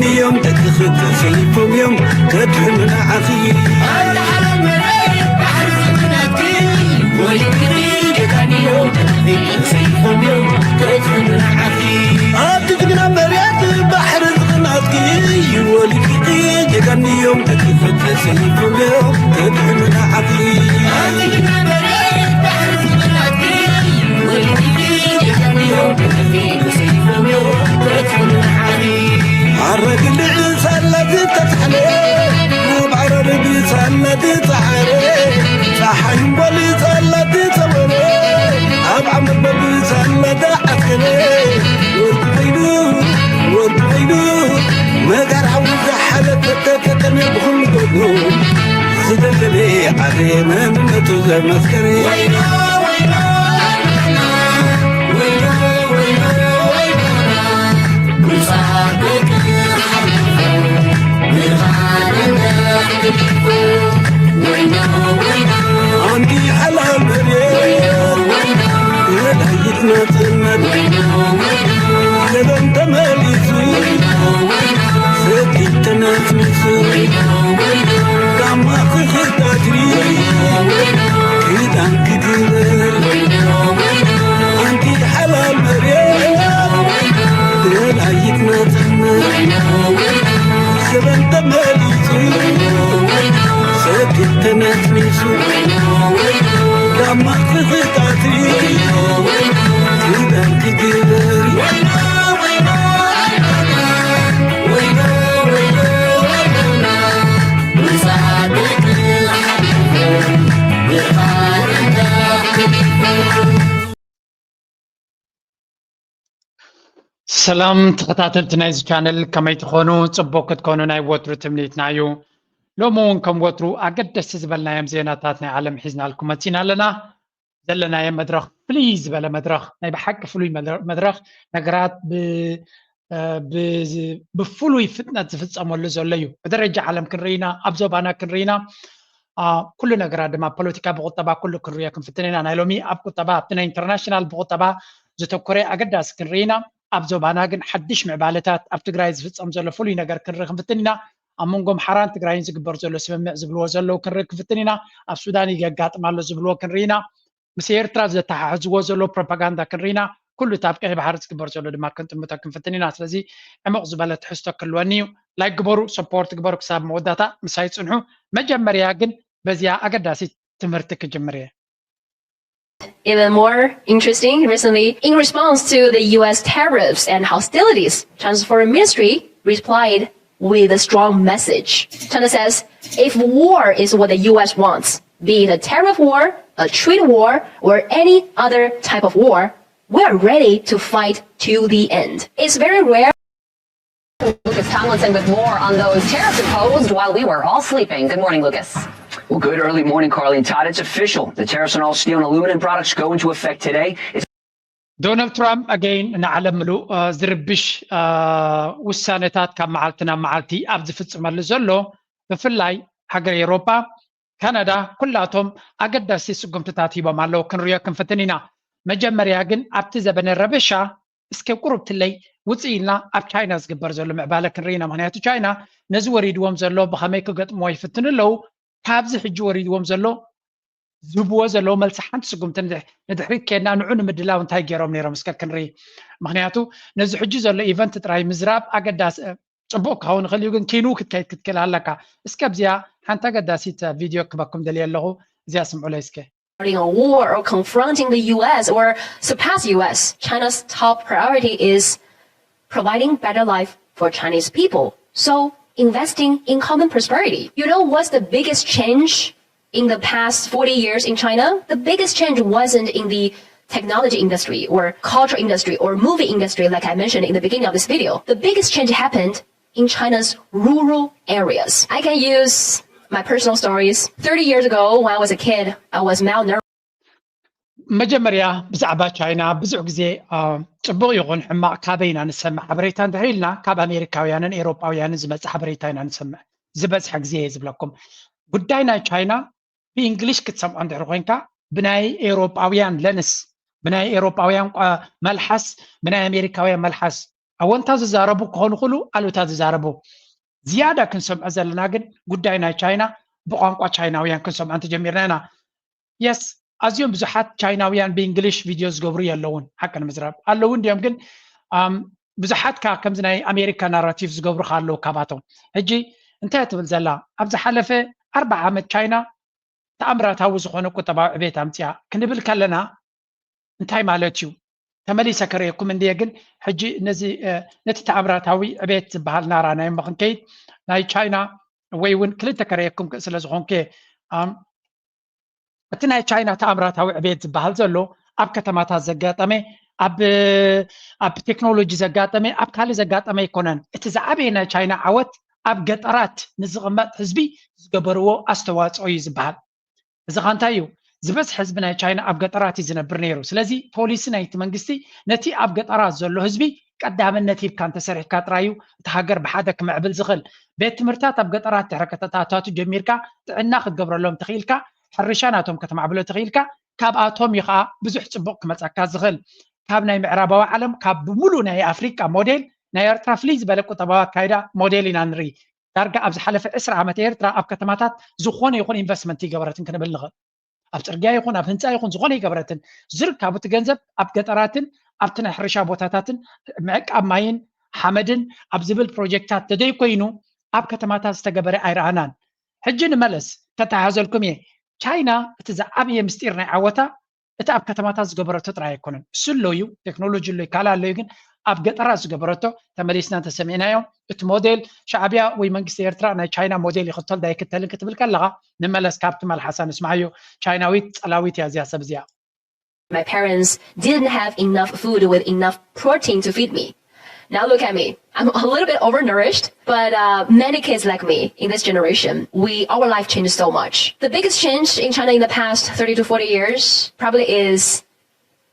እዮም ተክኽት ተሰይፎም እዮም ከድሕኑ ንዓኺ። ኣብቲ ጅግና መሬት ባሕሪ ዝኽናትኪ ወሊድኪ ጀጋኑ እዮም ተክኽት ተሰይፎም እዮም ከድሕኑ ንዓኺ። ኣረግልዕ ሳላ ዝተታሕለ ኣብ ዓረር ብሳላ ዝፀዓረ ፀሓይ እምቦል ሳላ ዝፀወረ ኣብ ዓመት በብሳላ ዝዓስከረ ወዲ ኮይኑ ወዲ ኮይኑ መጋር ሓዊ ዝሓለፈ ተፈተነ ብኹሉ ጎኑ ዝደለለ ዓደ መንነቱ ዘመስከረ። ኣንቲ ሓላል መሬት መድሃይት ናጽነት ዘበን ተመሊሱ ሰኪት ተነስኒሱ ጋማ ክኽዳትሪ ክዳን ክግበር ኣንቲ ሓላል መሬት ደላይት ናጽነት ዘበን ተመሊሱ ሰኪት ተነስኒሱ ጋማ ክኽዳትሪ ክዳን ክግበር ሰላም ተኸታተልቲ ናይዚ ቻነል ከመይ ትኾኑ? ጽቡቕ ክትኮኑ ናይ ወትሩ ትምኒትና እዩ። ሎሚ እውን ከም ወትሩ ኣገደስቲ ዝበልናዮም ዜናታት ናይ ዓለም ሒዝናልኩም መጺና ኣለና። ዘለናዮ መድረኽ ፍልይ ዝበለ መድረኽ ናይ ብሓቂ ፍሉይ መድረኽ ነገራት ብፍሉይ ፍጥነት ዝፍፀመሉ ዘሎ እዩ። ብደረጃ ዓለም ክንርኢና ኣብ ዞባና ክንርኢና ኩሉ ነገራት ድማ ፖለቲካ ብቁጠባ ኩሉ ክንሪኦ ክንፍትን ኢና። ናይ ሎሚ ኣብ ቁጠባ ኣብቲ ናይ ኢንተርናሽናል ብቁጠባ ዘተኮረ ኣገዳሲ ክንርኢና ኣብ ዞባና ግን ሓድሽ ምዕባለታት ኣብ ትግራይ ዝፍፀም ዘሎ ፍሉይ ነገር ክንርኢ ክንፍትን ኢና። ኣብ መንጎ ኣምሓራን ትግራይን ዝግበር ዘሎ ስምምዕ ዝብልዎ ዘለዉ ክንርኢ ክንፍትን ኢና። ኣብ ሱዳን ይገጋጥም ኣሎ ዝብልዎ ክንርኢ ኢና። ምስ ኤርትራ ዘተሓሕዝዎ ዘሎ ፕሮፓጋንዳ ክንርኢና ኩሉ እቲ ኣብ ቀይ ባሕሪ ዝግበር ዘሎ ድማ ክንጥምቶ ክንፍትን ኢና። ስለዚ ዕሙቕ ዝበለ ትሕዝቶ ክህልወኒ እዩ። ላይክ ግበሩ፣ ሰፖርት ግበሩ ክሳብ መወዳእታ ምሳይ ጽንሑ። መጀመርያ ግን በዚኣ ኣገዳሲት ትምህርቲ ክጅምር እየ። Even more interesting, recently, in response to the U S tariffs and hostilities, China's foreign ministry replied with a strong message. China says if war is what the U S wants, be it a tariff war, a trade war, or any other type of war, we are ready to fight to the end. It's very rare. Lucas Tomlinson with more on those tariffs imposed while we were all sleeping. Good morning, Lucas. Well, good early morning, Carly and Todd. It's official. The tariffs on all steel and aluminum products go into effect today. It's ዶናልድ ትራምፕ ኣገይን ንዓለም ምሉእ ዝርብሽ ውሳነታት ካብ መዓልቲ ናብ መዓልቲ ኣብ ዝፍፅመሉ ዘሎ ብፍላይ ሃገር ኤሮጳ ካናዳ ኩላቶም ኣገዳሲ ስጉምትታት ሂቦም ኣለዉ ክንሪኦ ክንፍትን ኢና። መጀመርያ ግን ኣብቲ ዘበነ ረበሻ እስከ ቁሩብ ትለይ ውፅእ ኢልና ኣብ ቻይና ዝግበር ዘሎ ምዕባለ ክንርኢ ኢና። ምክንያቱ ቻይና ነዚ ወሪድዎም ዘሎ ብኸመይ ክገጥምዎ ይፍትኑ ኣለዉ። ካብዚ ሕጂ ወሪድዎም ዘሎ ዝህብዎ ዘለዉ መልሲ ሓንቲ ስጉምቲ ንድሕሪት ከድና ንዑ ንምድላው እንታይ ገይሮም ነይሮም እስከ ክንርኢ። ምክንያቱ ነዚ ሕጂ ዘሎ ኢቨንት ጥራይ ምዝራብ ኣገዳሲ ጽቡቕ ክኸውን ይኽእል እዩ፣ ግን ኪኑ ክትከይድ ክትክእል ኣለካ። እስከ ኣብዚኣ ሓንቲ ኣገዳሲት ቪድዮ ክበኩም ደልየ ኣለኹ፣ እዚኣ ስምዑለይ እስከ። A war or confronting the U S or surpass U S, China's top priority is providing better life for Chinese people. So investing in common prosperity. You know what's the biggest change in the past forty years in China? The biggest change wasn't in the technology industry or culture industry or movie industry like I mentioned in the beginning of this video. The biggest change happened in China's rural areas. I can use my personal stories. Thirty years ago, when I was a kid, I was malnourished. መጀመርያ ብዛዕባ ቻይና ብዙሕ ግዜ ጽቡቕ ይኹን ሕማቕ ካበይ ኢና ንሰምዕ ሓበሬታ እንድሕር ኢልና ካብ ኣሜሪካውያንን ኤሮጳውያንን ዝመጽእ ሓበሬታ ኢና ንሰምዕ ዝበዝሐ ግዜ እየ ዝብለኩም። ጉዳይ ናይ ቻይና ብእንግሊሽ ክትሰምዖ እንድሕር ኮይንካ ብናይ ኤሮጳውያን ለንስ ብናይ ኤሮጳውያን መልሓስ ብናይ ኣሜሪካውያን መልሓስ ኣወንታ ዝዛረቡ ክኾኑ ክሉ ኣሉታ ዝዛረቡ። ዝያዳ ክንሰምዖ ዘለና ግን ጉዳይ ናይ ቻይና ብቋንቋ ቻይናውያን ክንሰምዖ እንተጀሚርና ኢና። የስ፣ ኣዝዮም ብዙሓት ቻይናውያን ብእንግሊሽ ቪድዮ ዝገብሩ የለውን። ሓቂ ንምዝራብ ኣለዉ እንዲዮም፣ ግን ብዙሓት ከ ከምዚ ናይ ኣሜሪካ ናራቲቭ ዝገብሩ ከ ኣለዉ ካባቶም። ሕጂ እንታይ ትብል ዘላ? ኣብ ዝሓለፈ ኣርባዓ ዓመት ቻይና ተኣምራታዊ ዝኾነ ቁጠባዊ ዕቤት ኣምፅያ ክንብል ከለና እንታይ ማለት እዩ? ተመሊሰ ከርእየኩም እንድየ፣ ግን ሕጂ ነዚ ነቲ ተኣምራታዊ ዕቤት ዝበሃል ናራ ናይ እሞ ክንከይድ ናይ ቻይና ወይ እውን ክልተ ከርእየኩም ስለ ዝኾንኩ እቲ ናይ ቻይና ተኣምራታዊ ዕቤት ዝበሃል ዘሎ ኣብ ከተማታት ዘጋጠመ፣ ኣብ ቴክኖሎጂ ዘጋጠመ፣ ኣብ ካልእ ዘጋጠመ ኣይኮነን። እቲ ዝዓበየ ናይ ቻይና ዓወት ኣብ ገጠራት ንዝቕመጥ ህዝቢ ዝገበርዎ ኣስተዋፅኦ እዩ ዝበሃል። እዚ ኸ እንታይ እዩ? ዝበዝሕ ህዝቢ ናይ ቻይና ኣብ ገጠራት እዩ ዝነብር ነይሩ። ስለዚ ፖሊሲ ናይቲ መንግስቲ ነቲ ኣብ ገጠራት ዘሎ ህዝቢ ቀዳምነት ሂብካ እንተሰሪሕካ ጥራይ እዩ እቲ ሃገር ብሓደ ክምዕብል ዝኽእል። ቤት ትምህርታት ኣብ ገጠራት ድሕሪ ከተታታቱ ጀሚርካ ጥዕና ክትገብረሎም ተኽኢልካ፣ ሕርሻ ናቶም ከተማዕብሎ ተኽኢልካ፣ ካብኣቶም እዩ ከዓ ብዙሕ ፅቡቕ ክመፀካ ዝኽእል። ካብ ናይ ምዕራባዊ ዓለም ካብ ብምሉእ ናይ ኣፍሪቃ ሞዴል ናይ ኤርትራ ፍልይ ዝበለ ቁጠባዊ ኣካይዳ ሞዴል ኢና ንርኢ። ዳርጋ ኣብ ዝሓለፈ ዕስራ ዓመት ኤርትራ ኣብ ከተማታት ዝኾነ ይኹን ኢንቨስትመንት ይገበረትን ክንብል ንኽእል። ኣብ ፅርግያ ይኹን ኣብ ህንፃ ይኹን ዝኾነ ይገበረትን ዝርካቡ እቲ ገንዘብ ኣብ ገጠራትን ኣብቲ ናይ ሕርሻ ቦታታትን ምዕቃብ ማይን ሓመድን ኣብ ዝብል ፕሮጀክታት ተደይኮይኑ ኣብ ከተማታት ዝተገበረ ኣይረኣናን። ሕጂ ንመለስ ከተሓዘልኩም እየ። ቻይና እቲ ዝዓብየ ምስጢር ናይ ዓወታ እቲ ኣብ ከተማታት ዝገበረቶ ጥራይ ኣይኮነን። እሱ ኣሎ እዩ፣ ቴክኖሎጂ ኣሎ እዩ፣ ካልእ ኣሎ እዩ፣ ግን ኣብ ገጠራት ዝገበረቶ ተመሊስና እንተሰሚዕናዮ እቲ ሞዴል ሻዕብያ ወይ መንግስቲ ኤርትራ ናይ ቻይና ሞዴል ይኽተል ዶ ኣይክተልን ክትብል ከለኻ ንመለስ ካብቲ መልሓሳ ንስማዓዮ። ቻይናዊት ጸላዊት እያ እዚኣ ሰብ እዚኣ። My parents didn't have enough food with enough protein to feed me. Now look at me. I'm a little bit overnourished, but uh, many kids like me in this generation, we our life changed so much. The biggest change in China in the past thirty to forty years probably is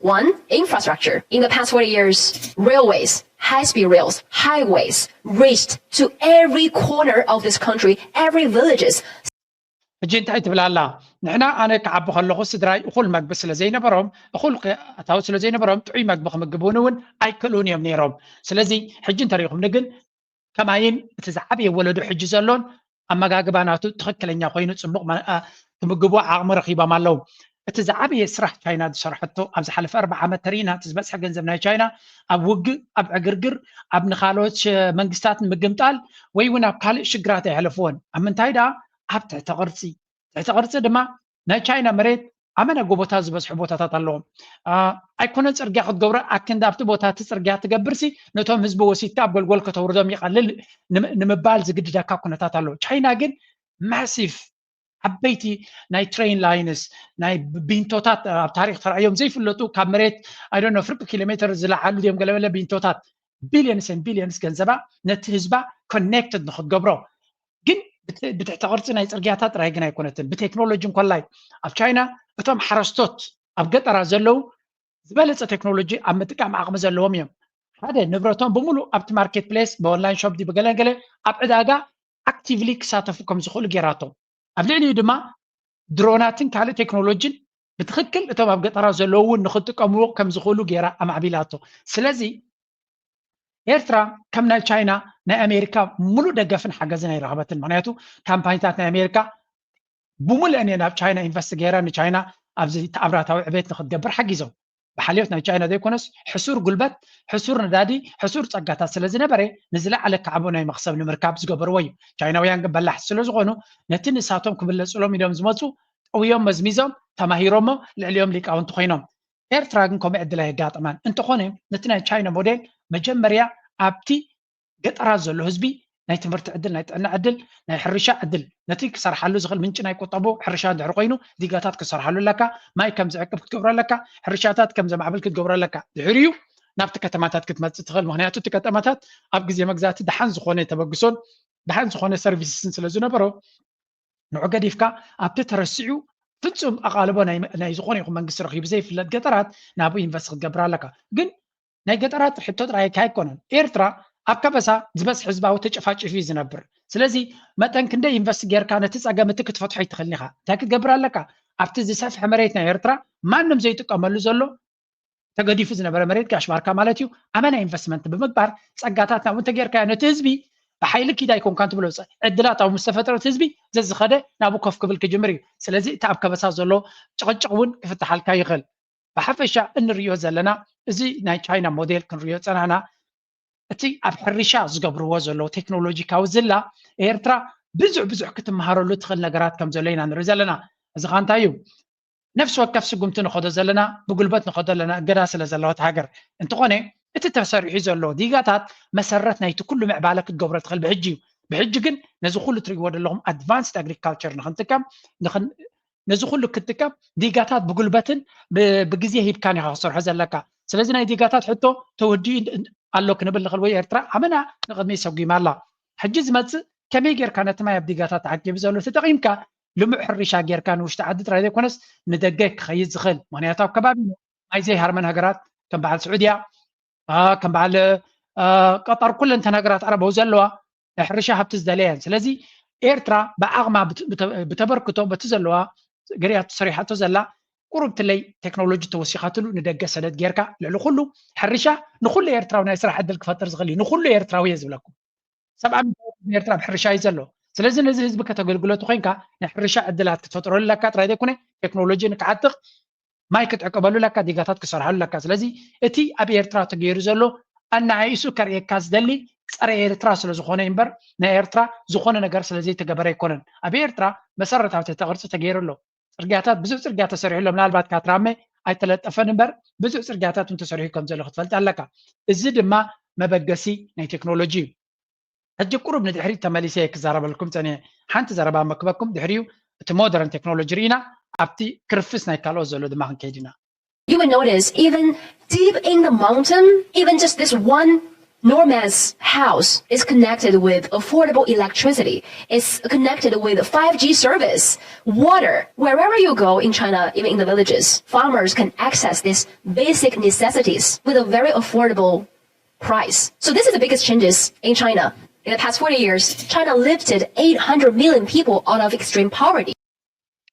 one, infrastructure. In the past forty years, railways, high-speed rails, highways reached to every corner of this country, every villages. ሕጂ እንታይ ትብል ኣላ? ንሕና ኣነ ክዓቢ ከለኹ ስድራይ እኹል መግቢ ስለ ዘይነበሮም፣ እኹል ኣታዊ ስለ ዘይነበሮም ጥዑይ መግቢ ክምግቡኒ እውን ኣይክእሉን እዮም ነይሮም። ስለዚ ሕጂ እንተሪኢኹምኒ ግን ከማይን እቲ ዝዓበየ ወለዶ ሕጂ ዘሎን ኣመጋግባ ናቱ ትኽክለኛ ኮይኑ ፅቡቕ ትምግቡ ዓቕሚ ረኺቦም ኣለዉ። እቲ ዝዓበየ ስራሕ ቻይና ዝሰርሐቶ ኣብ ዝሓለፈ ኣርባዓ ዓመት ተሪእና እቲ ዝበፅሐ ገንዘብ ናይ ቻይና ኣብ ውግእ፣ ኣብ ዕግርግር፣ ኣብ ንካልኦት መንግስታት ንምግምጣል ወይ እውን ኣብ ካልእ ሽግራት ኣየሕለፍዎን። ኣብ ምንታይ ደኣ? ኣብ ትሕተ ቅርፂ። ትሕተ ቅርፂ ድማ ናይ ቻይና መሬት ኣመና ጎቦታት ዝበዝሑ ቦታታት ኣለዎም። ኣይኮነን ፅርግያ ክትገብሮ ኣክንዲ ኣብቲ ቦታ እቲ ፅርግያ ትገብርሲ ነቶም ህዝቢ ወሲድካ ኣብ ጎልጎል ከተውርዶም ይቐልል ንምባል ዝግድደካ ኩነታት ኣለዎ። ቻይና ግን ማሲቭ ዓበይቲ ናይ ትሬን ላይንስ ናይ ቢንቶታት ኣብ ታሪክ ተራእዮም ዘይፍለጡ ካብ መሬት ኣይ ዶንት ኖ ፍርቂ ኪሎ ሜትር ዝለዓሉ ድዮም ገለመለ ቢንቶታት ቢልዮንስ ን ቢልዮንስ ገንዘባ ነቲ ህዝባ ኮኔክትድ ንክትገብሮ ግን ብትሕቲ ቅርፂ ናይ ፅርግያታት ጥራይ ግን ኣይኮነትን። ብቴክኖሎጂ እንኮላይ ኣብ ቻይና እቶም ሓረስቶት ኣብ ገጠራት ዘለዉ ዝበለፀ ቴክኖሎጂ ኣብ ምጥቃም ዓቕሚ ዘለዎም እዮም። ሓደ ንብረቶም ብምሉእ ኣብቲ ማርኬት ፕሌስ ብኦንላይን ሾፕ ድዩ ብገለገለ ኣብ ዕዳጋ ኣክቲቭሊ ክሳተፉ ከም ዝኽእሉ ገይራቶም። ኣብ ልዕሊኡ ድማ ድሮናትን ካልእ ቴክኖሎጂን ብትኽክል እቶም ኣብ ገጠራት ዘለዉ እውን ንክጥቀምዎ ከም ዝኽእሉ ገይራ ኣማዕቢላቶ። ስለዚ ኤርትራ ከም ናይ ቻይና ናይ ኣሜሪካ ሙሉእ ደገፍን ሓገዝን ኣይረኸበትን። ምክንያቱ ካምፓኒታት ናይ ኣሜሪካ ብሙሉአን እየን ኣብ ቻይና ኢንቨስት ገይረን ንቻይና ኣብዚ ተኣምራታዊ ዕቤት ንክትገብር ሓጊዞም። ብሓልዮት ናይ ቻይና ዘይኮነስ ሕሱር ጉልበት፣ ሕሱር ነዳዲ፣ ሕሱር ፀጋታት ስለ ዝነበረ ንዝለዓለ ካዕቦ ናይ መክሰብ ንምርካብ ዝገበርዎ እዩ። ቻይናውያን ግን በላሕቲ ስለ ዝኾኑ ነቲ ንሳቶም ክብለፅሎም ኢሎም ዝመፁ ጠውዮም መዝሚዞም ተማሂሮሞ ልዕሊኦም ሊቃውንቲ ኮይኖም። ኤርትራ ግን ከምኡ ዕድል ኣየጋጠማን። እንተኾነ ነቲ ናይ ቻይና ሞዴል መጀመርያ ኣብቲ ገጠራት ዘሎ ህዝቢ ናይ ትምህርቲ ዕድል፣ ናይ ጥዕና ዕድል፣ ናይ ሕርሻ ዕድል ነቲ ክሰርሓሉ ዝኽእል ምንጪ ናይ ቁጠቡ ሕርሻ እንድሕር ኮይኑ ዲጋታት ክሰርሓሉ ኣለካ፣ ማይ ከም ዝዕቅብ ክትገብሮ ኣለካ፣ ሕርሻታት ከም ዘማዕብል ክትገብሮ ኣለካ። ድሕሪኡ ናብቲ ከተማታት ክትመፅእ ትኽእል። ምክንያቱ እቲ ከተማታት ኣብ ግዜ መግዛእቲ ደሓን ዝኾነ ተበግሶን ደሓን ዝኾነ ሰርቪስስን ስለ ዝነበሮ ንዑ ገዲፍካ ኣብቲ ተረሲዑ ፍጹም ኣቓልቦ ናይ ዝኾነ ይኹን መንግስቲ ረኺቡ ዘይፍለጥ ገጠራት ናብኡ ኢንቨስት ክትገብር ኣለካ። ግን ናይ ገጠራት ሕቶ ጥራይ ኣይኮነን። ኤርትራ ኣብ ከበሳ ዝበዝሕ ህዝባዊ ተጨፋጭፍ እዩ ዝነብር። ስለዚ መጠን ክንደይ ኢንቨስት ጌርካ ነቲ ጸገም እቲ ክትፈትሖ ኣይትኽእልን ኢኻ። እንታይ ክትገብር ኣለካ? ኣብቲ ዝሰፍሐ መሬት ናይ ኤርትራ ማንም ዘይጥቀመሉ ዘሎ ተገዲፉ ዝነበረ መሬት ጋሽ ባርካ ማለት እዩ ኣመና ኢንቨስትመንት ብምግባር ጸጋታት ናብኡ እንተጌርካዮ ነቲ ህዝቢ ብሓይሊ ኪድ ኣይኮንካን ትብሎ ዕድላት ኣብኡ ምስ ተፈጥረ እቲ ህዝቢ ዘዝኸደ ናብኡ ኮፍ ክብል ክጅምር እዩ። ስለዚ እቲ ኣብ ከበሳ ዘሎ ጭቕጭቕ እውን ክፍትሓልካ ይኽእል። ብሓፈሻ እንሪኦ ዘለና እዚ ናይ ቻይና ሞዴል ክንሪኦ ጸናሕና እቲ ኣብ ሕርሻ ዝገብርዎ ዘለዉ ቴክኖሎጂካዊ ዝላ ኤርትራ ብዙሕ ብዙሕ ክትመሃረሉ ትኽእል ነገራት ከም ዘሎ ኢና ንርኢ ዘለና። እዚ ኸ እንታይ እዩ? ነፍሲ ወከፍ ስጉምቲ ንኸዶ ዘለና ብጉልበት ንኸዶ ኣለና እገዳ ስለ ዘለዋ እቲ ሃገር እንተኾነ እቲ ተሰሪሑ ዘሎ ዲጋታት መሰረት ናይቲ ኩሉ ምዕባለ ክትገብሮ ትኽእል ብሕጂ እዩ። ብሕጂ ግን ነዚ ኩሉ ትርእይዎ ዘለኹም ኣድቫንስድ ኣግሪካልቸር ንኽንጥቀም ነዚ ኩሉ ክትጥቀም ዲጋታት ብጉልበትን ብግዜ ሂብካን ኢኻ ክሰርሖ ዘለካ። ስለዚ ናይ ዲጋታት ሕቶ ተወዲኡ ኣሎ ክንብል ንኽእል ወይ ኤርትራ ኣመና ንቕድሚ ሰጒማ ኣላ። ሕጂ ዝመፅእ ከመይ ጌርካ ነቲ ማይ ኣብ ዲጋታት ተዓቂቡ ዘሎ ተጠቒምካ ልሙዕ ሕርሻ ጌርካ ንውሽጢ ዓዲ ጥራይ ዘይኮነስ ንደገ ክኸይድ ዝኽእል ምክንያቱ ኣብ ከባቢ ማይ ዘይሃርመን ሃገራት ከም በዓል ስዑድያ ከም በዓል ቀጠር ኩለን ተን ሃገራት ዓረብ ኣብኡ ዘለዋ ናይ ሕርሻ ሃብቲ ዝደለያ እየን። ስለዚ ኤርትራ ብዓቕማ ብተበርክቶ በቲ ዘለዋ ገሪያ ተሰሪሓቶ ዘላ ቁሩብ ትለይ ቴክኖሎጂ ተወሲኻትሉ ንደገ ሰደድ ጌርካ ልዕሊ ኩሉ ሕርሻ ንኩሉ ኤርትራዊ ናይ ስራሕ ዕድል ክፈጥር ዝኽእል እዩ። ንኩሉ ኤርትራዊ እየ ዝብለኩም። ሰብዓ ሚእቲ ኤርትራ ኣብ ሕርሻ እዩ ዘሎ። ስለዚ ነዚ ህዝቢ ከተገልግለቱ ኮይንካ ናይ ሕርሻ ዕድላት ክትፈጥረሉ ኣለካ ጥራይ ዘይኮነ ቴክኖሎጂ ንክዓጥቕ ማይ ክትዕቀበሉ ኣለካ፣ ዲጋታት ክሰርሓሉ ኣለካ። ስለዚ እቲ ኣብ ኤርትራ ተገይሩ ዘሎ ኣናኣኢሱ ከርእየካ ዝደሊ ጸረ ኤርትራ ስለ ዝኾነ እምበር ናይ ኤርትራ ዝኾነ ነገር ስለ ዘይተገበረ ኣይኮነን። ኣብ ኤርትራ መሰረታዊ ትሕተ ቅርጺ ተገይሩ ኣሎ። ጽርግያታት ብዙሕ ጽርግያ ተሰሪሑ ኣሎ። ምናልባት ካትራመ ኣይተለጠፈን እምበር ብዙሕ ጽርግያታት እውን ተሰሪሑ ከም ዘሎ ክትፈልጥ ኣለካ። እዚ ድማ መበገሲ ናይ ቴክኖሎጂ እዩ። ሕጂ ቁሩብ ንድሕሪት ተመሊሰ ክዛረበልኩም ጸኒሐ። ሓንቲ ዘረባ መክበኩም ድሕሪኡ እቲ ሞደርን ቴክኖሎጂ ርኢና ኣብቲ ክርፍስ ናይ ካልኦት ዘሎ ድማ ክንከይድ ኢና። You will notice even deep in the mountain, even just this one enormous house is connected with affordable electricity. It's connected with five G service, water. Wherever you go in China, even in the villages, farmers can access these basic necessities with a very affordable price. So this is the biggest changes in China. In the past forty years, China lifted eight hundred million people out of extreme poverty.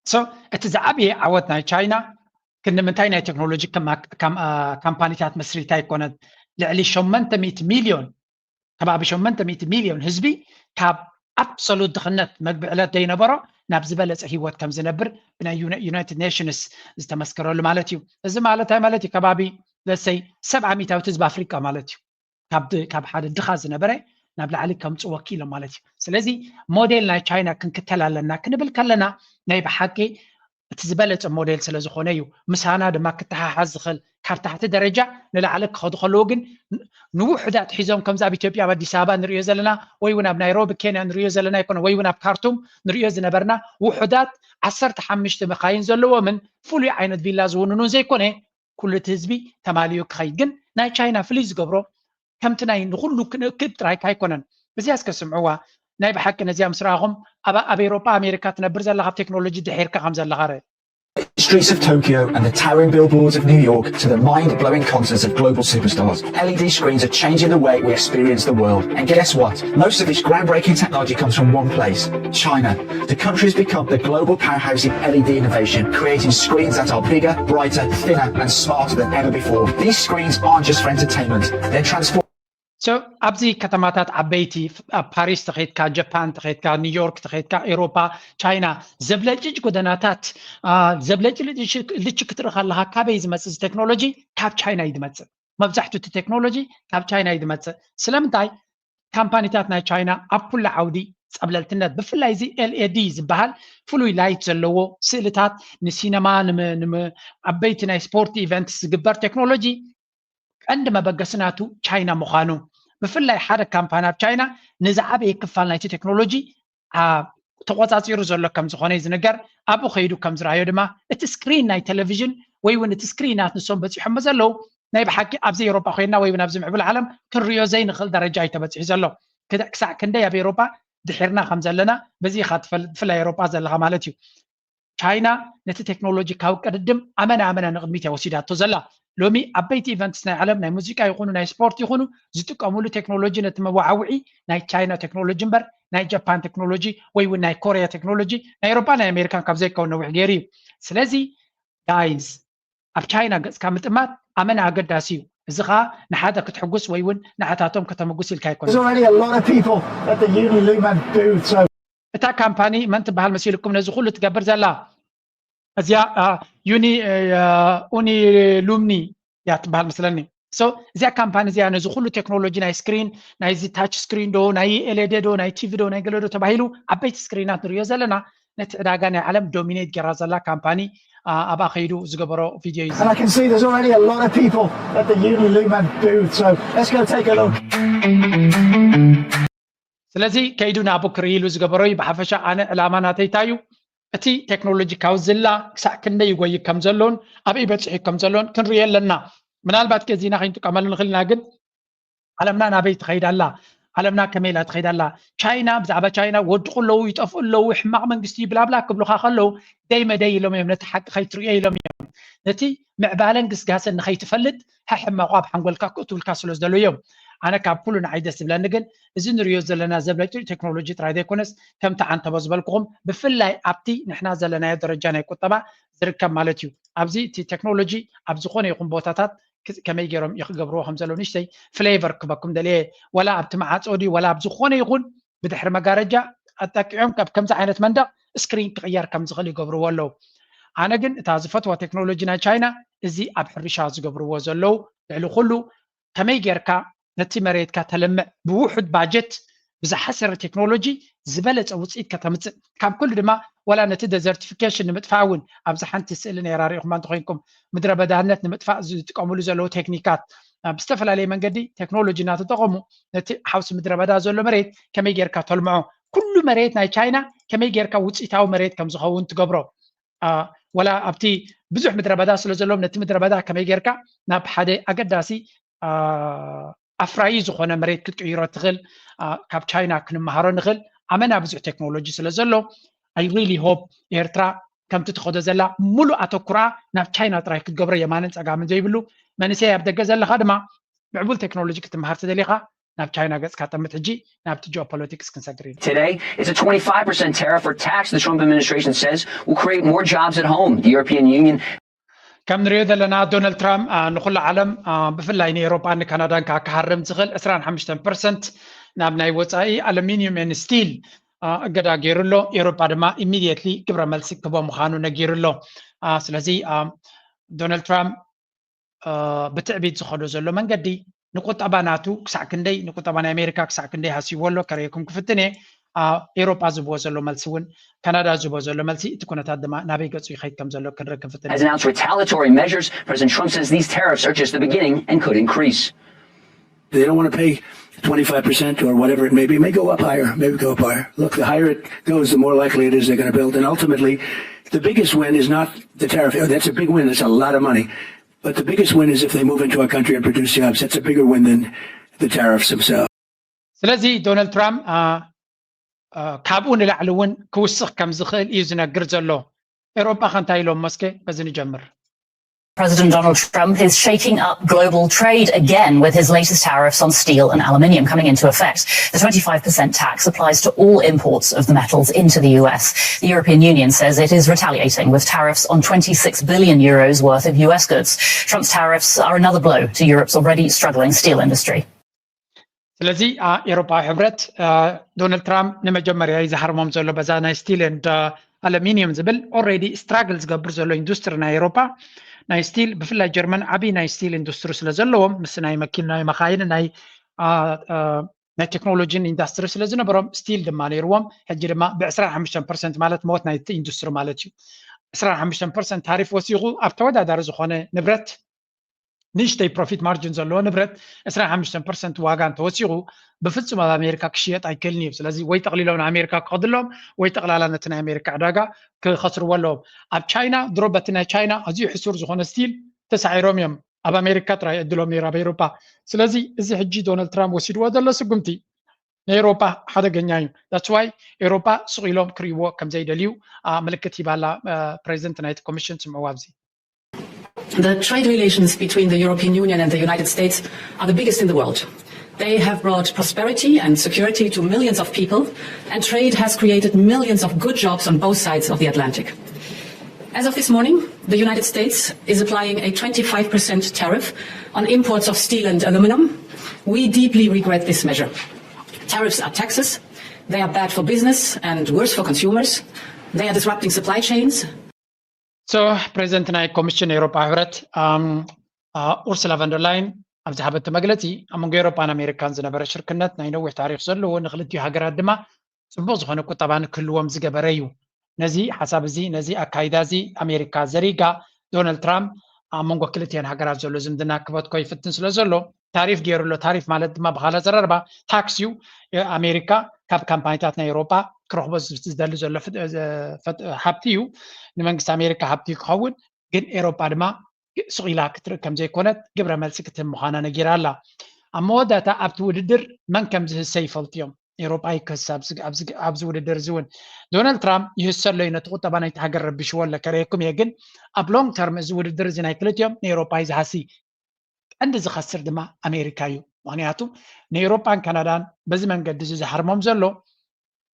So እቲ ዝዓበየ ዓወት ናይ ቻይና ክንዲ ምንታይ ናይ ቴክኖሎጂ ካምፓኒታት መስሪታ ኣይኮነት። ልዕሊ ሸሞንተ ሚእቲ ሚልዮን ከባቢ ሸሞንተ ሚእቲ ሚልዮን ህዝቢ ካብ ኣብሶሉት ድኽነት መግቢ ዕለት ዘይነበሮ ናብ ዝበለፀ ህይወት ከም ዝነብር ብናይ ዩናይትድ ኔሽንስ ዝተመስከረሉ ማለት እዩ። እዚ ማለት እንታይ ማለት እዩ? ከባቢ ለሰይ ሰብዓ ሚእታዊት ህዝቢ ኣፍሪቃ ማለት እዩ። ካብ ሓደ ድኻ ዝነበረ ናብ ላዕሊ ከምፅዎ ክኢሎም ማለት እዩ። ስለዚ ሞዴል ናይ ቻይና ክንክተል ኣለና ክንብል ከለና ናይ ብሓቂ እቲ ዝበለፀ ሞዴል ስለ ዝኾነ እዩ። ምሳና ድማ ክተሓሓዝ ዝኽእል ካብ ታሕቲ ደረጃ ንላዕሊ ክኸዱ ከለዉ ግን ንውሑዳት ሒዞም ከምዚ ኣብ ኢትዮጵያ ኣብ ኣዲስ ኣበባ ንሪኦ ዘለና ወይ እውን ኣብ ናይሮቢ ኬንያ ንሪኦ ዘለና ኣይኮነ ወይ እውን ኣብ ካርቱም ንሪኦ ዝነበርና ውሑዳት ዓሰርተ ሓሙሽተ መኻይን ዘለዎምን ፍሉይ ዓይነት ቪላ ዝውንኑን ዘይኮነ ኩሉ እቲ ህዝቢ ተማሊኡ ክኸይድ ግን ናይ ቻይና ፍልይ ዝገብሮ ከምቲ ናይ ንኩሉ ክንእክብ ጥራይካ ኣይኮነን። እዚኣ እስከ ስምዕዋ ናይ ብሓቂ ነዚኣ ምስ ረኣኹም ኣብ ኤሮጳ ኣሜሪካ ትነብር ዘላ ካብ ቴክኖሎጂ ድሒርካ ከም ዘለኻ ርእ። streets of Tokyo and the towering billboards of New York to the mind blowing concerts of global superstars, L E D screens are changing the way we experience the world. And guess what? Most of this groundbreaking technology comes from one place China. The country has become the global powerhouse in L E D innovation, creating screens that are bigger, brighter, thinner, and smarter than ever before. These screens aren't just for entertainment, they're transforming. So ኣብዚ ከተማታት ዓበይቲ ኣብ ፓሪስ ተኸይድካ ጃፓን ተኸይድካ ኒውዮርክ ተኸይድካ ኤሮፓ ቻይና ዘብለጭልጭ ጎደናታት ዘብለጭልጭ ክትርኢ ከለካ ካበይ ዝመፅእ ቴክኖሎጂ ካብ ቻይና እዩ ዝመፅእ። መብዛሕትኡ እቲ ቴክኖሎጂ ካብ ቻይና እዩ ዝመፅእ። ስለምንታይ ካምፓኒታት ናይ ቻይና ኣብ ኩሉ ዓውዲ ፀብለልትነት ብፍላይ እዚ ኤልኤዲ ዝበሃል ፍሉይ ላይት ዘለዎ ስእልታት ንሲነማ ዓበይቲ ናይ ስፖርት ኢቨንት ዝግበር ቴክኖሎጂ ቀንዲ መበገሲ ናቱ ቻይና ምዃኑ ብፍላይ ሓደ ካምፓኒ ኣብ ቻይና ንዝዓበየ ክፋል ናይቲ ቴክኖሎጂ ተቆፃፂሩ ዘሎ ከም ዝኾነ እዩ ዝንገር። ኣብኡ ከይዱ ከም ዝረኣዮ ድማ እቲ ስክሪን ናይ ቴሌቪዥን ወይ እውን እቲ ስክሪናት ንሶም በፂሖሞ ዘለዉ ናይ ብሓቂ ኣብዚ ኤውሮጳ ኮይንና ወይ እውን ኣብዚ ምዕቡል ዓለም ክንሪኦ ዘይንኽእል ደረጃ እዩ ተበፂሑ ዘሎ። ክሳዕ ክንደይ ኣብ ኤውሮጳ ድሒርና ከም ዘለና በዚ ኢኻ ትፈልጥ፣ ብፍላይ ኤውሮጳ ዘለኻ ማለት እዩ። ቻይና ነቲ ቴክኖሎጂ ካብ ቅድድም ኣመና ኣመና ንቕድሚት እያ ወሲዳቶ ዘላ። ሎሚ ዓበይቲ ኢቨንትስ ናይ ዓለም ናይ ሙዚቃ ይኹኑ ናይ ስፖርት ይኹኑ ዝጥቀምሉ ቴክኖሎጂ ነቲ መወዓውዒ ናይ ቻይና ቴክኖሎጂ እምበር ናይ ጃፓን ቴክኖሎጂ ወይ እውን ናይ ኮርያ ቴክኖሎጂ ናይ ኤውሮጳ ናይ ኣሜሪካን ካብ ዘይከውን ነዊሕ ገይሩ እዩ። ስለዚ ጋይዝ ኣብ ቻይና ገጽካ ምጥማት ኣመና ኣገዳሲ እዩ። እዚ ኸኣ ንሓደ ክትሕጉስ ወይ እውን ንዓታቶም ከተመጉስ ኢልካ ኣይኮነን። There's already a lot of people at the Uni Lumen booth, so እታ ካምፓኒ መን ትበሃል መሲልኩም ነዚ ኩሉ ትገብር ዘላ? እዚኣ ዩኒ ኡኒ ሉምኒ እያ ትበሃል መስለኒ። So እዚኣ ካምፓኒ እዚኣ ነዚ ኩሉ ቴክኖሎጂ ናይ ስክሪን ናይዚ ታች ስክሪን ዶ ናይ ኤልኢዲ ዶ ናይ ቲቪ ዶ ናይ ገለ ዶ ተባሂሉ ዓበይቲ ስክሪናት ንሪኦ ዘለና ነቲ ዕዳጋ ናይ ዓለም ዶሚኔት ገይራ ዘላ ካምፓኒ ኣብኣ ከይዱ ዝገበሮ ቪድዮ እዩ። And I can see there's already a lot of people at the Uni Lumen booth, so let's go take a look. ስለዚ ከይዱ ናብኡ ክርኢ ኢሉ ዝገበሮ እዩ። ብሓፈሻ ኣነ ዕላማ ናተይ እንታይ እዩ? እቲ ቴክኖሎጂ ካብ ዝላ ክሳዕ ክንደይ ይጎይ ከም ዘሎን ኣበይ በፂሑ ከም ዘሎን ክንርኢ ኣለና። ምናልባት ከዚና ከይንጥቀመሉ ንኽእል ኢና፣ ግን ዓለምና ናበይ ትኸይድ ኣላ? ዓለምና ከመይ ኢላ ትኸይድ ኣላ? ቻይና፣ ብዛዕባ ቻይና ወድቑ ኣለዉ፣ ይጠፍኡ ኣለዉ፣ ሕማቕ መንግስቲ እዩ ብላብላ ክብሉኻ ከለዉ ደይ መደይ ኢሎም እዮም ነቲ ሓቂ ከይትርእዮ ኢሎም እዮም። ነቲ ምዕባለን ግስጋሰን ንኸይትፈልጥ ሕሕመቑ ኣብ ሓንጎልካ ክእትውልካ ስለ ዝደለዩ እዮም። ኣነ ካብ ኩሉ ንዓይ ደስ ዝብለኒ ግን እዚ ንሪኦ ዘለና ዘብለጭልጭ ቴክኖሎጂ ጥራይ ዘይኮነስ ከምቲ ዓንተቦ ዝበልኩኹም ብፍላይ ኣብቲ ንሕና ዘለናዮ ደረጃ ናይ ቁጠባ ዝርከብ ማለት እዩ። ኣብዚ እቲ ቴክኖሎጂ ኣብ ዝኾነ ይኹን ቦታታት ከመይ ገይሮም ይክገብርዎ ከም ዘለዉ ንሽተይ ፍሌቨር ክበኩም ደልየ። ወላ ኣብቲ መዓፆ ድዩ ወላ ኣብ ዝኾነ ይኹን ብድሕሪ መጋረጃ ኣጠቂዖም ካብ ከምዚ ዓይነት መንደቕ ስክሪን ክቕየር ከም ዝኽእል ይገብርዎ ኣለዉ። ኣነ ግን እታ ዝፈትዋ ቴክኖሎጂ ናይ ቻይና እዚ ኣብ ሕርሻ ዝገብርዎ ዘለዉ ልዕሊ ኩሉ ከመይ ጌርካ ነቲ መሬትካ ተለምዕ ብውሑድ ባጀት ብዝሓሰረ ቴክኖሎጂ ዝበለፀ ውፅኢት ከተምፅእ ካብ ኩሉ ድማ ወላ ነቲ ደዘርቲፊኬሽን ንምጥፋእ እውን ኣብዚ ሓንቲ ስእሊ ነይራ ሪኢኹማ እንተኮይንኩም ምድረ በዳነት ንምጥፋእ ዝጥቀምሉ ዘለዉ ቴክኒካት ብዝተፈላለየ መንገዲ ቴክኖሎጂ እናተጠቐሙ ነቲ ሓውሲ ምድረ በዳ ዘሎ መሬት ከመይ ጌርካ ተልምዖ ኩሉ መሬት ናይ ቻይና ከመይ ጌርካ ውፅኢታዊ መሬት ከም ዝኸውን ትገብሮ ወላ ኣብቲ ብዙሕ ምድረ በዳ ስለ ዘለዎም ነቲ ምድረ በዳ ከመይ ጌርካ ናብ ሓደ ኣገዳሲ ኣፍራዪ ዝኾነ መሬት ክትቅይሮ ትኽእል ካብ ቻይና ክንመሃሮ ንኽእል ኣመና ብዙሕ ቴክኖሎጂ ስለ ዘሎ I really hope ኤርትራ ከምቲ ትኸዶ ዘላ ሙሉእ ኣተኩራ ናብ ቻይና ጥራይ ክትገብሮ የማንን ፀጋምን ዘይብሉ መንእሰይ ኣብ ደገ ዘለኻ ድማ ምዕቡል ቴክኖሎጂ ክትመሃር ተደሊኻ ናብ ቻይና ገፅካ ጠምት ሕጂ ናብቲ ጂኦፖለቲክስ ክንሰግር ኢና። Today, it's a twenty-five percent tariff or tax the Trump administration says will create more jobs at home. The European Union ከም ንሪኦ ዘለና ዶናልድ ትራምፕ ንኩሉ ዓለም ብፍላይ ንኤሮጳን ንካናዳን ከዓ ክሃርም ዝኽእል ዕስራን ሓሙሽተን ፐርሰንት ናብ ናይ ወፃኢ ኣሉሚኒየም ን ስቲል እገዳ ገይሩ ኣሎ። ኤሮጳ ድማ ኢሚድየትሊ ግብረ መልሲ ክቦ ምዃኑ ነጊሩ ኣሎ። ስለዚ ዶናልድ ትራምፕ ብትዕቢት ዝኸዶ ዘሎ መንገዲ ንቁጠባ ናቱ ክሳዕ ክንደይ ንቁጠባ ናይ ኣሜሪካ ክሳዕ ክንደይ ሃስይዎ ኣሎ ከርእየኩም ክፍትን እየ። ኤሮጳ ዝብዎ ዘሎ መልሲ እውን ካናዳ ዝቦ ዘሎ መልሲ እቲ ኩነታት ድማ ናበይ ገፁ ይኸይድ ከም ዘሎ ክንርኢ ክንፍትን has announced retaliatory measures. President Trump says these tariffs are just the beginning and could increase. They don't want to pay twenty-five percent or whatever it may be. It may go up higher, maybe go up higher. Look, the higher it goes, the more likely it is they're going to build. And ultimately, the biggest win is not the tariff. Oh, that's a big win. That's a lot of money. But the biggest win is if they move into our country and produce jobs. That's a bigger win than the tariffs themselves. ስለዚ ዶናልድ ትራምፕ ካብኡ ንላዕሊ እውን ክውስኽ ከም ዝኽእል እዩ ዝነግር ዘሎ። ኤሮጳ ከ እንታይ ኢሎም መስከ በዚ ንጀምር። President Donald Trump is shaking up global trade again with his latest tariffs on steel and aluminium coming into effect. The twenty-five percent tax applies to all imports of the metals into the U S. The European Union says it is retaliating with tariffs on twenty-six billion euros worth of U S goods. Trump's tariffs are another blow to Europe's already struggling steel industry. ስለዚ ኤሮፓዊ ሕብረት ዶናልድ ትራምፕ ንመጀመርያ እዩ ዝሃርሞም ዘሎ በዛ ናይ ስቲል ን ኣለሚኒየም ዝብል ኦሬዲ ስትራግል ዝገብር ዘሎ ኢንዱስትሪ ናይ ኤሮፓ ናይ ስቲል ብፍላይ ጀርመን ዓብዪ ናይ ስቲል ኢንዱስትሪ ስለ ዘለዎም ምስ ናይ መኪና ናይ መኻይን ናይ ናይ ቴክኖሎጂን ኢንዳስትሪ ስለ ዝነበሮም ስቲል ድማ ነይርዎም ሕጂ ድማ ብ25 ፐርሰንት ማለት ሞት ናይ ኢንዱስትሪ ማለት እዩ 25 ፐርሰንት ታሪፍ ወሲኹ ኣብ ተወዳዳሪ ዝኾነ ንብረት ንእሽተይ ፕሮፊት ማርጅን ዘለዎ ንብረት 25 ፐርሰንት ዋጋ እንተወሲኹ ብፍፁም ኣብ ኣሜሪካ ክሽየጥ ኣይክእልን እዩ ስለዚ ወይ ጠቕሊሎም ንኣሜሪካ ክኸድሎም ወይ ጠቕላላ ነቲ ናይ ኣሜሪካ ዕዳጋ ክኸስርዎ ኣለዎም ኣብ ቻይና ድሮ በቲ ናይ ቻይና ኣዝዩ ሕሱር ዝኾነ ስቲል ተሳዒሮም እዮም ኣብ ኣሜሪካ ጥራይ ዕድሎም ነይሩ ኣብ ኤሮፓ ስለዚ እዚ ሕጂ ዶናልድ ትራምፕ ወሲድዎ ዘሎ ስጉምቲ ንኤሮፓ ሓደገኛ እዩ that's why ኤሮፓ ስቕ ኢሎም ክርእይዎ ከም ዘይደልዩ ምልክት ሂባላ ፕሬዚደንት ናይቲ ኮሚሽን ስምዕዎ ኣብዚ The trade relations between the European Union and the United States are the biggest in the world. They have brought prosperity and security to millions of people, and trade has created millions of good jobs on both sides of the Atlantic. As of this morning, the United States is applying a twenty-five percent tariff on imports of steel and aluminum. We deeply regret this measure. Tariffs are taxes. They are bad for business and worse for consumers. They are disrupting supply chains. So ፕሬዚደንት ናይ ኮሚሽን ኤውሮጳ ህብረት ኡርሱላ ቨንደርላይን ኣብ ዝሃበቶ መግለፂ ኣብ መንጎ ኤውሮጳን ኣሜሪካን ዝነበረ ሽርክነት ናይ ነዊሕ ታሪክ ዘለዎ ንክልቲኡ ሃገራት ድማ ፅቡቅ ዝኾነ ቁጠባ ንክህልዎም ዝገበረ እዩ። ነዚ ሓሳብ እዚ ነዚ ኣካይዳ እዚ ኣሜሪካ ዘሪጋ ዶናልድ ትራምፕ ኣብ መንጎ ክልቲአን ሃገራት ዘሎ ዝምድና ክበትኮ ይፍትን ስለ ዘሎ ታሪፍ ገይሩ ኣሎ። ታሪፍ ማለት ድማ ብካልእ ኣዘራርባ ታክስ እዩ። ኣሜሪካ ካብ ካምፓኒታት ናይ ኤውሮጳ ክረኽቦ ዝደሊ ዘሎ ሃብቲ እዩ። ንመንግስቲ ኣሜሪካ ሃብቲ ክኸውን ግን ኤውሮጳ ድማ ስቕ ኢላ ክትርኢ ከም ዘይኮነት ግብረ መልሲ ክትህብ ምዃና ነጊራ ኣላ። ኣብ መወዳእታ ኣብቲ ውድድር መን ከም ዝህሰ ይፈልጡ እዮም። ኤውሮጳ ይክህስ ኣብዚ ውድድር እዚ እውን ዶናልድ ትራምፕ ይህሰ ኣሎ እዩ። ነቲ ቁጠባ ናይቲ ሃገር ረቢሽዎ ኣሎ ከርእየኩም እየ። ግን ኣብ ሎንግ ተርም እዚ ውድድር እዚ ናይ ክልቲኦም ንኤውሮጳ እዩ ዝሃሲ። ቀንዲ ዝኸስር ድማ ኣሜሪካ እዩ። ምክንያቱ ንኤውሮጳን ካናዳን በዚ መንገዲ እዚ ዝሃርሞም ዘሎ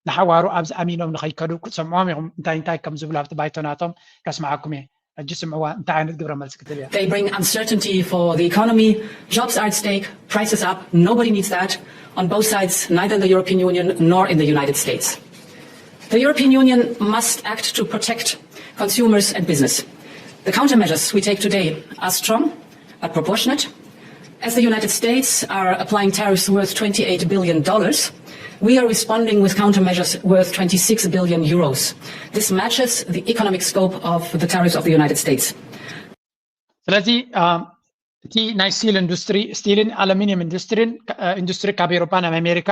ንሓዋሩ ኣብዚ ኣሚኖም ንኸይከዱ ክትሰምዖም ኢኹም እንታይ እንታይ ከም ዝብሉ ኣብቲ ባይቶ ናቶም ከስምዓኩም እየ። ሕጂ ስምዕዋ እንታይ ዓይነት ግብረ መልሲ ክትህብ እያ። They bring uncertainty for the economy. Jobs are at stake. Prices up. Nobody needs that on both sides, neither in the European Union nor in the United States. The European Union must act to protect consumers and business. The countermeasures we take today are strong but proportionate. As the United States are applying tariffs worth twenty-eight billion dollars, we are responding with countermeasures worth twenty-six billion euros. This matches the economic scope of the tariffs of the United States. ስለዚ እቲ ናይ ስቲል ኢንዱስትሪ ስቲልን ኣሉሚኒየም ኢንዱስትሪን ኢንዱስትሪ ካብ ኤውሮጳ ናብ ኣሜሪካ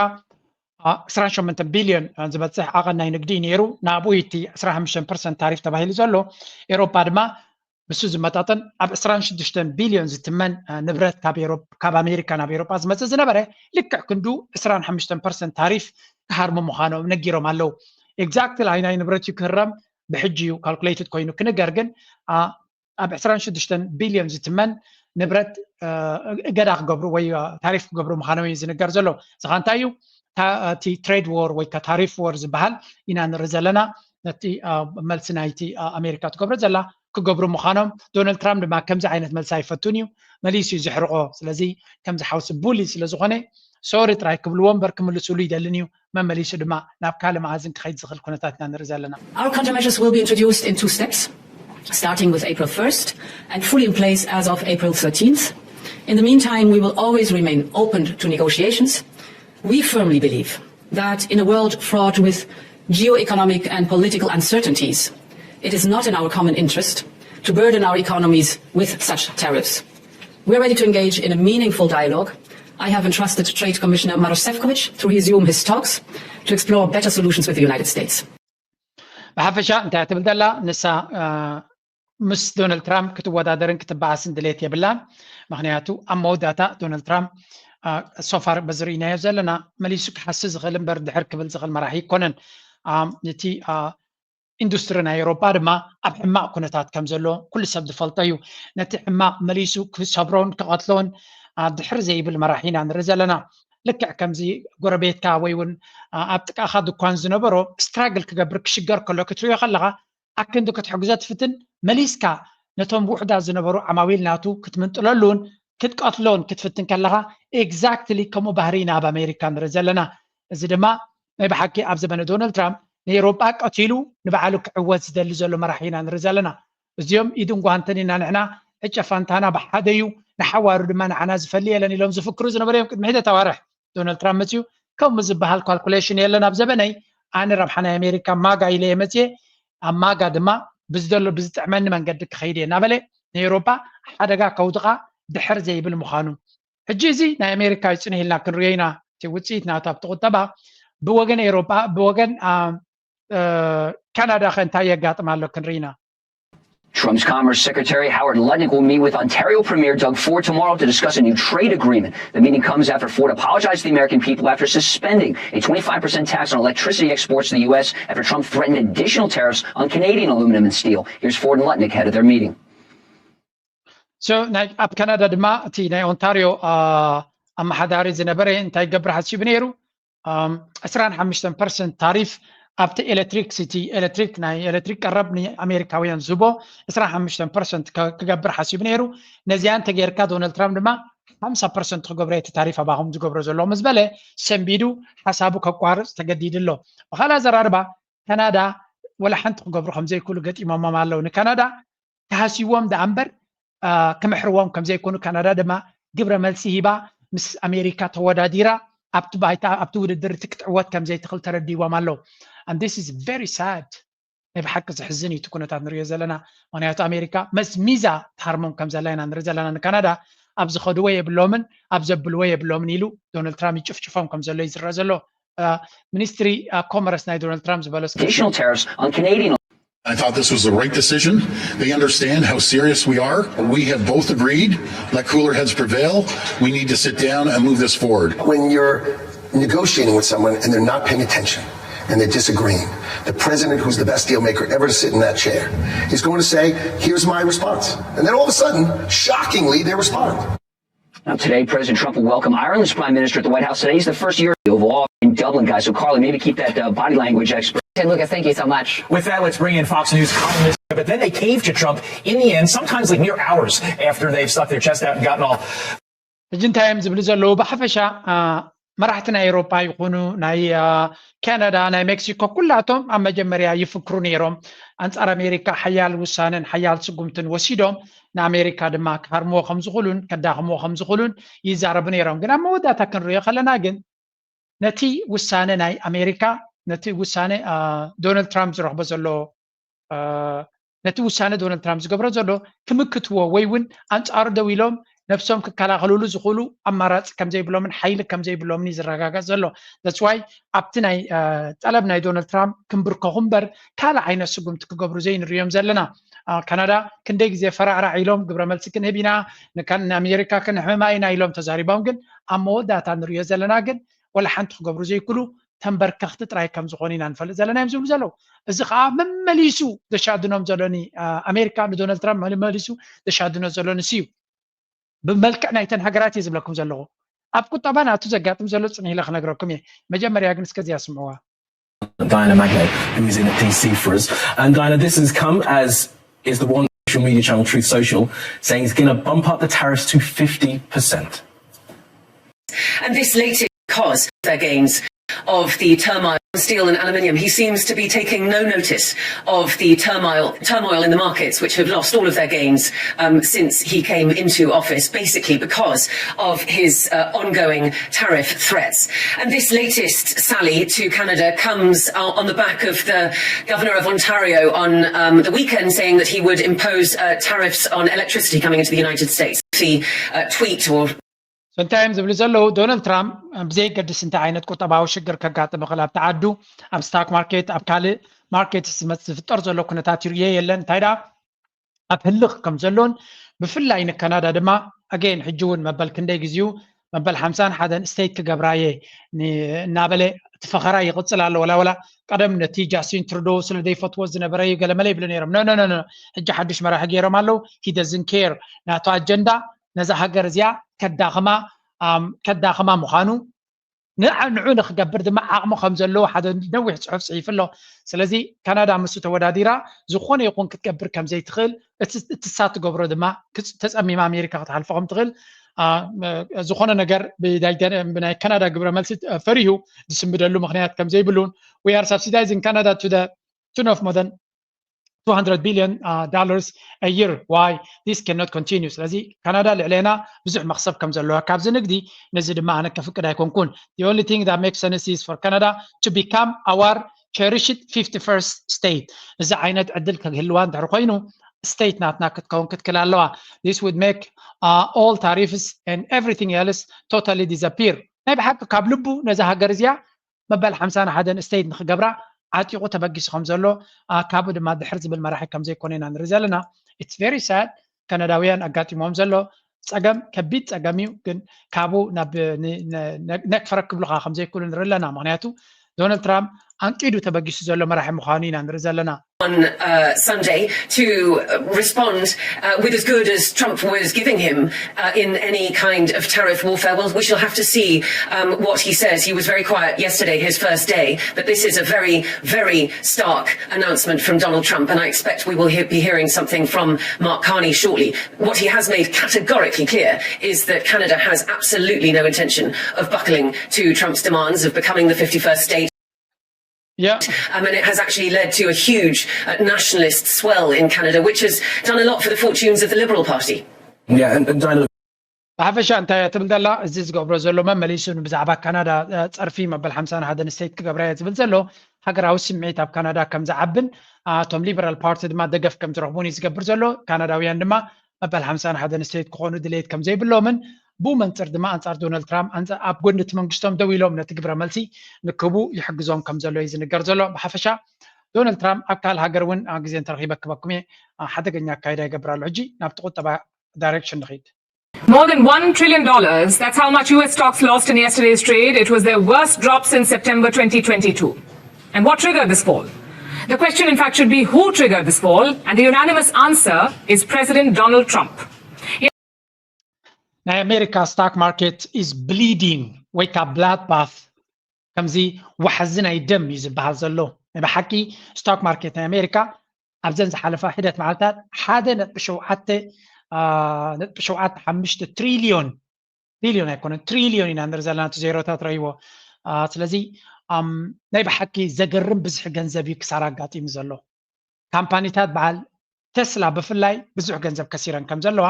ዕስራን ሸሞንተን ቢልዮን ዝበፅሕ ዓቐን ናይ ንግዲ እዩ ነይሩ። ናብኡ እቲ ዕስራን ሓሙሽተን ፐርሰንት ታሪፍ ተባሂሉ ዘሎ ኤውሮጳ ድማ ብሱ ዝመጣጠን ኣብ ዕስራን ሽዱሽተን ቢልዮን ዝትመን ንብረት ካብ ኣሜሪካ ናብ ኤውሮጳ ዝመፅእ ዝነበረ ልክዕ ክንዱ ዕስራን ሓሙሽተን ፐርሰንት ታሪፍ ክሃርሙ ምዃኖም ነጊሮም ኣለዉ። ኤግዛክትሊ ኣይናይ ንብረት እዩ ክህረም ብሕጂ እዩ ካልኩሌትድ ኮይኑ ክንገር ግን ኣብ ዕስራን ሽዱሽተን ቢልዮን ዝትመን ንብረት እገዳ ክገብሩ ወይ ታሪፍ ክገብሩ ምዃኖም እዩ ዝንገር ዘሎ። እዚ ኸ እንታይ እዩ? እቲ ትሬድ ዎር ወይ ታሪፍ ዎር ዝበሃል ኢና ንርኢ ዘለና። ነቲ መልሲ ናይቲ ኣሜሪካ ትገብሮ ዘላ ክገብሩ ምዃኖም ዶናልድ ትራምፕ ድማ ከምዚ ዓይነት መልሲ ኣይፈቱን እዩ፣ መሊሱ እዩ ዝሕርቆ። ስለዚ ከምዚ ሓውሲ ቡሊ ስለ ዝኾነ ሶሪ ጥራይ ክብልዎ እምበር ክምልስሉ ይደልን እዩ። መመሊሱ ድማ ናብ ካልእ መኣዝን ክኸይድ ዝኽእል ኩነታት ኢና ንርኢ ዘለና። Our countermeasures will be introduced in two steps, starting with April first and fully in place as of April thirteenth. In the meantime, we will always remain open to negotiations. We firmly believe that in a world fraught with geo-economic and political uncertainties, it is not in our common interest to burden our economies with such tariffs. We're ready to engage in a meaningful dialogue. I have entrusted Trade Commissioner Maroš Šefčovič to resume his talks to explore better solutions with the United States. ብሓፈሻ እንታይ ትብል ዘላ ንሳ ምስ ዶናልድ ትራምፕ ክትወዳደርን ክትበኣስን ድሌት የብላን። ምክንያቱ ኣብ መወዳእታ ዶናልድ ትራምፕ ሶፋር በዚ ርኢናዮ ዘለና መሊሱ ክሓሲ ዝኽእል እምበር ድሕር ክብል ዝኽእል መራሒ ይኮነን። እቲ ኢንዱስትሪ ናይ ኤውሮጳ ድማ ኣብ ሕማቕ ኩነታት ከም ዘሎ ኩሉ ሰብ ዝፈልጦ እዩ። ነቲ ሕማቕ መሊሱ ክሰብሮን ክቐትሎን ድሕር ዘይብል መራሒ ኢና ንርኢ ዘለና። ልክዕ ከምዚ ጎረቤትካ ወይ እውን ኣብ ጥቃኻ ድኳን ዝነበሮ ስትራግል ክገብር ክሽገር ከሎ ክትሪኦ ከለኻ ኣክንዲ ክትሕግዞ ትፍትን መሊስካ ነቶም ውሑዳት ዝነበሩ ዓማዊል ናቱ ክትምንጥለሉን ክትቀትሎን ክትፍትን ከለኻ ኤግዛክትሊ ከምኡ ባህሪ ኢና ኣብ ኣሜሪካ ንርኢ ዘለና። እዚ ድማ ናይ ብሓቂ ኣብ ዘበነ ዶናልድ ትራምፕ ንኤውሮጳ ቀቲሉ ንባዕሉ ክዕወት ዝደሊ ዘሎ መራሒ ኢና ንርኢ ዘለና። እዚኦም ኢድን ጓንትን ኢና ንሕና ዕጨ ፋንታና ብሓደ እዩ ንሓዋሩ ድማ ንዓና ዝፈሊ የለን ኢሎም ዝፍክሩ ዝነበሩ እዮም ቅድሚ ሒደት ኣዋርሕ። ዶናልድ ትራምፕ መፅዩ ከምኡ ዝበሃል ካልኩሌሽን የለን ኣብ ዘበነይ ኣነ ረብሓ ናይ ኣሜሪካ ማጋ ኢለ እየ መፅየ ኣብ ማጋ ድማ ብዝደሎ ብዝጥዕመኒ መንገዲ ክኸይድ እየ እናበለ ንኤውሮጳ ሓደጋ ከውድቓ ድሕር ዘይብል ምዃኑ ሕጂ እዚ ናይ ኣሜሪካ ይፅንህ ኢልና ክንሪኦ ኢና። እቲ ውፅኢት ናቱ ኣብቲ ቁጠባ ብወገን ኤውሮጳ ብወገን ካናዳ ከ እንታይ የጋጥም ኣሎ ክንርኢ ኢና። Trump's Commerce Secretary Howard Lutnick will meet with Ontario Premier Doug Ford tomorrow to discuss a new trade agreement. The meeting comes after Ford apologized to the American people after suspending a twenty-five percent tax on electricity exports to the U S after Trump threatened additional tariffs on Canadian aluminum and steel. Here's Ford and Lutnick ahead of their meeting. So ናይ ኣብ ካናዳ ድማ እቲ ናይ ኦንታሪዮ ኣመሓዳሪ ዝነበረ እንታይ ይገብር ሓሲቡ ነይሩ? ዕስራን ሓሙሽተን ፐርሰንት ታሪፍ ኣብቲ ኤሌክትሪክሲቲ ኤሌክትሪክ ናይ ኤሌክትሪክ ቀረብ ንኣሜሪካውያን ዝህቦ ዕስራን ሓሙሽተን ፐርሰንት ክገብር ሓሲቡ ነይሩ። ነዚኣን ተጌርካ ዶናልድ ትራምፕ ድማ ሓምሳ ፐርሰንት ክገብረ እቲ ታሪፍ ኣባኹም ዝገብሮ ዘለዎ ምስ በለ ሰንቢዱ ሓሳቡ ከቋርፅ ተገዲዱ ኣሎ። ብካልእ ኣዘራርባ ካናዳ ወላ ሓንቲ ክገብሩ ከምዘይክእሉ ገጢሞሞም ኣለዉ። ንካናዳ ክሃስይዎም ደኣ እምበር ክምሕርዎም ከምዘይኮኑ ካናዳ ድማ ግብረ መልሲ ሂባ ምስ ኣሜሪካ ተወዳዲራ ኣብቲ ባይታ ኣብቲ ውድድር እቲ ክትዕወት ከምዘይትኽእል ተረዲዎም ኣለዉ። And this is very sad። ናይ ብሓቂ ዝሕዝን እዩ እቲ ኩነታት ንሪኦ ዘለና። ምክንያቱ ኣሜሪካ መስሚዛ ትሃርሞም ከም ዘላ ኢና ንርኢ ዘለና። ንካናዳ ኣብ ዝኸድዎ የብሎምን ኣብ ዘብልዎ የብሎምን ኢሉ ዶናልድ ትራምፕ ይጭፍጭፎም ከም ዘሎ እዩ ዝረአ ዘሎ። ሚኒስትሪ ኮመርስ ናይ ዶናልድ ትራምፕ ዝበሎ እስከ Additional tariffs on Canadian I thought this was the right decision. They understand how serious we are. We have both agreed, let cooler heads prevail. We need to sit down and move this forward. When you're negotiating with someone and they're not paying attention and they're disagreeing, the president, who's the best deal maker ever to sit in that chair, is going to say, "Here's my response." And then all of a sudden, shockingly, they respond. Now, today, President Trump will welcome Ireland's Prime Minister at the White House today. He's the first year in the Oval Office in Dublin, guys. So, Carly, maybe keep that uh, body language expert. And Lucas, thank you so much. With that, let's bring in Fox News columnist. But then they caved to Trump in the end, sometimes like mere hours after they've stuck their chest out and gotten all. ሕጂ እንታይ እዮም ዝብሉ ዘለዉ? ብሓፈሻ መራሕቲ ናይ ኤውሮጳ ይኹኑ ናይ ካናዳ፣ ናይ ሜክሲኮ ኩላቶም ኣብ መጀመርያ ይፍክሩ ነይሮም። ኣንጻር ኣሜሪካ ሓያል ውሳነን ሓያል ስጉምትን ወሲዶም ንኣሜሪካ ድማ ክሃርምዎ ከም ዝኽእሉን ከዳኽምዎ ከም ዝኽእሉን ይዛረቡ ነይሮም። ግን ኣብ መወዳእታ ክንሪኦ ከለና ግን ነቲ ውሳነ ናይ ኣሜሪካ ነቲ ውሳነ ዶናልድ ትራምፕ ዝረኽቦ ዘሎ ነቲ ውሳነ ዶናልድ ትራምፕ ዝገብሮ ዘሎ ክምክትዎ ወይ እውን ኣንጻሩ ደው ኢሎም ነብሶም ክከላኸልሉ ዝኽእሉ ኣማራፂ ከምዘይብሎምን ሓይሊ ከምዘይብሎምን እዩ ዝረጋገፅ ዘሎ። That's why ኣብቲ ናይ ጠለብ ናይ ዶናልድ ትራምፕ ክንብርከኹ እምበር ካልእ ዓይነት ስጉምቲ ክገብሩ ዘይንሪኦም ዘለና። ካናዳ ክንደይ ግዜ ፈራዕራዕ ኢሎም ግብረ መልሲ ክንህብ ኢና ንኣሜሪካ ክንሕመማ ኢና ኢሎም ተዛሪቦም፣ ግን ኣብ መወዳእታ ንሪኦ ዘለና ግን ወላ ሓንቲ ክገብሩ ዘይክሉ ተንበርከኽቲ ጥራይ ከም ዝኾኑ ኢና ንፈልጥ ዘለና እዮም ዝብሉ ዘለዉ። እዚ ከዓ መመሊሱ ዘሻድኖም ዘሎ ኣሜሪካ ንዶናልድ ትራምፕ መመሊሱ ዘሻድኖ ዘሎ ንሱ እዩ። ብመልክዕ ናይተን ሃገራት እየ ዝብለኩም ዘለኹ። ኣብ ቁጠባ ናቱ ዘጋጥም ዘሎ ፅን ኢለ ክነግረኩም እየ። መጀመርያ ግን እስከዚኣ ስምዕዋ። Diana Magnay, who is in D C for us. And Diana, this has come as is the one social media channel, Truth Social, saying he's going to bump up the tariffs to fifty percent. And this latest because of their gains of the turmoil in steel and aluminium. He seems to be taking no notice of the turmoil, turmoil in the markets, which have lost all of their gains um, since he came into office, basically because of his uh, ongoing tariff threats. And this latest sally to Canada comes uh, on the back of the governor of Ontario on um, the weekend saying that he would impose uh, tariffs on electricity coming into the United States. The uh, tweet or እንታይ እዮም ዝብሉ ዘለዉ? ዶናልድ ትራምፕ ብዘይገድስ እንታይ ዓይነት ቁጠባዊ ሽግር ከጋጥም ይኽእል ኣብቲ ዓዱ ኣብ ስታክ ማርኬት ኣብ ካልእ ማርኬት ዝፍጠር ዘሎ ኩነታት ይርእየ የለን። እንታይ ደኣ ኣብ ህልኽ ከም ዘሎን ብፍላይ ንካናዳ ድማ ኣገይን ሕጂ እውን መበል ክንደይ ግዜኡ መበል ሓምሳን ሓደን ስቴት ክገብራ እየ እናበለ እቲ ፈኸራ ይቕፅል ኣሎ። ወላ ወላ ቀደም ነቲ ጃስቲን ትሩዶ ስለ ዘይፈትዎ ዝነበረ እዩ ገለመለ ይብሉ ነይሮም። ኖ ኖ ኖ ሕጂ ሓዱሽ መራሒ ገይሮም ኣለዉ። He doesn't care ናቱ ኣጀንዳ ነዛ ሃገር እዚኣ ከዳኽማ ከዳኽማ ምዃኑ ንዑ ንዑ ንክገብር ድማ ዓቕሚ ከም ዘለዎ ሓደ ነዊሕ ፅሑፍ ፅሒፉ ኣሎ። ስለዚ ካናዳ ምስኡ ተወዳዲራ ዝኾነ ይኹን ክትገብር ከም ዘይትኽእል እትሳ ትገብሮ ድማ ተፀሚማ ኣሜሪካ ክትሓልፎ ከም ትኽእል ዝኾነ ነገር ብናይ ካናዳ ግብረ መልሲ ፈሪሁ ዝስምደሉ ምክንያት ከም ዘይብሉን we are subsidizing Canada to the tune of more than two hundred billion uh, dollars a year. Why this cannot continue? ስለዚ ካናዳ ልዕሌና ብዙሕ መክሰብ ከም ዘለዋ ካብዚ ንግዲ ነዚ ድማ ኣነ ከፍቅድ ኣይኮንኩን። The only thing that makes sense is for Canada to become our cherished fifty-first state. እዚ ዓይነት ዕድል ክህልዋ እንድሕር ኮይኑ ስቴት ናትና ክትከውን ክትክል ኣለዋ። This would make uh, all tariffs and everything else totally disappear. ናይ ብሓቂ ካብ ልቡ ነዛ ሃገር እዚኣ መበል ሓምሳን ሓደን ስቴት ንክገብራ ዓጢቑ ተበጊሱ ከም ዘሎ ካብኡ ድማ ድሕር ዝብል መራሒ ከም ዘይኮነ ኢና ንርኢ ዘለና። It's very sad። ካናዳውያን ኣጋጢሞም ዘሎ ፀገም ከቢድ ፀገም እዩ። ግን ካብኡ ናብ ነክፈረክ ክብሉካ ከም ዘይክእሉ ንርኢ ኣለና። ምክንያቱ ዶናልድ ትራምፕ ኣንቂዱ ተበጊሱ ዘሎ መራሒ ምዃኑ ኢና ንርኢ ዘለና። on uh, Sunday to uh, respond uh, with as good as Trump was giving him uh, in any kind of tariff warfare. Well, we shall have to see um, what he says. He was very quiet yesterday, his first day, but this is a very, very stark announcement from Donald Trump, and I expect we will he- be hearing something from Mark Carney shortly. What he has made categorically clear is that Canada has absolutely no intention of buckling to Trump's demands of becoming the fifty-first state. Yeah. Um, and it has actually led to a huge uh, nationalist swell in Canada, which has done a lot for the fortunes of the Liberal Party. Yeah, and, and Dinah, ብሓፈሻ እንታይ እያ ትብል ዘላ? እዚ ዝገብሮ ዘሎ መመሊሱ ብዛዕባ ካናዳ እ፣ ጸርፊ መበል ሓምሳን ሓደን ስቴት ክገብራ እየ ዝብል ዘሎ ሃገራዊ ስምዒት ኣብ ካናዳ ከም ዝዓብን፣ እ፣ እቶም ሊበራል ፓርቲ ድማ ደገፍ ከም ዝረኽቡን እዩ ዝገብር ዘሎ። ካናዳውያን ድማ መበል ሓምሳን ሓደን ስቴት ክኾኑ ድሌት ከም ዘይብሎምን፣ ብኡ መንጽር ድማ ኣንጻር ዶናልድ ትራምፕ ኣንጻ- ኣብ ጎኒ እቲ መንግስቶም ደው ኢሎም ነቲ ግብረ መልሲ ንክህቡ ይሕግዞም ከም ዘሎ እዩ ዝንገር ዘሎ። ብሓፈሻ ዶናልድ ትራምፕ ኣብ ካልእ ሃገር እውን እ፣ ግዜ እንተረኺበ ክበኩም እየ፣ እ፣ ሓደገኛ ኣካይዳ ይገብር ኣሎ። ሕጂ ናብቲ ቁጠባ ዳይሬክሽን ንኺድ። More than one trillion dollars. That's how much U S stocks lost in yesterday's trade. It was their worst drop since September twenty twenty-two. And what triggered this fall? The question, in fact, should be who triggered this fall, and the unanimous answer is President Donald Trump. ናይ ኣሜሪካ ስታክ ማርኬት is bleeding ወይ ከዓ ብላድ ባስ ከምዚ ዋሕዚ ናይ ደም እዩ ዝበሃል ዘሎ። ናይ ብሓቂ ስታክ ማርኬት ናይ ኣሜሪካ ኣብዘን ዝሓለፋ ሒደት መዓልታት ሓደ ነጥቢ ሸውዓተ አ፣ ነጥቢ ሸውዓተ ሓሙሽተ ትሪልዮን ትሪልዮን ኣይኮነን ትሪልዮን ኢና ንርኢ ዘለና እቲ ዜሮታት ረይዎ። አ፣ ስለዚ ኣም፣ ናይ ብሓቂ ዘገርም ብዝሒ ገንዘብ እዩ ክሳራ ኣጋጢሙ ዘሎ። ካምፓኒታት በዓል ቴስላ ብፍላይ ብዙሕ ገንዘብ ከሲረን ከም ዘለዋ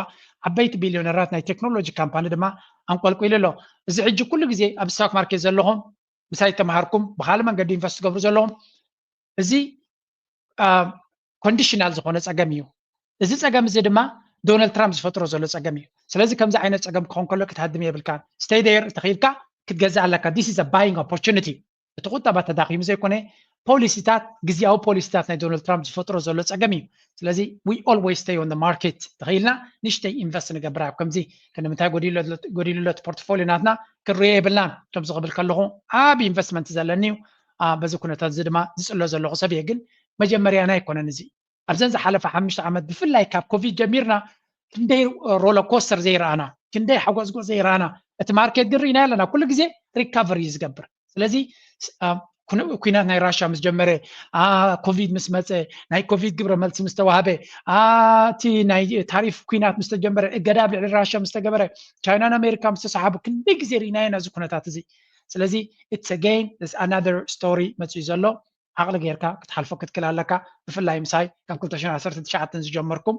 ዓበይቲ ቢልዮነራት ናይ ቴክኖሎጂ ካምፓኒ ድማ ኣንቆልቂሉ ኣሎ። እዚ ሕጂ ኩሉ ግዜ ኣብ ስታክ ማርኬት ዘለኹም ምሳይ ተምሃርኩም ብካልእ መንገዲ ኢንቨስት ትገብሩ ዘለኹም እዚ ኮንዲሽናል ዝኾነ ፀገም እዩ። እዚ ፀገም እዚ ድማ ዶናልድ ትራምፕ ዝፈጥሮ ዘሎ ፀገም እዩ። ስለዚ ከምዚ ዓይነት ፀገም ክኾን ከሎ ክትሃድም የብልካን። Stay there፣ እንተኽኢልካ ክትገዝእ ኣለካ። This is a buying opportunity። እቲ ቁጠባ ተዳኺሙ ዘይኮነ ፖሊሲታት፣ ግዝያዊ ፖሊሲታት ናይ ዶናልድ ትራምፕ ዝፈጥሮ ዘሎ ፀገም እዩ። ስለዚ we always stay on the market። ተኽኢልና ንእሽተይ ኢንቨስት ንገብር ኣብ ከምዚ ክንምንታይ ጎዲሉ ኣሎ እቲ ፖርትፎሊዮ ናትና ክንሪኦ የብልናን። ከምዚ ክብል ከለኹ ዓብ ኢንቨስትመንት ዘለኒ እዩ። አ፣ በዚ ኩነታት እዚ ድማ ዝፅሎ ዘለኹ ሰብ እየ። ግን መጀመርያና ኣይኮነን እዚ። ኣብዘን ዝሓለፈ ሓሙሽተ ዓመት ብፍላይ ካብ ኮቪድ ጀሚርና ክንደይ ሮለር ኮስተር ዘይረኣና፣ ክንደይ ሓጎዝጎዝ ዘይረኣና። እቲ ማርኬት ግን ርኢና ኣለና ኩሉ ግዜ ሪካቨሪ እዩ ዝገብር። ስለዚ ስ- አ፣ ኩነ- ኩናት ናይ ራሻ ምስ ጀመረ፣ አ፣ ኮቪድ ምስ መፀ፣ ናይ ኮቪድ ግብረ መልሲ ምስ ተዋህበ፣ አ፣ እቲ ናይ ታሪፍ ኩናት ምስ ተጀመረ፣ እገዳ ኣብ ልዕሊ ራሻ ምስ ተገበረ፣ ቻይናን ኣሜሪካ ምስ ተሰሓቡ ክንደይ ግዜ ርኢናዮ ነዚ ኩነታት እዚ። ስለዚ it's again is another story መፅኡ ዘሎ። ዓቕሊ ጌርካ ክትሓልፎ ክትክል ኣለካ። ብፍላይ ምሳይ ካብ ክልተ ሽሕን ዓሰርተ ትሽዓተን ዝጀመርኩም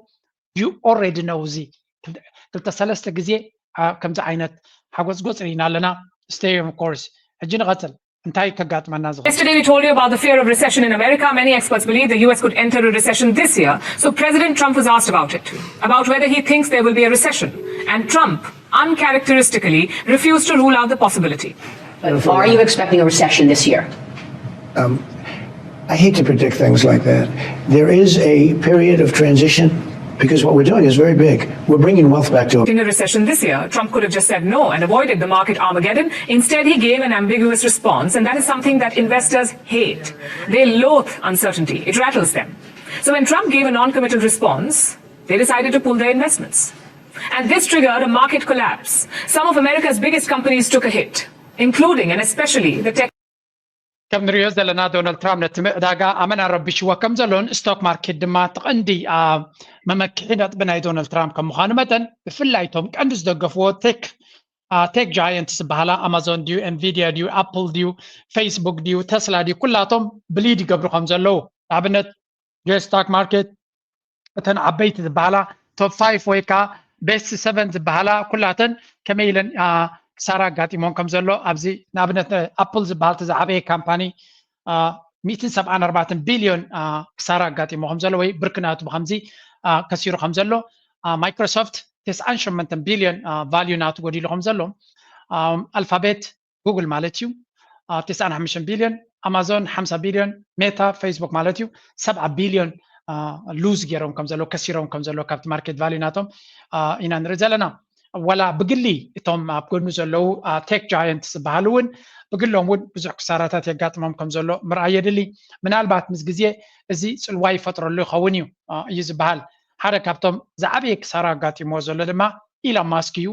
you already know እዚ ክልተ ሰለስተ ግዜ አ፣ ከምዚ ዓይነት ሓጎፅጎፅ ርኢና ኣለና። Stay on course። ሕጂ ንቐፅል። እንታይ ከጋጥመና ዝኽእል? Yesterday, we told you about the fear of recession in America. Many experts believe the U S could enter a recession this year. So President Trump was asked about it, about whether he thinks there will be a recession. And Trump, uncharacteristically, refused to rule out the possibility. Are you expecting a recession this year? I hate to predict things like that. There is a period of transition because what we're doing is very big. We're bringing wealth back to In a recession this year, Trump could have just said no and avoided the market Armageddon. Instead, he gave an ambiguous response, and that is something that investors hate. They loathe uncertainty, it rattles them. So when Trump gave a non committal response, they decided to pull their investments. And this triggered a market collapse. Some of America's biggest companies took a hit, including and especially the tech. ከም ንሪኦ ዘለና ዶናልድ ትራምፕ ነቲ ዕዳጋ ኣመና ረቢሽዎ ከም ዘሎን ስቶክ ማርኬት ድማ እቲ ቀንዲ አ፣ መመክሒ ነጥቢ ናይ ዶናልድ ትራምፕ ከም ምዃኑ መጠን ብፍላይ እቶም ቀንዲ ዝደገፍዎ ቴክ ቴክ ጃየንት ዝበሃላ ኣማዞን ድዩ፣ ኤንቪድያ ድዩ፣ ኣፕል ድዩ፣ ፌስቡክ ድዩ፣ ተስላ ድዩ፣ ኩላቶም ብሊድ ይገብሩ ከም ዘለዉ። ንኣብነት ዩ ኤስ ስቶክ ማርኬት እተን ዓበይቲ ዝበሃላ ቶፕ ፋይፍ ወይ ከዓ ቤስት ሰቨን ዝበሃላ ኩላተን ከመይ ኢለን አ፣ ክሳራ ኣጋጢሞም ከም ዘሎ ኣብዚ ንኣብነት ኣፕል ዝበሃል እቲ ዝዓበየ ካምፓኒ ሚእትን ሰብዓን ኣርባዕተን ቢልዮን ክሳራ ኣጋጢሞ ከም ዘሎ ወይ ብርኪ ናቱ ብከምዚ ከሲሩ ከም ዘሎ፣ ማይክሮሶፍት ተስዓን ሸሞንተን ቢልዮን ቫልዩ ናቱ ጎዲሉ ከም ዘሎ፣ ኣልፋቤት ጉግል ማለት እዩ ተስዓን ሓሙሽተን ቢልዮን፣ ኣማዞን ሓምሳ ቢልዮን፣ ሜታ ፌስቡክ ማለት እዩ ሰብዓ ቢልዮን ሉዝ ገይሮም ከም ዘለዉ ከሲሮም ከም ዘለዉ ካብቲ ማርኬት ቫልዩ ናቶም ኢና ንርኢ ዘለና። ወላ ብግሊ እቶም ኣብ ጎኑ ዘለዉ ቴክ ጃየንት ዝበሃሉ እውን ብግሎም እውን ብዙሕ ክሳራታት የጋጥሞም ከም ዘሎ ምርኣይ የድሊ። ምናልባት ምስ ግዜ እዚ ፅልዋ ይፈጥረሉ ይኸውን እዩ እዩ ዝበሃል። ሓደ ካብቶም ዝዓበየ ክሳራ ኣጋጢምዎ ዘሎ ድማ ኢሎን ማስክ እዩ።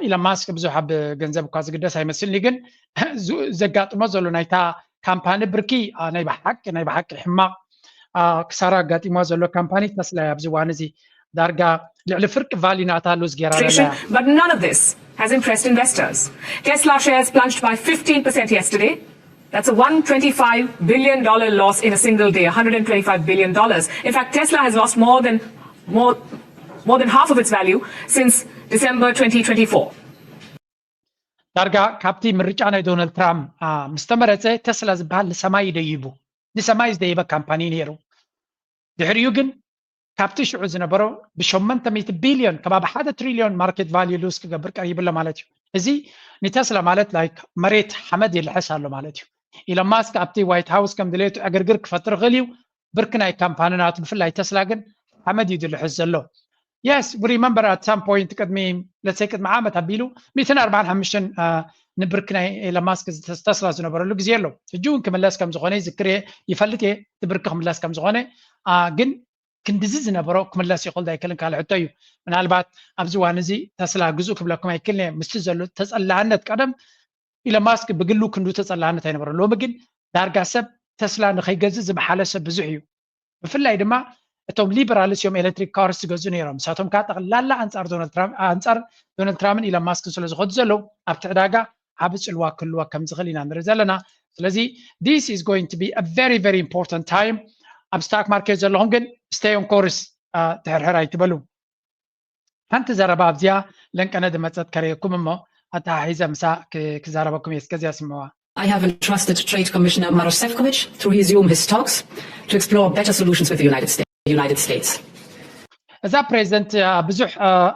ኢሎን ማስክ ብዙሕ ኣብ ገንዘብ እኳ ዝግደስ ኣይመስልኒ፣ ግን ዘጋጥሞ ዘሎ ናይታ ካምፓኒ ብርኪ ናይ ብሓቂ ናይ ብሓቂ ሕማቕ ክሳራ ኣጋጢምዋ ዘሎ ካምፓኒ ተስላ እያ። ኣብዚ እዋን እዚ ዳርጋ ልዕሊ ፍርቂ ቫልዩ ናታ ሉዝ ገይራ ዘላ እያ። But none of this has impressed investors. Tesla shares plunged by fifteen percent yesterday. That's a one twenty-five billion dollar loss in a single day, one hundred twenty-five billion dollars. In fact, Tesla has lost more than more more than half of its value since December twenty twenty-four. ዳርጋ ካብቲ ምርጫ ናይ ዶናልድ ትራምፕ ምስ ተመረፀ ተስላ ዝበሃል ንሰማይ ይደይቡ ንሰማይ ዝደይበ ካምፓኒ ነይሩ። ድሕሪኡ ግን ካብቲ ሽዑ ዝነበሮ ብ800 ቢልዮን ከባቢ ሓደ ትሪልዮን ማርኬት ቫልዩ ሉዝ ክገብር ቀሪቡ ኣሎ ማለት እዩ። እዚ ንተስላ ማለት ላይክ መሬት ሓመድ ይልሕስ ኣሎ ማለት እዩ። ኢሎን ማስክ ኣብቲ ዋይት ሃውስ ከም ድሌቱ ዕግርግር ክፈጥር ይኽእል እዩ። ብርኪ ናይ ካምፓኒ ናቱ ብፍላይ ተስላ ግን ሓመድ እዩ ዝልሕስ ዘሎ። Yes, we remember at some point ቅድሚ ለትሰይ ቅድሚ ዓመት ኣቢሉ ሚእትን ኣርባዓን ሓሙሽተን ንብርኪ ናይ ኢሎን ማስክ ተስላ ዝነበረሉ ግዜ ኣሎ። ሕጂ እውን ክምለስ ከም ዝኾነ ይዝክር እየ፣ ይፈልጥ እየ እቲ ብርኪ ክምለስ ከም ዝኾነ። ግን ክንድዚ ዝነበሮ ክምለስ ይኽእል ዶ ኣይክእልን ካልእ ሕቶ እዩ። ምናልባት ኣብዚ እዋን እዚ ተስላ ግዙእ ክብለኩም ኣይክእልን እየ። ምስቲ ዘሎ ተፀላእነት ቀደም ኢሎን ማስክ ብግሉ ክንዱ ተፀላእነት ኣይነበሮ። ሎሚ ግን ዳርጋ ሰብ ተስላ ንኸይገዝእ ዝመሓለ ሰብ ብዙሕ እዩ። ብፍላይ ድማ እቶም ሊበራልስ እዮም ኤሌክትሪክ ካርስ ዝገዝኡ ነይሮም። ንሳቶም ከዓ ጠቕላላ ኣንፃር ዶናልድ ትራምፕ ኣንፃር ዶናልድ ትራምፕን ኢሎን ማስክን ስለ ዝኸዱ ዘለዉ ኣብቲ ዕዳጋ ዓቢ ፅልዋ ክህልዋ ከም ዝኽእል ኢና ንርኢ ዘለና። ስለዚ this is going to be a very very important time። ኣብ ስታክ ማርኬት ዘለኹም ግን stay on course፣ ድሕርሕር ኣይትበሉ። ሓንቲ ዘረባ ኣብዚኣ ለንቀነ ዝመፀት ከርእየኩም እሞ ኣተሓሒዘ ምሳ ክዛረበኩም እየ። እስከዚኣ ስምዕዋ። I have entrusted Trade Commissioner Maroš Šefčovič through his Zoom his talks to explore better solutions with the United States. United States. እዛ ፕሬዚደንት ብዙሕ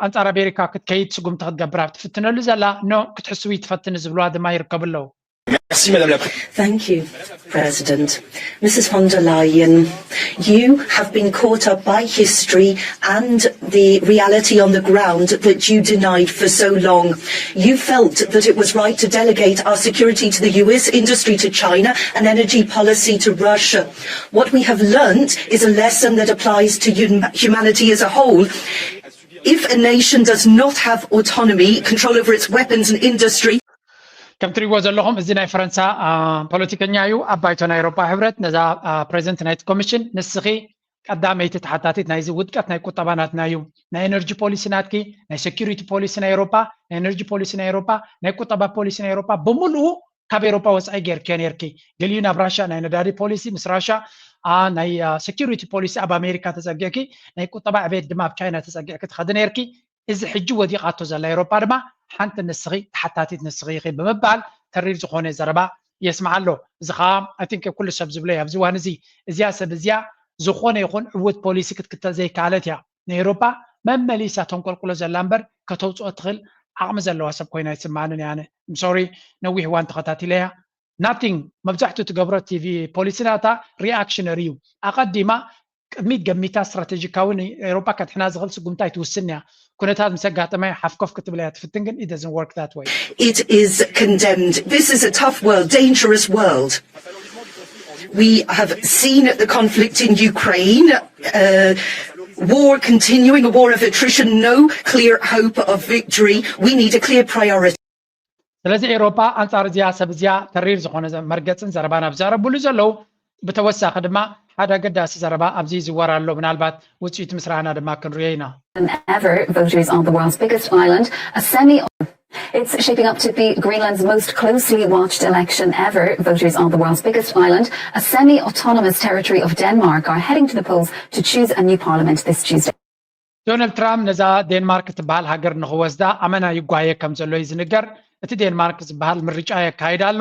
ኣንጻር ኣሜሪካ ክትከይድ ስጉምቲ ክትገብር ኣብ ትፍትነሉ ዘላ ኖ ክትሕስዊ ትፈትን ዝብልዋ ድማ ይርከቡ ኣለዉ። Merci, Madame la Présidente. Thank you, President. Missus von der Leyen, you have been caught up by history and the reality on the ground that you denied for so long. You felt that it was right to delegate our security to the U S, industry to China, and energy policy to Russia. What we have learnt is a lesson that applies to humanity as a whole. If a nation does not have autonomy, control over its weapons and industry, ከም ትሪእዎ ዘለኹም እዚ ናይ ፈረንሳ ፖለቲከኛ እዩ ኣብ ባይቶ ናይ ኤሮፓ ሕብረት ነዛ ፕሬዚደንት ናይቲ ኮሚሽን ንስኺ ቀዳመይቲ ተሓታቲት ናይዚ ውድቀት ናይ ቁጠባ ናትና እዩ። ናይ ኤነርጂ ፖሊሲ ናትኪ፣ ናይ ሴኪሪቲ ፖሊሲ ናይ ኤሮፓ፣ ናይ ኤነርጂ ፖሊሲ ናይ ኤሮፓ፣ ናይ ቁጠባ ፖሊሲ ናይ ኤሮፓ ብምሉኡ ካብ ኤሮፓ ወፃኢ ጌርክዮ ኔርኪ። ገሊኡ ናብ ራሻ ናይ ነዳዲ ፖሊሲ ምስ ራሻ፣ ናይ ሴኪሪቲ ፖሊሲ ኣብ ኣሜሪካ ተፀጊዕኪ፣ ናይ ቁጠባ ዕቤት ድማ ኣብ ቻይና ተፀጊዕኪ ትኸዲ ኔርኪ። እዚ ሕጂ ወዲቓቶ ዘላ ኤሮፓ ድማ ሓንቲ ንስኺ ተሓታቲት ንስኺ ኢኺ ብምባል ተሪር ዝኾነ ዘረባ የስምዓ ኣሎ። እዚ ከዓ I think ኩሉ ሰብ ዝብሎ እዩ ኣብዚ እዋን እዚ። እዚኣ ሰብ እዚኣ ዝኾነ ይኹን ዕዉት ፖሊሲ ክትክተል ዘይከኣለት እያ። ንኤሮፓ መመሊሳ ተንቆልቁሎ ዘላ እምበር ከተውፅኦ ትኽእል ዓቕሚ ዘለዋ ሰብ ኮይና ኣይስምዓንን እያ። ኣነ ሶሪ ነዊሕ እዋን ተኸታቲለያ። Nothing መብዛሕትኡ ትገብሮ ቲቪ ፖሊሲ ናታ ሪኣክሽነሪ እዩ። ኣቐዲማ ቅድሚት ገሚታ ስትራቴጂካዊ ንኤውሮጳ ከድሕና ዝኽእል ስጉምቲ ኣይትውስን እያ። ኩነታት ምስ ኣጋጠመ ሓፍኮፍ ክትብል እያ ትፍትን፣ ግን it doesn't work that way። It is condemned. This is a tough world, dangerous world. We have seen the conflict in Ukraine, uh, war continuing, a war of attrition, no clear hope of victory. We need a clear priority. ስለዚ ኤውሮጳ ኣንጻር እዚኣ ሰብ እዚኣ ተሪር ዝኾነ መርገጽን ዘረባን ኣብ ዝዛረብሉ ዘለዉ፣ ብተወሳኺ ድማ ሓደ ኣገዳሲ ዘረባ ኣብዚ ይዝወር ኣሎ። ምናልባት ውጽኢቱ ምስ ረኣና ድማ ክንርእዮ ኢና። Ever, voters on the world's biggest island, a semi It's shaping up to be Greenland's most closely watched election ever. Voters on the world's biggest island, a semi autonomous territory of Denmark, are heading to the polls to choose a new parliament this Tuesday. ዶናልድ ትራምፕ ነዛ ዴንማርክ ትበሃል ሃገር ንኽወስዳ ኣመና ይጓየ ከም ዘሎ እዩ ዝንገር። እቲ ዴንማርክ ዝበሃል ምርጫ የካይድ ኣሎ።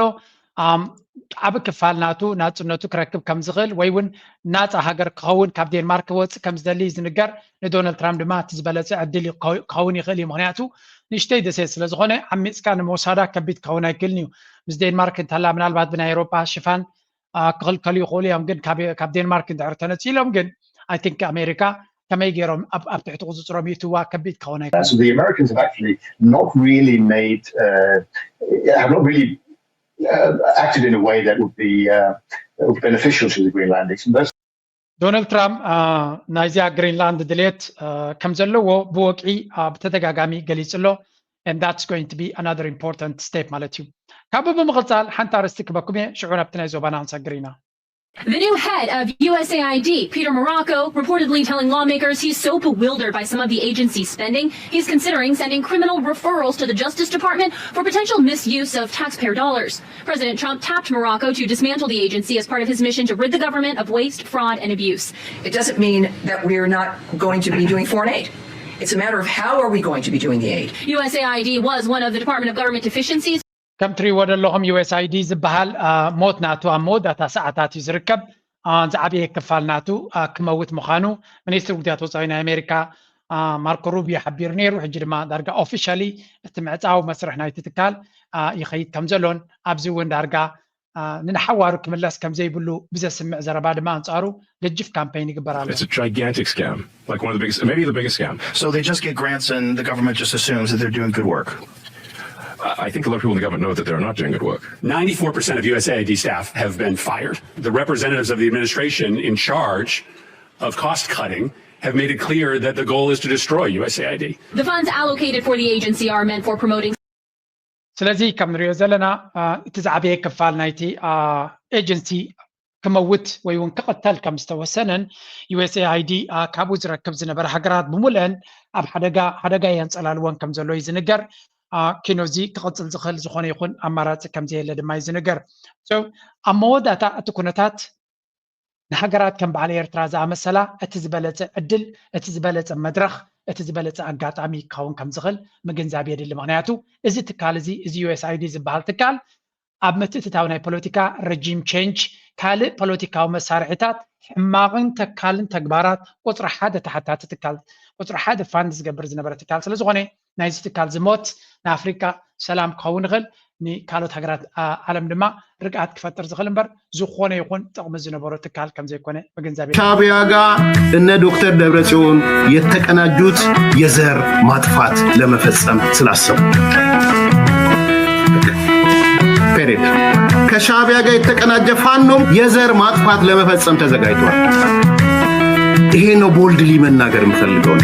ዓቢ ክፋል ናቱ ናጽነቱ ክረክብ ከም ዝኽእል ወይ እውን ናጻ ሃገር ክኸውን ካብ ዴንማርክ ክወጽእ ከም ዝደሊ እዩ ዝንገር። ንዶናልድ ትራምፕ ድማ እቲ ዝበለጸ ዕድል ክኸውን ይኽእል እዩ። ምኽንያቱ ንእሽተይ ደሴት ስለ ዝኾነ ዓሚጽካ ንምውሳዳ ከቢድ ክኸውን ኣይክእልን እዩ። ምስ ዴንማርክ እንተላ ምናልባት ብናይ ኤውሮጳ ሽፋን ክኽልከሉ ይኽእሉ እዮም። ግን ካብ ዴንማርክ እንድሕር ተነጺሎም ግን I think ኣሜሪካ ከመይ ገይሮም ኣብ ኣብ ትሕቲ ቁፅፅሮም ይእትዋ ከቢድ ክኸውን ኣይኮነን። So the Americans have actually not really made, uh, have not really uh, acted in a way that would be uh, that would be beneficial to the Greenlandics. And those ዶናልድ ትራምፕ ናይዚኣ ግሪንላንድ ድሌት ከም ዘለዎ ብወግዒ ብተደጋጋሚ ገሊጹ ኣሎ። And that's going to be another important step ማለት እዩ። ካብኡ ብምቕጻል ሓንቲ ኣርእስቲ ክበኩም እየ፣ ሽዑ ናብቲ ናይ ዞባና ክንሰግር ኢና። The new head of U S A I D, Peter Morocco, reportedly telling lawmakers he's so bewildered by some of the agency's spending, he's considering sending criminal referrals to the Justice Department for potential misuse of taxpayer dollars. President Trump tapped Morocco to dismantle the agency as part of his mission to rid the government of waste, fraud, and abuse. It doesn't mean that we're not going to be doing foreign aid. It's a matter of how are we going to be doing the aid. U S A I D was one of the Department of Government deficiencies. ከም ትሪእዎ ዘለኹም ዩ ኤስ ኣይ ዲ ዝበሃል ሞት ናቱ ኣብ መወዳእታ ሰዓታት እዩ ዝርከብ። ዝዓበየ ክፋል ናቱ ክመውት ምዃኑ ሚኒስትሪ ጉዳያት ወፃኢ ናይ ኣሜሪካ ማርኮ ሩቢዮ ሓቢሩ ነይሩ። ሕጂ ድማ ዳርጋ ኦፊሻሊ እቲ ምዕፃው መስርሕ ናይቲ ትካል ይኸይድ ከም ዘሎን ኣብዚ እውን ዳርጋ ንሓዋሩ ክምለስ ከም ዘይብሉ ብዘስምዕ ዘረባ ድማ ኣንፃሩ ገጅፍ ካምፔይን ይግበር ኣሎ። It's a gigantic scam, like one of the biggest, maybe the biggest scam. So they just get grants and the government just assumes that they're doing good work. I I think a lot of people in the government know that they're not doing good work. Ninety-four percent of U S A I D staff have been fired. The representatives of the administration in charge of cost cutting have made it clear that the goal is to destroy U S A I D. The funds allocated for the agency are meant for promoting ስለዚ ከም ንሪኦ ዘለና እቲ ዝዓበየ ክፋል ናይቲ ኤጀንሲ ክመውት ወይ እውን ክቕተል ከም ዝተወሰነን ዩ ኤስ ኤ ኣይ ዲ ካብኡ ዝረክብ ዝነበረ ሃገራት ብምልአን ኣብ ሓደጋ ሓደጋ የንፀላልወን ከም ዘሎ እዩ ዝንገር። ኪኖ እዚ ክቕፅል ዝኽእል ዝኾነ ይኹን ኣማራፂ ከም ዘየለ ድማ እዩ ዝንገር። ኣብ መወዳእታ እቲ ኩነታት ንሃገራት ከም በዓል ኤርትራ ዝኣመሰላ እቲ ዝበለጸ ዕድል፣ እቲ ዝበለጸ መድረኽ፣ እቲ ዝበለጸ ኣጋጣሚ ክኸውን ከም ዝኽእል ምግንዛብ የድሊ። ምኽንያቱ እዚ ትካል እዚ፣ እዚ ዩ ኤስ ኣይ ዲ ዝበሃል ትካል ኣብ ምትእትታው ናይ ፖለቲካ ረጂም ቼንጅ ካልእ ፖለቲካዊ መሳርሒታት ሕማቕን ተካልን ተግባራት ቁፅሪ ሓደ ተሓታቲ ትካል ቁፅሪ ሓደ ፋንድ ዝገብር ዝነበረ ትካል ስለዝኾነ ናይዚ ትካል ዝሞት ንኣፍሪቃ ሰላም ክኸውን ይኽእል፣ ንካልኦት ሃገራት ዓለም ድማ ርግኣት ክፈጥር ዝኽእል እምበር ዝኾነ ይኹን ጥቕሚ ዝነበሮ ትካል ከምዘይኮነ ምግንዛብ የድሊ። ሻዕቢያ ጋር እነ ዶክተር ደብረጽዮን የተቀናጁት የዘር ማጥፋት ለመፈጸም ስላሰቡ። ፔሬድ። ከሻዕቢያ ጋር የተቀናጀ ፋኖም የዘር ማጥፋት ለመፈጸም ተዘጋጅቷል። ይሄ ነው ቦልድሊ መናገር የምፈልገው።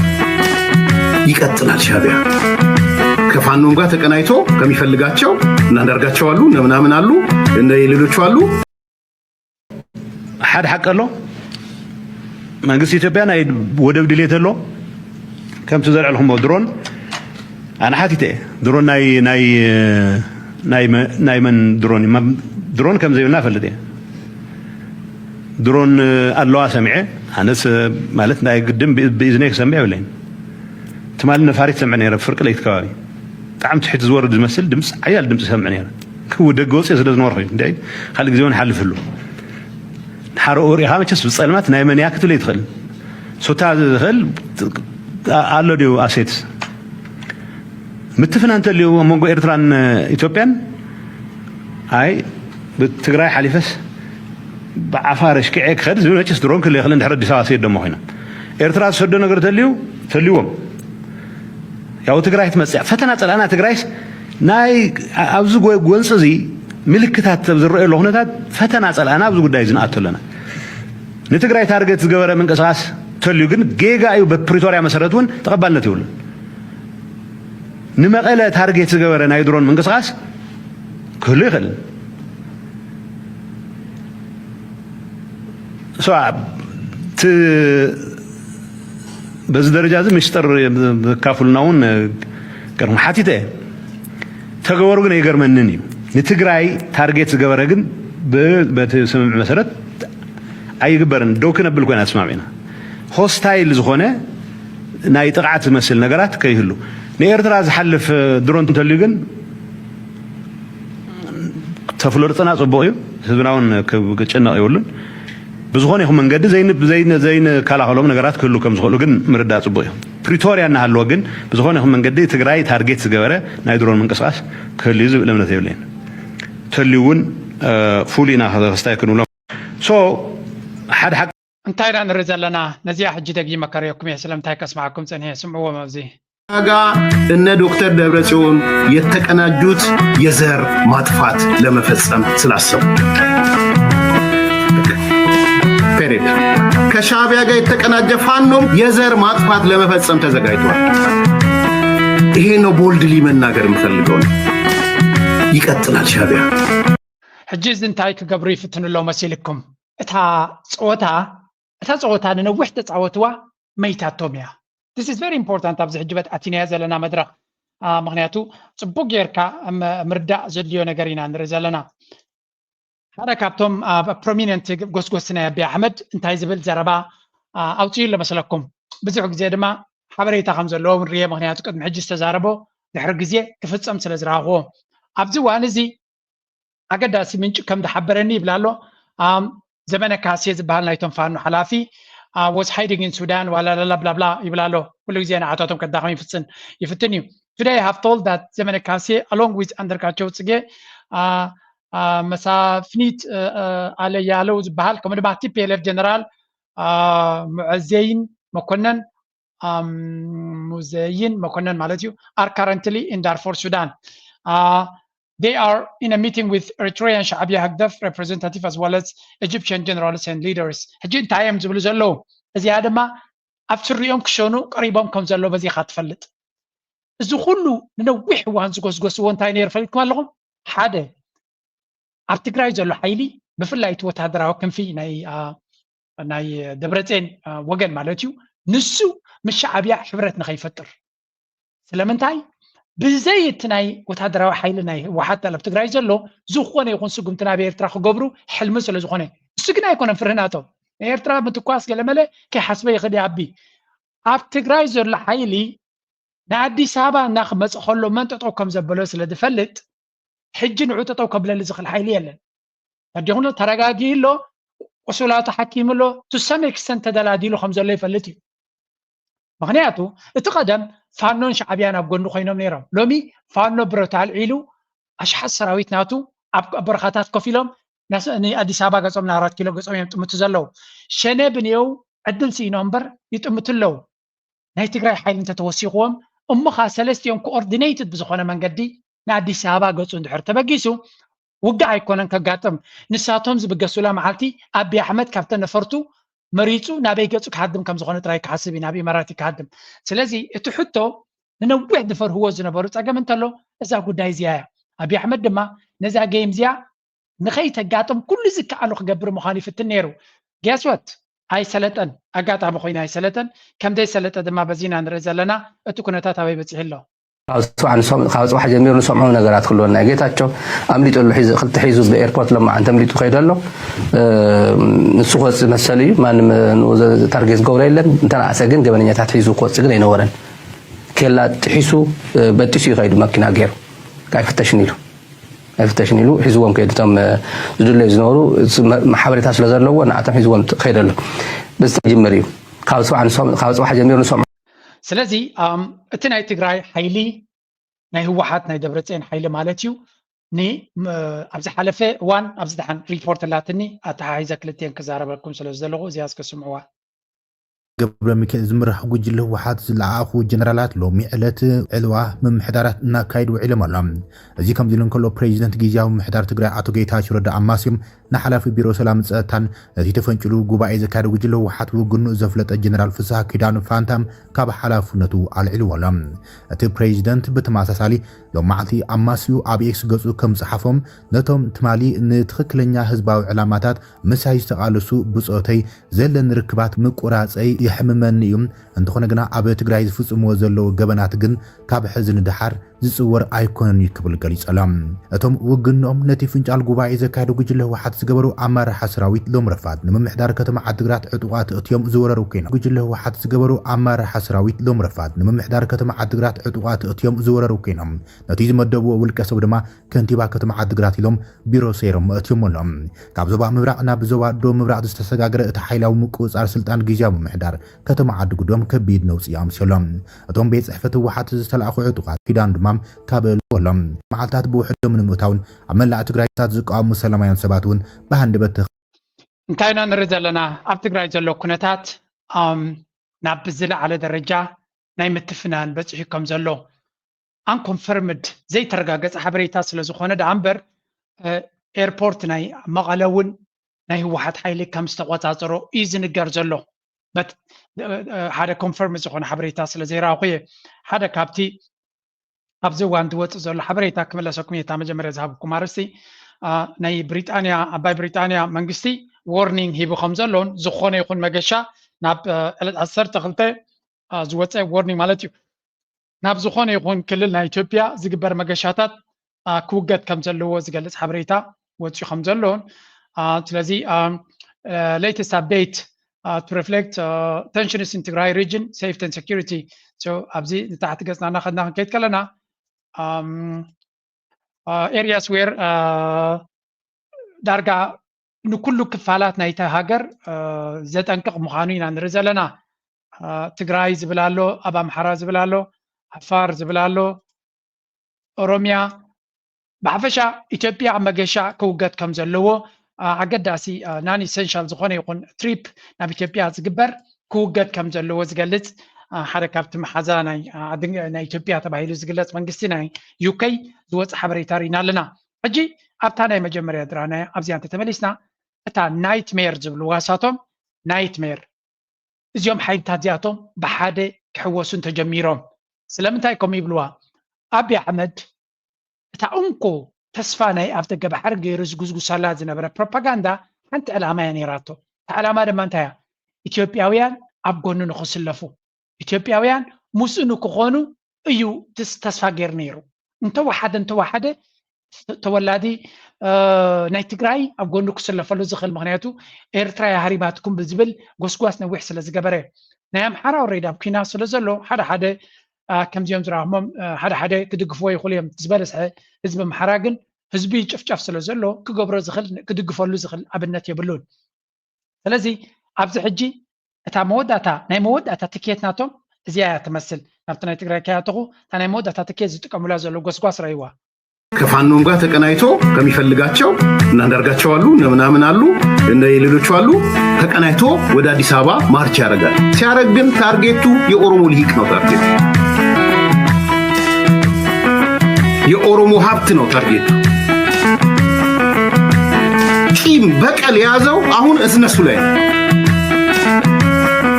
ይቀጥላል። ሻዕቢያ ከፋኖም ጋር ተቀናጅቶ ከሚፈልጋቸው እነ አንዳርጋቸው አሉ፣ እነ ምናምን አሉ፣ እነ ሌሎቹ አሉ። ሓደ ሓቂ ኣሎ። መንግስቲ ኢትዮጵያ ናይ ወደብ ድሌት ኣሎ። ከምቲ ዘልዐልኩሞ ድሮን ኣነ ሓቲተ እየ። ድሮን ናይ ናይ ናይ መ- ናይ መን ድሮን እዩ? ድሮን ከም ዘይብልና እፈልጥ እየ። ድሮን ኣለዋ ሰሚዐ። ኣነስ ማለት ናይ ግድን ብእዝነይ ክሰምዕ የብለይን። ትማሊ ነፋሪት ሰምዐ ነይረ፣ ፍርቂ ለይቲ ከባቢ ብጣዕሚ ትሕቲ ዝወርድ ዝመስል ድምፂ፣ ሓያል ድምፂ ሰምዐ ነይረ። ክው ደገ ወፅየ ስለ ዝነበርኩ እዩ። እንደ ካልእ ግዜ እውን ሓልፍ ህሉ ሓረኡ ሪኢኻ መቸስ ብፀልማት ናይ መን እያ ክትብል ኣይትኽእል። ሱታ ዝኽእል ኣሎ ድዩ ኣሴት ምትፍና እንተልዩ ኣብ መንጎ ኤርትራን ኢትዮጵያን ኣይ ብትግራይ ሓሊፈስ ብዓፋር ኣሽኪዐ ክኸድ ዝብል መቸስ ድሮን ክልእኽል እንድሕር ኣዲስ ኣበባ ሰየዶሞ ኮይና ኤርትራ ዝሰዶ ነገር ተልዩ ተልዎም ያው ትግራይ ትመፅእ ፈተና ፀላእና ትግራይስ ናይ ኣብዚ ጎንፂ እዚ ምልክታት ዝረአየሉ ኩነታት ፈተና ፀላእና ኣብዚ ጉዳይ እዚ ንኣቶ ኣለና ንትግራይ ታርጌት ዝገበረ ምንቅስቃስ ተልዩ ግን ጌጋ እዩ በፕሪቶርያ መሰረት እውን ተቐባልነት ይብሉን ንመቐለ ታርጌት ዝገበረ ናይ ድሮን ምንቅስቃስ ክህሉ ይኽእል በዚ ደረጃ እዚ ሚስጥር ዘካፍሉና እውን ቀርም ሓቲተ ተገበሩ ግን ኣይገርመንን እዩ ንትግራይ ታርጌት ዝገበረ ግን በቲ ስምምዕ መሰረት ኣይግበርን ደው ክነብል ኮይና ተስማሚዕና ሆስታይል ዝኾነ ናይ ጥቕዓት ዝመስል ነገራት ከይህሉ ንኤርትራ ዝሓልፍ ድሮን እንተልዩ ግን ተፍለጥና ፅቡቕ እዩ ህዝብና እውን ክጭነቕ የብሉን ብዝኾነ ይኹን መንገዲ ዘይንከላኸሎም ነገራት ክህሉ ከም ዝኽእሉ ግን ምርዳእ ፅቡቕ እዩ ፕሪቶርያ እናሃለወ ግን ብዝኾነ ይኹን መንገዲ ትግራይ ታርጌት ዝገበረ ናይ ድሮን ምንቅስቃስ ክህሉ እዩ ዝብል እምነት የብለይን ተልዩ እውን ፉል ኢና ክስታይ ክንብሎም ሓደ ሓቂ እንታይ ኢና ንርኢ ዘለና? ነዚኣ ሕጂ ደጊመ ከርእየኩም እየ። ስለምንታይ ከስምዓኩም ጸኒሐ፣ ስምዕዎም ኣብዚ። ጋ እነ ዶክተር ደብረጽዮን የተቀናጁት የዘር ማጥፋት ለመፈጸም ስላሰቡ። Period። ከሻዕቢያ ጋር የተቀናጀ ፋኖም የዘር ማጥፋት ለመፈጸም ተዘጋጅቷል። ይሄ ነው boldly መናገር የምፈልገው ነው። ይቀጥላል ሻዕቢያ። ሕጂ እዚ እንታይ ክገብሩ ይፍትኑ ኣለዉ መሲልኩም? እታ ጸወታ እታ ጸወታ ንነዊሕ ተጻወትዋ መይታቶም እያ። This is very important ኣብዚ ሕጂ በት ኣቲናያ ዘለና መድረኽ። ምክንያቱ ጽቡቅ ጌርካ ምርዳእ ዘድልዮ ነገር ኢና ንርኢ ዘለና። ሓደ ካብቶም ኣብ prominent ጎስጎስቲ ናይ ኣቢ ኣሕመድ እንታይ ዝብል ዘረባ ኣውፅኡ ኣሎ መስለኩም? ብዙሕ ግዜ ድማ ሓበሬታ ከም ዘለዎ እውን ርየ፣ ምክንያቱ ቅድሚ ሕጂ ዝተዛረቦ ድሕሪ ግዜ ክፍፀም ስለ ዝረኣኽዎ። ኣብዚ እዋን እዚ ኣገዳሲ ምንጭ ከም ዝሓበረኒ ይብል ኣሎ። ዘመነ ካሴ ዝበሃል ናይቶም ፋኖ ሓላፊ was hiding in Sudan ዋላላላ ብላብላ ይብል ኣሎ። ኩሉ ግዜ ንዓታቶም ከዳኸም ይፍፅን ይፍትን እዩ። Today I have told that ዘመነ ካሴ along with ኣንደርጋቸው ፅጌ መሳፍኒት ኣለያለው ዝበሃል ከምኡ ድማ ቲ ፒ ኤል ኤፍ ጀነራል ሙዐዘይን መኮነን ሙዘይን መኮነን ማለት እዩ are currently in Darfur Sudan. They are in a meeting with Eritrean ሻዕቢያ ህግደፍ representative as well as Egyptian generals and leaders. ሕጂ እንታይ እዮም ዝብሉ ዘለዉ? እዚኣ ድማ ኣብ ስሪኦም ክሸኑ ቀሪቦም ከም ዘሎ በዚኻ ትፈልጥ። እዚ ኩሉ ንነዊሕ እዋን ዝጎስጎስዎ እንታይ ነይሩ ፈሊጥኩም ኣለኹም? ሓደ ኣብ ትግራይ ዘሎ ሓይሊ ብፍላይ እቲ ወታደራዊ ክንፊ ናይ ናይ ደብረፅዮን ወገን ማለት እዩ፣ ንሱ ምስ ሻዕቢያ ሕብረት ንኸይፈጥር። ስለምንታይ? ብዘይ እቲ ናይ ወታደራዊ ሓይሊ ናይ ህወሓት ኣብ ትግራይ ዘሎ ዝኾነ ይኹን ስጉምቲ ናብ ኤርትራ ክገብሩ ሕልሚ ስለ ዝኾነ። እሱ ግን ኣይኮነን ፍርህናቶም። ንኤርትራ ምትኳስ ገለመለ ከይሓስበ ይኽእል ኣቢ። ኣብ ትግራይ ዘሎ ሓይሊ ንኣዲስ ኣበባ እናክመፀ ከሎ መን ጠጠው ከም ዘበሎ ስለ ዝፈልጥ ሕጂ ንዑ ጠጠው ከብለሊ ዝኽእል ሓይሊ የለን። ተዲኹሎ ተረጋጊ ኣሎ፣ ቁሱላቱ ሓኪም ኣሎ፣ to some extent ተደላዲሉ ከም ዘሎ ይፈልጥ እዩ። ምክንያቱ እቲ ቀደም ፋኖን ሻዕቢያን ኣብ ጎኒ ኮይኖም ነይሮም። ሎሚ ፋኖ ብረት ኣልዒሉ ኣሽሓት ሰራዊት ናቱ ኣብ በረኻታት ኮፍ ኢሎም ንኣዲስ ኣበባ ገጾም ንኣራት ኪሎ ገጾም እዮም ጥምቱ ዘለዉ። ሸነ ብንየው ዕድል ስኢኖም እምበር ይጥምቱ ኣለዉ። ናይ ትግራይ ሓይሊ እንተተወሲኽዎም እሞ ኸዓ ሰለስቲኦም coordinated ብዝኾነ መንገዲ ንኣዲስ ኣበባ ገፁ እንድሕር ተበጊሱ ውግእ ኣይኮነን ከጋጥም። ንሳቶም ዝብገሱላ መዓልቲ ኣቢ ኣሕመድ ካብተን ነፈርቱ መሪፁ ናበይ ገፁ ክሃድም ከም ዝኾነ ጥራይ ክሓስብ እዩ፣ ናብ ኢማራት ክሃድም። ስለዚ እቲ ሕቶ ንነዊሕ ዝፈርህዎ ዝነበሩ ፀገም እንተሎ እዛ ጉዳይ እዚኣ እያ። ኣቢ ኣሕመድ ድማ ነዛ game እዚኣ ንኸይተጋጥም ኩሉ ዝከኣሎ ክገብር ምዃኑ ይፍትን ነይሩ። Guess what? ኣይሰለጠን። ኣጋጣሚ ኮይኑ ኣይሰለጠን። ከም ዘይሰለጠ ድማ በዚና ንርኢ ዘለና። እቲ ኩነታት ኣበይ በፂሑ ኣሎ? ካብ ጽባሕ ጀሚሩ ንሰምዖ ነገራት ክህልወና እዩ። ጌታቸው ኣምሊጡ ኣሎ፣ ክልተ ሒዙ ብኤርፖርት ሎማዓንቲ ኣምሊጡ ከይዱ ኣሎ። ንሱ ክወጽእ መሰሉ እዩ። ማንም ንኡ ታርጌት ዝገብሮ የለን። እንተነኣሰ ግን ገበነኛታት ሒዙ ክወጽእ ግን ኣይነበረን። ኬላ ጥሒሱ በጢሱ እዩ ከይዱ መኪና ገይሩ ኣይፍተሽን ኢሉ ኣይፍተሽን ኢሉ ሒዝዎም ከይዱ እቶም ዝድለዩ ዝነበሩ ሓበሬታ ስለ ዘለዎ ንኣቶም ሒዝዎም ከይዱ ኣሎ። በዚ ተጅምር እዩ ካብ ጽባሕ ጀሚሩ ንሰምዖ ስለዚ እቲ ናይ ትግራይ ሓይሊ ናይ ህወሓት ናይ ደብረፅዮን ሓይሊ ማለት እዩ። ኣብ ዝሓለፈ እዋን ኣብዚ ደሓን ሪፖርት ኣላትኒ ኣተሓሒዘ ክልቲኤን ክዛረበኩም ስለ ዝደለኹ እዚኣ እስከ ስምዕዋ። ገብረሚካኤል ዝምራሕ ጉጅለ ህወሓት ዝለኣኹ ጀነራላት ሎሚ ዕለት ዕልዋ ምምሕዳራት እናካየዱ ውዒሎም ኣሎ። እዚ ከምዚ ኢሉ እንከሎ ፕሬዚደንት ግዝያዊ ምምሕዳር ትግራይ ኣቶ ጌታቸው ረዳ ኣማስዮም ንሓላፊ ቢሮ ሰላም ጸጥታን ነቲ ተፈንጭሉ ጉባኤ ዘካየደ ጉጅለ ህወሓት ውግንኡ ዘፍለጠ ጀነራል ፍስሃ ኪዳኑ ፋንታ ካብ ሓላፍነቱ ኣልዒልዎ ኣሎ። እቲ ፕሬዚደንት ብተመሳሳሊ ሎም መዓልቲ ኣማስዩ ኣብ ኤክስ ገጹ ከም ጸሓፎም ነቶም ትማሊ ንትኽክለኛ ህዝባዊ ዕላማታት ምሳይ ዝተቓለሱ ብጾተይ ዘለኒ ርክባት ምቁራጸይ የሕምመኒ እዩ። እንተኾነ ግና ኣብ ትግራይ ዝፍጽምዎ ዘለዉ ገበናት ግን ካብ ሕዚ ንደሓር ዝጽወር ኣይኮነን እዩ ክብል ገሊጹ ኣሎ። እቶም ውግንኦም ነቲ ፍንጫል ጉባኤ ዘካየደ ጉጅለ ህወሓት ዝገበሩ ኣመራርሓ ሰራዊት ሎም ረፋድ ንምምሕዳር ከተማ ዓድግራት ዕጡቓት እትዮም ዝወረሩ ኮይኖም ጉጅለ ህወሓት ዝገበሩ ኣመራርሓ ሰራዊት ሎም ረፋድ ንምምሕዳር ከተማ ዓድግራት ዕጡቓት እትዮም ዝወረሩ ኮይኖም ነቲ ዝመደብዎ ውልቀ ሰብ ድማ ከንቲባ ከተማ ዓድግራት ኢሎም ቢሮ ሰይሮም ኣእትዮም ኣሎ። ካብ ዞባ ምብራቕ ናብ ዞባ ደቡብ ምብራቕ ዝተሰጋገረ እቲ ሓይላዊ ምቁጽጻር ስልጣን ግዝያዊ ምምሕዳር ከተማ ዓዲ ጉዶም ከቢድ ነውጺ ኣምስዮ ኣሎ። እቶም ቤት ጽሕፈት ህወሓት ዝተላእኹ ዕጡቓት ኪዳን ድማ ካብ ልዎ ኣሎ። መዓልታት ብውሕዶም ንምእታውን ኣብ መላእ ትግራይ ዝቃወሙ ሰላማውያን ሰባት እውን ብሃንደበት እንታይ ኢና ንርኢ ዘለና? ኣብ ትግራይ ዘሎ ኩነታት፣ ኣም፣ ናብ ዝለዓለ ደረጃ ናይ ምትፍናን በፂሑ ከም ዘሎ፣ unconfirmed፣ ዘይተረጋገፀ ሓበሬታ ስለ ዝኾነ ደኣ እምበር፣ እ፣ ኤርፖርት ናይ መቐለ እውን ናይ ህወሓት ሓይሊ ከም ዝተቆፃፀሮ እዩ ዝንገር ዘሎ። But፣ እ፣ እ፣ ሓደ confirm ዝኾነ ሓበሬታ ስለ ዘይረኣኹ እየ። ሓደ ካብቲ ኣብዚ እዋን ዝወፅእ ዘሎ ሓበሬታ ክምለሰኩም እየ። እታ መጀመርያ ዝሃብኩም ኣርእስቲ፣ አ፣ ናይ ብሪጣንያ፣ ዓባይ ብሪጣንያ መንግስቲ ዋርኒንግ ሂቡ ከም ዘሎን፣ ዝኾነ ይኹን መገሻ ናብ፣ አ፣ ዕለት ዓሰርተ ክልተ፣ አ፣ ዝወፀ ዋርኒንግ ማለት እዩ። ናብ ዝኾነ ይኹን ክልል ናይ ኢትዮጵያ ዝግበር መገሻታት፣ አ፣ ክውገድ ከም ዘለዎ ዝገልፅ ሓበሬታ ወፂኡ ከም ዘሎን፣ አ፣ ስለዚ፣ አ፣ አ፣ latest update፣ አ፣ to reflect፣ አ፣ tensions in Tigray region, safety and security። So ኣብዚ ንታሕቲ ገፅና እናኸድና ክንከይድ ከለና፣ ኣም፣ አ፣ areas where፣ አ፣ ዳርጋ ንኩሉ ክፋላት ናይታ ሃገር፣ አ፣ ዘጠንቅቕ ምዃኑ ኢና ንርኢ ዘለና። አ፣ ትግራይ ዝብል ኣሎ፣ ኣብ ኣምሓራ ዝብል ኣሎ፣ ዓፋር ዝብል ኣሎ፣ ኦሮሚያ፣ ብሓፈሻ ኢትዮጵያ ኣብ መገሻ ክውገድ ከም ዘለዎ፣ አ፣ ኣገዳሲ፣ አ፣ non essential ዝኾነ ይኹን ትሪፕ ናብ ኢትዮጵያ ዝግበር ክውገድ ከም ዘለዎ ዝገልጽ፣ አ፣ ሓደ ካብቲ መሓዛ ናይ፣ አ፣ ዓዲ፣ ናይ ኢትዮጵያ ተባሂሉ ዝግለጽ መንግስቲ ናይ ዩ ኬ ዝወጽእ ሓበሬታ ርኢና ኣለና። ሕጂ ኣብታ ናይ መጀመርያ ድራና ኣብዚኣ እንተተመሊስና፣ እታ ናይትሜር ዝብልዋ ሳቶም፣ ናይትሜር፣ እዚኦም ሓይልታት እዚኣቶም ብሓደ ክሕወሱ እንተጀሚሮም፣ ስለምንታይ ከምኡ ይብልዋ? ኣብይ ኣሕመድ እታ እንኮ ተስፋ ናይ ኣብ ደገ ባሕሪ ገይሩ ዝጉዝጉሰላ ዝነበረ ፕሮፓጋንዳ ሓንቲ ዕላማ እያ ነይራቶ። እታ ዕላማ ድማ እንታይ እያ? ኢትዮጵያውያን ኣብ ጎኑ ንኽስለፉ፣ ኢትዮጵያውያን ምስኡ ንክኾኑ እዩ ትስ-፣ ተስፋ ገይሩ ነይሩ። እንተወሓደ፣ እንተወሓደ ተወላዲ፣ እ፣ ናይ ትግራይ ኣብ ጎኑ ክስለፈሉ ዝኽእል፣ ምኽንያቱ ኤርትራ እያ ሃሪማትኩም ብዝብል ጎስጓስ ነዊሕ ስለ ዝገበረ። ናይ ኣምሓራ ኦልሬዲ ኣብ ኲናት ስለ ዘሎ፣ ሓደ ሓደ፣ አ፣ ከምዚኦም ዝረኣኹሞም፣ አ፣ ሓደ ሓደ ክድግፍዎ ይኽእሉ እዮም። ዝበዝሐ ህዝቢ ኣምሓራ ግን ህዝቢ ይጭፍጨፍ ስለ ዘሎ ክገብሮ ዝኽእል፣ ክድግፈሉ ዝኽእል ኣብነት የብሉን። ስለዚ ኣብዚ ሕጂ እታ መወዳእታ፣ ናይ መወዳእታ ትኬት ናቶም እዚኣ እያ ትመስል። ናብቲ ናይ ትግራይ ከይኣተኹ እታ ናይ መወዳእታ ትኬት ዝጥቀሙላ ዘለዉ ጎስጓስ ረእይዋ። ከፋኖም ጋር ተቀናይቶ ከሚፈልጋቸው እነ አንዳርጋቸው አሉ፣ እነ ምናምን አሉ፣ እነ የሌሎቹ አሉ። ተቀናይቶ ወደ አዲስ አበባ ማርች ያደርጋል። ሲያደርግ ግን ታርጌቱ የኦሮሞ ልሂቅ ነው። ታርጌቱ የኦሮሞ ሀብት ነው። ታርጌቱ ቂም በቀል የያዘው አሁን እነሱ ላይ ነው።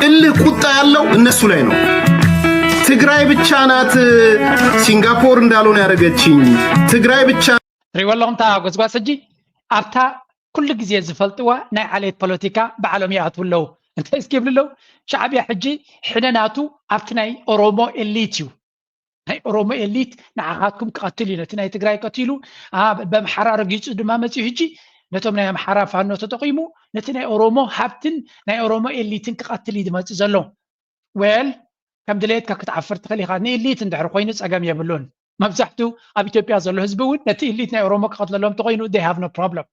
እልህ ቁጣ ያለው እነሱ ላይ ነው። ትግራይ ብቻ ናት ሲንጋፖር እንዳልሆን ያደረገችኝ። ትግራይ ብቻ ትሪእዎ ኣለኹም እታ ጎስጓስ ሕጂ ኣብታ ኩሉ ግዜ ዝፈልጥዋ ናይ ዓሌት ፖለቲካ ባዕሎም ይኣትዉ ኣለዉ። እንታይ እስኪ ይብሉ ኣለዉ? ሻዕብያ ሕጂ ሕነ ናቱ ኣብቲ ናይ ኦሮሞ ኤሊት እዩ። ናይ ኦሮሞ ኤሊት ንዓኻትኩም ክቐትል እዩ። ነቲ ናይ ትግራይ ቀቲሉ፣ አ፣ በምሓራ ረጊጹ ድማ መጺኡ ሕጂ ነቶም ናይ ኣምሓራ ፋኖ ተጠቒሙ ነቲ ናይ ኦሮሞ ሃብትን ናይ ኦሮሞ ኤሊትን ክቐትል እዩ ዝመጽእ ዘሎ። ዌል፣ ከም ድሌትካ ክትዓፍር ትኽእል ኢኻ። ንኢሊት እንድሕር ኮይኑ ጸገም የብሉን። መብዛሕትኡ ኣብ ኢትዮጵያ ዘሎ ህዝቢ እውን ነቲ ኢሊት ናይ ኦሮሞ ክቐትለሎም እንተኾይኑ they have no problem።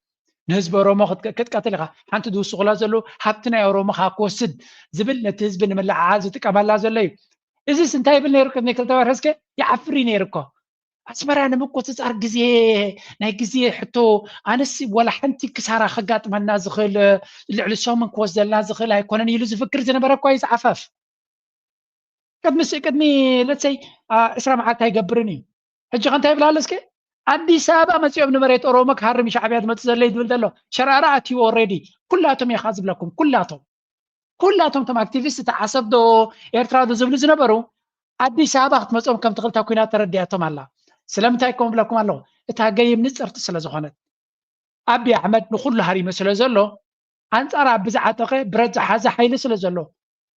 ንህዝቢ ኦሮሞ ክት-፣ ክትቀትል ኢኻ። ሓንቲ ዝውስኹላ ዘለዉ ሃብቲ ናይ ኦሮሞ ከኣ ክወስድ ዝብል ነቲ ህዝቢ ንምልዕዓል ዝጥቀመላ ዘሎ እዩ። እዚስ እንታይ ይብል ነይሩ ቅድሚ ክልተ ወርሒ እስከ? ይዓፍር እዩ ነይሩ እኮ። ኣስመራ ንምቁጽጻር ግዜ፣ ናይ ግዜ ሕቶ፣ ኣነስ ወላ ሓንቲ ክሳራ ከጋጥመና ዝኽእል፣ ልዕሊ ሰሙን ክወስደልና ዝኽእል ኣይኮነን ኢሉ ዝፍክር ዝነበረ እኳ እዩ ዝዓፈፍ። ቅድሚ ስ-፣ ቅድሚ፣ let's say፣ አ፣ ዕስራ መዓልቲ ኣይገብርን እዩ። ሕጂ ከ እንታይ ይብል ኣሎ እስከ? ኣዲስ ኣበባ መጺኦም ንመሬት ኦሮሞ ክሃርም እዩ ሻዕብያ ዝመጽእ ዘሎ እዩ ዝብል ዘሎ። ሸራራ ኣትዩ ኦልሬዲ። ኩላቶም እየ ከኣ ዝብለኩም፣ ኩላቶም። ኩላቶም እቶም ኣክቲቪስት፣ እቲ ዓሰብ ዶ ኤርትራ ዶ ዝብሉ ዝነበሩ፣ ኣዲስ ኣበባ ክትመጾም ከም ትኽእል እታ ኲናት ተረዲኣቶም ኣላ። ስለምንታይ ከምኡ እብለኩም ኣለኹ? እታ ገይም ንጽርቲ ስለ ዝኾነት። ኣብይ ኣሕመድ ንኹሉ ሃሪሙ ስለ ዘሎ፣ ኣንጻር ኣቢ ዝዓጠቐ ብረት ዝሓዘ ሓይሊ ስለ ዘሎ፣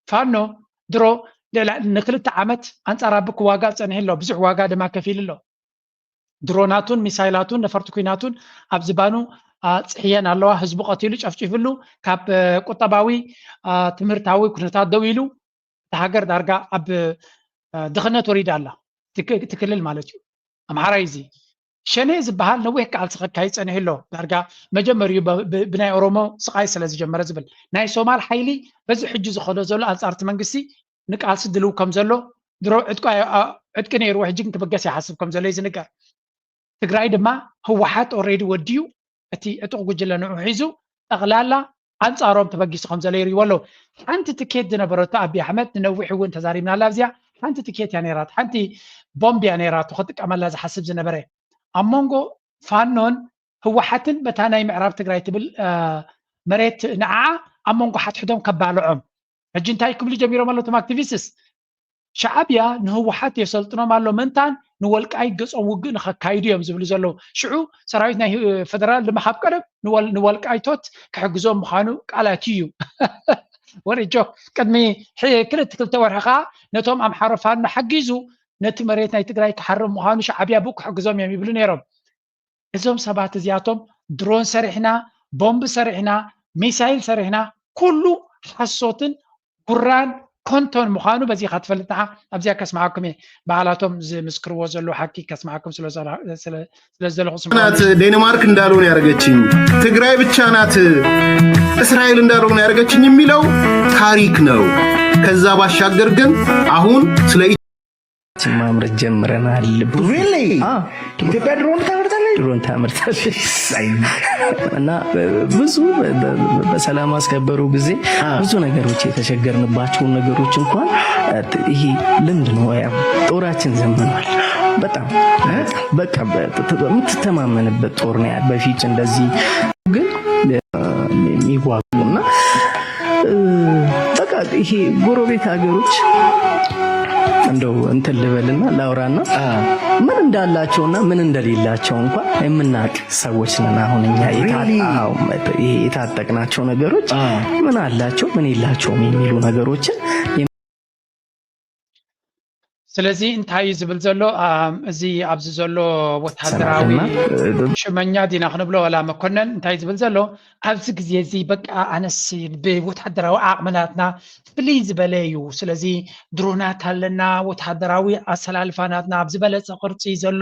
ፋኖ ድሮ ልዕሊ ንክልተ ዓመት ኣንጻር ኣቢ ክዋጋእ ጸኒሑ ኣሎ። ብዙሕ ዋጋ ድማ ከፊሉ ኣሎ። ድሮናቱን ሚሳይላቱን ነፈርቲ ኲናቱን ኣብ ዝባኑ፣ አ፣ ጽሕየን ኣለዋ። ህዝቡ ቀቲሉ፣ ጨፍጪፍሉ፣ ካብ፣ እ፣ ቁጠባዊ፣ አ፣ ትምህርታዊ ኩነታት ደው ኢሉ፣ እታ ሃገር ዳርጋ ኣብ፣ እ፣ ድኽነት ወሪዳ ኣላ። እቲ ክ-፣ እቲ ክልል ማለት እዩ። ኣምሓራይ እዚ ሸኔ ዝበሃል ነዊሕ ቃልሲ ከካይድ ጸኒሑ ኣሎ። ዳርጋ መጀመሪኡ ብ-፣ ብ-፣ ብናይ ኦሮሞ ስቓይ ስለ ዝጀመረ ዝብል። ናይ ሶማል ሓይሊ በዚ ሕጂ ዝኸዶ ዘሎ ኣንጻር እቲ መንግስቲ ንቃልሲ ድልው ከም ዘሎ ድሮ ዕጥቁ ኣይ-፣ ኣ-፣ ዕጥቂ ነይርዎ፣ ሕጂ ግን ክብገስ ይሓስብ ከም ዘሎ እዩ ዝንገር። ትግራይ ድማ ህወሓት ኦልሬዲ ወዲኡ፣ እቲ ዕጡቕ ጉጅለ ንዑ ሒዙ ጠቕላላ ኣንፃሮም ተበጊሱ ከም ዘሎ ይርእይዎ ኣለዉ። ሓንቲ ትኬት ዝነበረቶ ኣቢ ኣሕመድ ንነዊሕ እውን ተዛሪብናላ ኣብዚኣ ሓንቲ ትኬት እያ ነይራት ሓንቲ ቦምብ እያ ነይራቶ ክጥቀመላ ዝሓስብ ዝነበረ ኣብ መንጎ ፋኖን ህወሓትን በታ ናይ ምዕራብ ትግራይ ትብል መሬት ንዓ ኣብ መንጎ ሓትሕዶም ከባልዖም ሕጂ እንታይ ክብሉ ጀሚሮም ኣለዉ እቶም ኣክቲቪስትስ ሻዓብያ ንህወሓት የሰልጥኖም ኣሎ ምእንታን ንወልቃይት ገጾም ውግእ ንኸካይዱ እዮም ዝብሉ ዘለዉ ሽዑ ሰራዊት ናይ ፈደራል ድማ ካብ ቀደም ንወልቃይቶት ክሕግዞም ምዃኑ ቃላት እዩ ወሪጆ ቅድሚ ክልተ ክልተ ወርሒ ከዓ ነቶም ኣምሓሮ ፋኖ ሓጊዙ ነቲ መሬት ናይ ትግራይ ክሓርም ምዃኑ ሻዓብያ ብኡ ክሕግዞም እዮም ይብሉ ነይሮም እዞም ሰባት እዚኣቶም ድሮን ሰሪሕና ቦምብ ሰሪሕና ሚሳይል ሰሪሕና ኩሉ ሓሶትን ጉራን ኮንቶን ምዃኑ በዚኻ ትፈልጥ ንዓ ኣብዚኣ ከስምዓኩም እየ በዓላቶም ዝምስክርዎ ዘለዉ ሓቂ ከስምዓኩም ስለ ዝደለኹ ስምዑኒ። ናት ዴንማርክ እንዳልሆን ያደረገችኝ ትግራይ ብቻ ናት እስራኤል እንዳልሆን ያደረገችኝ የሚለው ታሪክ ነው። ከዛ ባሻገር ግን አሁን ስለ ማምረት ጀምረናል። Really? ኢትዮጵያ ድሮን ታመርታለች? ድሮን ታመርታለች እና ብዙ በሰላም አስከበሩ ጊዜ ብዙ ነገሮች የተቸገርንባቸውን ነገሮች እንኳን ይሄ ልምድ ነው። ያው ጦራችን ዘምኗል። በጣም በቃ የምትተማመንበት ጦር ነው። በፊት እንደዚህ ግን የሚዋጉ እና በቃ ይሄ ጎረቤት ሀገሮች እንደው እንትን ልበልና ላውራና ምን እንዳላቸውና ምን እንደሌላቸው እንኳን የምናውቅ ሰዎች ነን። አሁን እኛ የታጠቅናቸው ነገሮች ምን አላቸው ምን የላቸውም የሚሉ ነገሮችን ስለዚ እንታይ እዩ ዝብል ዘሎ እዚ ኣብዚ ዘሎ ወታደራዊ ሽመኛ ዲና ክንብሎ ዋላ መኮነን እንታይ ዝብል ዘሎ ኣብዚ ግዜ እዚ በቃ ኣነስ ብወታደራዊ ዓቕሚ ናትና ፍልይ ዝበለ እዩ ስለዚ ድሮናት ኣለና ወታደራዊ ኣሰላልፋ ናትና ኣብ ዝበለፀ ቅርፂ ዘሎ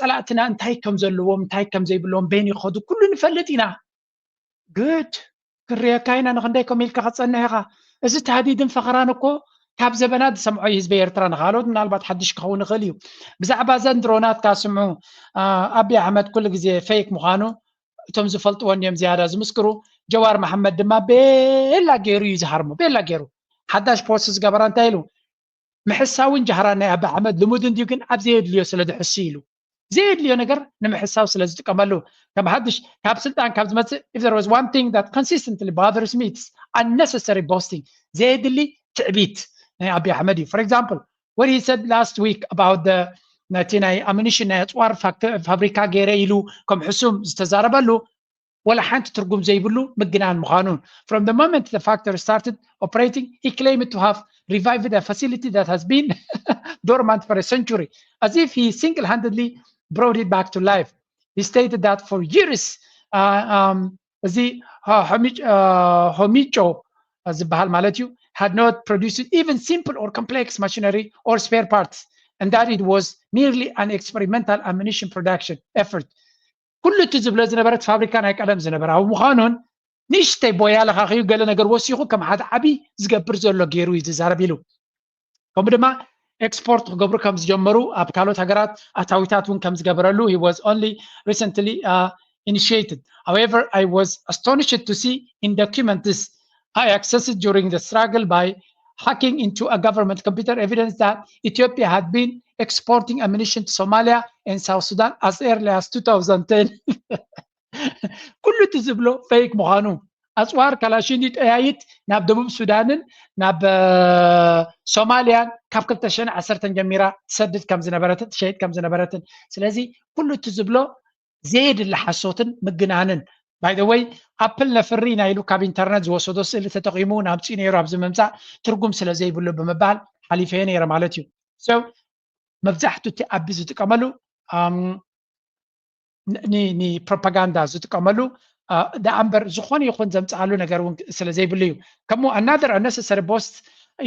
ፀላእትና እንታይ ከም ዘለዎም እንታይ ከም ዘይብሎም በይን ይኸዱ ኩሉ ንፈልጥ ኢና good ክርየካ ኢና ንክንደይ ከም ኢልካ ክትፀንሕ ኢኻ እዚ ታህዲድን ፈኸራን እኮ ካብ ዘበናት ዝሰምዖ እዩ ህዝቢ ኤርትራ ንካልኦት ምናልባት ሓድሽ ክኸውን ይኽእል እዩ ብዛዕባ ዘን ድሮናት ካስምዑ ኣቢ ኣሕመድ ኩሉ ግዜ ፌክ ምዃኑ እቶም ዝፈልጥዎ እንዲዮም ዝያዳ ዝምስክሩ ጀዋር መሓመድ ድማ ቤላ ገይሩ እዩ ዝሃርሞ ቤላ ገይሩ ሓዳሽ ፖስት ዝገበራ እንታይ ኢሉ ምሕሳውን ጃህራን ናይ ኣቢ ኣሕመድ ልሙድ እንድዩ ግን ኣብ ዘየድልዮ ስለ ዝሕሱ ኢሉ ዘየድልዮ ነገር ንምሕሳው ስለ ዝጥቀመሉ ከም ሓድሽ ካብ ስልጣን ካብ ዝመፅእ if there was one thing that consistently bothers me it's unnecessary boasting ዘየድሊ ትዕቢት ናይ ኣቢ ኣሕመድ እዩ for example what he said last week about the ነቲ ናይ ኣምኒሽን ናይ ኣፅዋር ፋብሪካ ገይረ ኢሉ ከም ሕሱም ዝተዛረበሉ ወላ ሓንቲ ትርጉም ዘይብሉ ምግናን ምዃኑን from the moment the factory started operating he claimed to have revived a facility that has been dormant for a century as if he single-handedly brought it back to life he stated that for years uh, um, እዚ ሆሚጮ ዝበሃል ማለት እዩ had not produced even simple or complex machinery or spare parts and that it was merely an experimental ammunition production effort ኩሉ እቲ ዝብሎ ዝነበረ እቲ ፋብሪካ ናይ ቀደም ዝነበረ ኣብ ምዃኑን ንእሽተይ ቦያ ለኻኺዩ ገለ ነገር ወሲኹ ከም ሓደ ዓብዪ ዝገብር ዘሎ ገይሩ እዩ ዝዛረብ ኢሉ ከምኡ ድማ ኤክስፖርት ክገብሩ ከም ዝጀመሩ ኣብ ካልኦት ሃገራት ኣታዊታት እውን ከም ዝገበረሉ he was only recently uh, initiated however I was astonished to see in documents I accessed during the struggle by hacking into a government computer evidence that Ethiopia had been exporting ammunition to Somalia and South Sudan as early as two thousand ten ኩሉ እቲ ዝብሎ ፌክ ምዃኑ ኣፅዋር ካላሽን ጠያይት ናብ ደቡብ ሱዳንን ናብ ሶማልያን ካብ ክልተ ሽሕን ዓሰርተን ጀሚራ ትሰድድ ከም ዝነበረትን ትሸይጥ ከም ዝነበረትን ስለዚ ኩሉ እቲ ዝብሎ ዘየድሊ ሓሶትን ምግናንን by the way ኣፕል ነፍሪ ኢና ኢሉ ካብ ኢንተርነት ዝወሰዶ ስእሊ ተጠቒሙ ናምፅኡ ነይሩ ኣብዚ ምምፃእ ትርጉም ስለ ዘይብሉ ብምባል ሓሊፈዮ ነይረ ማለት እዩ so መብዛሕቱ እቲ ኣቢ ዝጥቀመሉ ንፕሮፓጋንዳ ዝጥቀመሉ ደኣ እምበር ዝኾነ ይኹን ዘምፅኣሉ ነገር እውን ስለ ዘይብሉ እዩ ከምኡ another unnecessary boast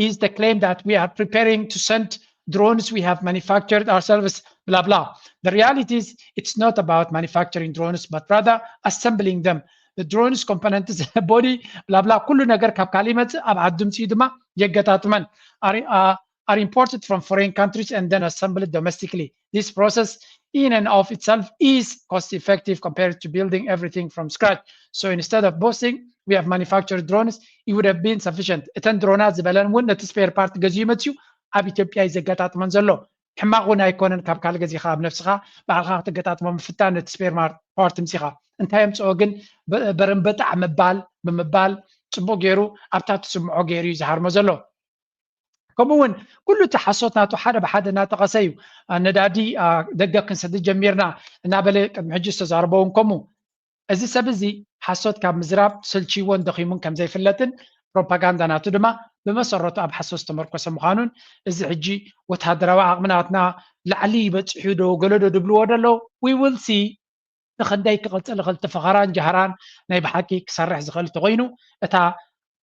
is the claim that we are preparing to send drones we have manufactured ourselves blah blah the reality is it's not about manufacturing drones but rather assembling them the drones components body blah blah ኩሉ ነገር ካብ ካልእ ይመፅእ ኣብ ዓዲ ምፅኡ ድማ የገጣጥመን are imported from foreign countries and then assembled domestically. This process in and of itself is cost effective compared to building everything from scratch. So instead of boasting, we have manufactured drones, it would have been sufficient. እተን ድሮናት ዝበለን እውን ነቲ spare part ገዚኡ መፅዩ ኣብ ኢትዮጵያ እዩ ዘገጣጥመን ዘሎ። ሕማቕ እውን ኣይኮነን። ካብ ካልእ ገዚኻ ኣብ ነብስኻ ባዕልኻ ክትገጣጥሞ ምፍታን፣ ነቲ spare part ምፂኻ እንታይ የምፅኦ ግን በረምበጣዕ ምባል ብምባል ፅቡቕ ገይሩ ኣብታ ትስምዖ ገይሩ እዩ ዝሃርሞ ዘሎ። ከምኡ እውን ኩሉ እቲ ሓሶት ናቱ ሓደ ብሓደ እናጠቐሰ እዩ። ነዳዲ ደገ ክንሰድድ ጀሚርና እናበለ ቅድሚ ሕጂ ዝተዛረቦ እውን ከምኡ። እዚ ሰብ እዚ ሓሶት ካብ ምዝራብ ሰልችይዎን ደኺሙን ከም ዘይፍለጥን ፕሮፓጋንዳ ናቱ ድማ ብመሰረቱ ኣብ ሓሶት ዝተመርኮሰ ምዃኑን፣ እዚ ሕጂ ወተሃደራዊ ዓቕሚ ናትና ላዕሊ በፂሑ ዶ ገለዶ ድብልዎ ደለዉ we will see። ንኽንደይ ክቕፅል ይኽእል እቲ ፈኸራን ጃህራን ናይ ብሓቂ ክሰርሕ ዝኽእል እንተኾይኑ፣ እታ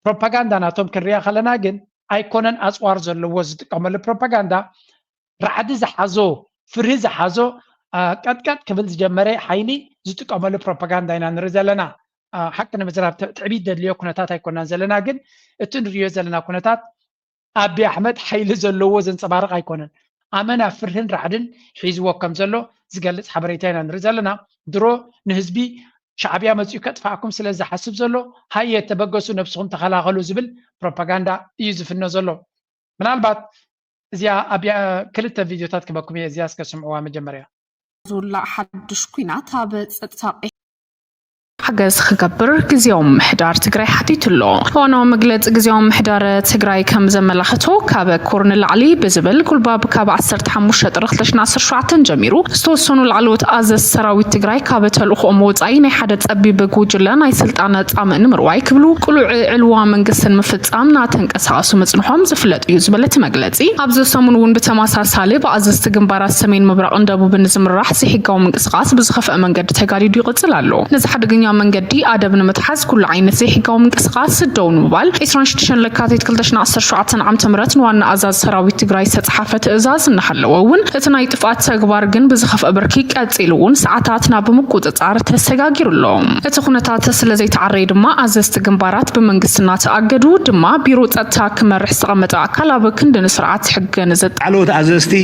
ፕሮፓጋንዳ ናቶም ክንሪኣ ከለና ግን ኣይኮነን ኣፅዋር ዘለዎ ዝጥቀመሉ ፕሮፓጋንዳ፣ ራዕዲ ዝሓዞ፣ ፍርሂ ዝሓዞ፣ ቀጥቀጥ ክብል ዝጀመረ ሓይሊ ዝጥቀመሉ ፕሮፓጋንዳ ኢና ንርኢ ዘለና። ሓቂ ንምዝራብ ትዕቢት ዘድልዮ ኩነታት ኣይኮናን ዘለና፣ ግን እቲ ንሪኦ ዘለና ኩነታት ኣቢ ኣሕመድ ሓይሊ ዘለዎ ዘንፀባርቕ ኣይኮነን። ኣመና ፍርህን ራዕድን ሒዝዎ ከም ዘሎ ዝገልፅ ሓበሬታ ኢና ንርኢ ዘለና። ድሮ ንህዝቢ ሻዕብያ መፂኡ ከጥፋእኩም ስለ ዝሓስብ ዘሎ ሃየ ተበገሱ ነብስኹም ተኸላኸሉ ዝብል ፕሮፓጋንዳ እዩ ዝፍኖ ዘሎ። ምናልባት እዚኣ ኣብ ክልተ ቪድዮታት ክበኩም እየ። እዚኣ እስከ ስምዕዋ መጀመርያ። ዝውላዕ ሓድሽ ኲናት ኣብ ጸጥታ ሓገዝ ክገብር ግዜያዊ ምምሕዳር ትግራይ ሓቲቱ ኣሎ። እዋናዊ መግለፂ ግዜያዊ ምምሕዳር ትግራይ ከም ዘመላኽቶ፣ ካብ ኮር ንላዕሊ ብዝብል ጉልባብ ካብ ዓሰርተ ሓሙሽተ ጥሪ ክልተ ሽሕን ዓሰርተ ሸውዓተን ጀሚሩ ዝተወሰኑ ላዕለዎት ኣዘዝቲ ሰራዊት ትግራይ ካብ ተልእኾኦም ወፃኢ ናይ ሓደ ፀቢብ ጉጅለ ናይ ስልጣን ፃምእ ንምርዋይ ክብሉ ቅሉዕ ዕልዋ መንግስትን ምፍፃም እናተንቀሳቐሱ ምፅንሖም ዝፍለጥ እዩ ዝበለ እቲ መግለፂ፣ ኣብዚ ሰሙን እውን ብተመሳሳሊ ብኣዘዝቲ ግንባራት ሰሜን ምብራቕን ደቡብን ዝምራሕ ዘይሕጋዊ ምንቅስቓስ ብዝኸፍአ መንገዲ ተጋዲዱ ይቕፅል ኣሎ። ነዚ ሓደገኛ መንገዲ ኣደብ ንምትሓዝ ኩሉ ዓይነት ዘይሕጋዊ ምንቅስቓስ ደው ንምባል ዕስራን ሽዱሽተን ለካቲት ክልተ ሽሕን ዓሰርተ ሸውዓተን ዓመተ ምህረት ንዋና ኣዛዚ ሰራዊት ትግራይ ዝተፅሓፈ ትእዛዝ እናሃለወ እውን፣ እቲ ናይ ጥፍኣት ተግባር ግን ብዝኸፍአ ብርኪ ቀፂሉ እውን ሰዓታትና ብምቁፅፃር ተሰጋጊሩ ኣሎ። እቲ ኩነታት ስለ ዘይተዓረየ ድማ ኣዘዝቲ ግንባራት ብመንግስቲ እናተኣገዱ ድማ ቢሮ ፀጥታ ክመርሕ ዝተቐመጠ ኣካል ኣብ ክንዲ ንስርዓት ሕግን ዘጣ ላዕለዎት ኣዘዝቲ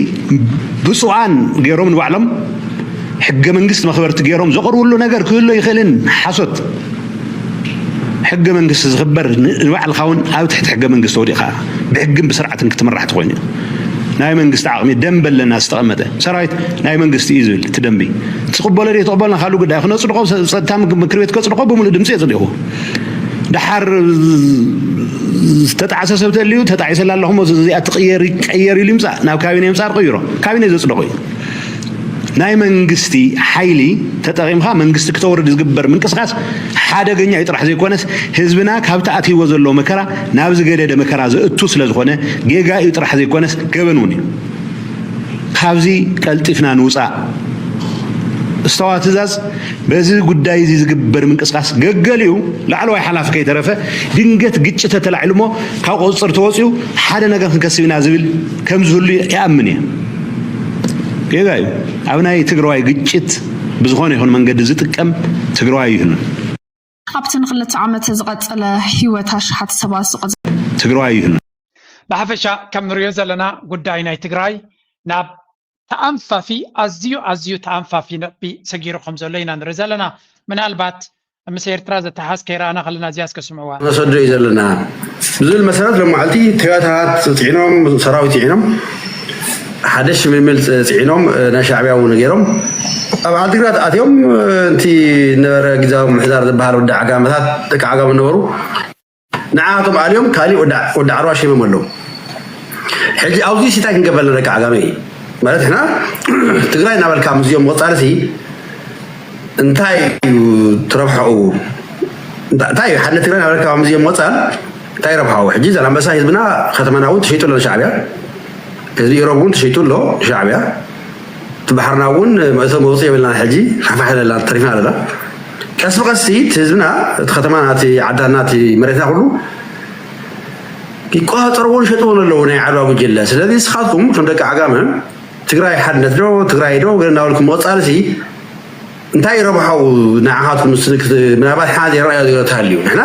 ብፁዓን ገይሮም ንባዕሎም ሕገ መንግስቲ መኽበርቲ ገይሮም ዘቕርብሉ ነገር ክህሎ ይኽእልን ሓሶት። ሕገ መንግስቲ ዝኽበር ን- ንባዕልኻ እውን ኣብ ትሕቲ ሕገ መንግስቲ ወዲቕኻ ብሕግን ብስርዓትን ክትምራሕ ትኾይኑ። ናይ መንግስቲ ዓቕሚ ደንቢ ኣለና ዝተቐመጠ ሰራዊት ናይ መንግስቲ እዩ ዝብል እቲ ደንቢ። ትቕበሎ ዶ ትቕበልና ካልእ ጉዳይ ክነፅድቆ ጸጥታ ምክ- ምክር ቤት ከፅድቆ ብምሉእ ድምፂ የፅዲቑ። ደሓር ዝተጣዕሰ ሰብ ተልዩ ተጣዒሰላ ኣለኹ እሞ እዚኣ ትቕየር ይቀየር ኢሉ ይምፃእ ናብ ካቢነ ይምፃእ ቅይሮ ካቢነ ዘፅደቑ እዩ። ናይ መንግስቲ ሓይሊ ተጠቒምካ መንግስቲ ክተወርድ ዝግበር ምንቅስቃስ ሓደገኛ እዩ ጥራሕ ዘይኮነስ ህዝብና ካብቲ ኣትይዎ ዘሎ መከራ ናብ ዝገደደ መከራ ዘእቱ ስለ ዝኾነ ጌጋ እዩ ጥራሕ ዘይኮነስ ገበን እውን እዩ። ካብዚ ቀልጢፍና ንውፃእ። ዝተዋ ትእዛዝ በዚ ጉዳይ እዚ ዝግበር ምንቅስቃስ ገገሊኡ ላዕለዋይ ሓላፊ ከይተረፈ ድንገት ግጭት ተተላዒሉ እሞ ካብ ቁፅፅር ተወፂኡ ሓደ ነገር ክንከስብ ኢና ዝብል ከም ዝህሉ ይኣምን እየ። ጌጋ እዩ። ኣብ ናይ ትግራዋይ ግጭት ብዝኾነ ይኹን መንገዲ ዝጥቀም ትግራዋይ ይህሉ። ኣብቲ ንክልተ ዓመት ዝቐጸለ ህይወት ኣሽሓት ሰባት ዝቐዘ ትግራዋይ ይህሉ። ብሓፈሻ ከም ንሪኦ ዘለና ጉዳይ ናይ ትግራይ ናብ ተኣንፋፊ ኣዝዩ ኣዝዩ ተኣንፋፊ ነጥቢ ሰጊሩ ከም ዘሎ ኢና ንርኢ ዘለና። ምናልባት ምስ ኤርትራ ዘተሓዝ ከይረኣና ከለና እዚኣ እስከ ስምዕዋ። ነሰዶ እዩ ዘለና ብዝብል መሰረት ሎማዓልቲ ቶዮታት ፅዒኖም ሰራዊት ፅዒኖም ሓደ ሽምልምል ፅዒኖም ናይ ሻዕብያ እውን ገይሮም ኣብ ዓዲግራት ኣትዮም እቲ ነበረ ግዛዊ ምሕዳር ዝበሃል ወዲ ዓጋመታት ደቂ ዓጋመ ነበሩ ንዓቶም ኣልዮም ካሊእ ወዲ ዓርባ ሸይሞም ኣለዉ ሕጂ ኣብዚ ሲታይ ክንገበለ ደቂ ዓጋመ እዩ ማለት ሕና ትግራይ እናበልካ ምስዚኦም ምቕፃልሲ እንታይ እዩ ትረብሐኡ እንታይ እዩ ሓደ ትግራይ እናበልካ ምስዚኦም ምቕፃል እንታይ ረብሓኡ ሕጂ ዛላንበሳ ህዝብና ከተማና እውን ተሸይጡ ኣሎ ንሻዕብያ ህዝቢ ኢሮብ እውን ተሸይጡ ኣሎ ንሻዕብያ እቲ ባሕርና እውን መእተዊ መውፅኢ የብልና ሕጂ ሓፋሕ ለላ ተሪፍና ኣለና ቀስ ብቀስ እቲ ህዝብና እቲ ከተማና እቲ ዓዳና እቲ መሬትና ኩሉ ይቆፃፀርዎን ይሸጥዎን ኣለዉ ናይ ዓድዋ ጉጅለ ስለዚ ንስኻትኩም ከም ደቂ ዓጋመ ትግራይ ሓድነት ዶ ትግራይ ዶ ገለ እናበልኩም ምቕፃል ሲ እንታይ ረብሓኡ ንዓኻትኩም ምናልባት ሓ ዘይረኣዮ ነገር ተሃልዩ ንሕና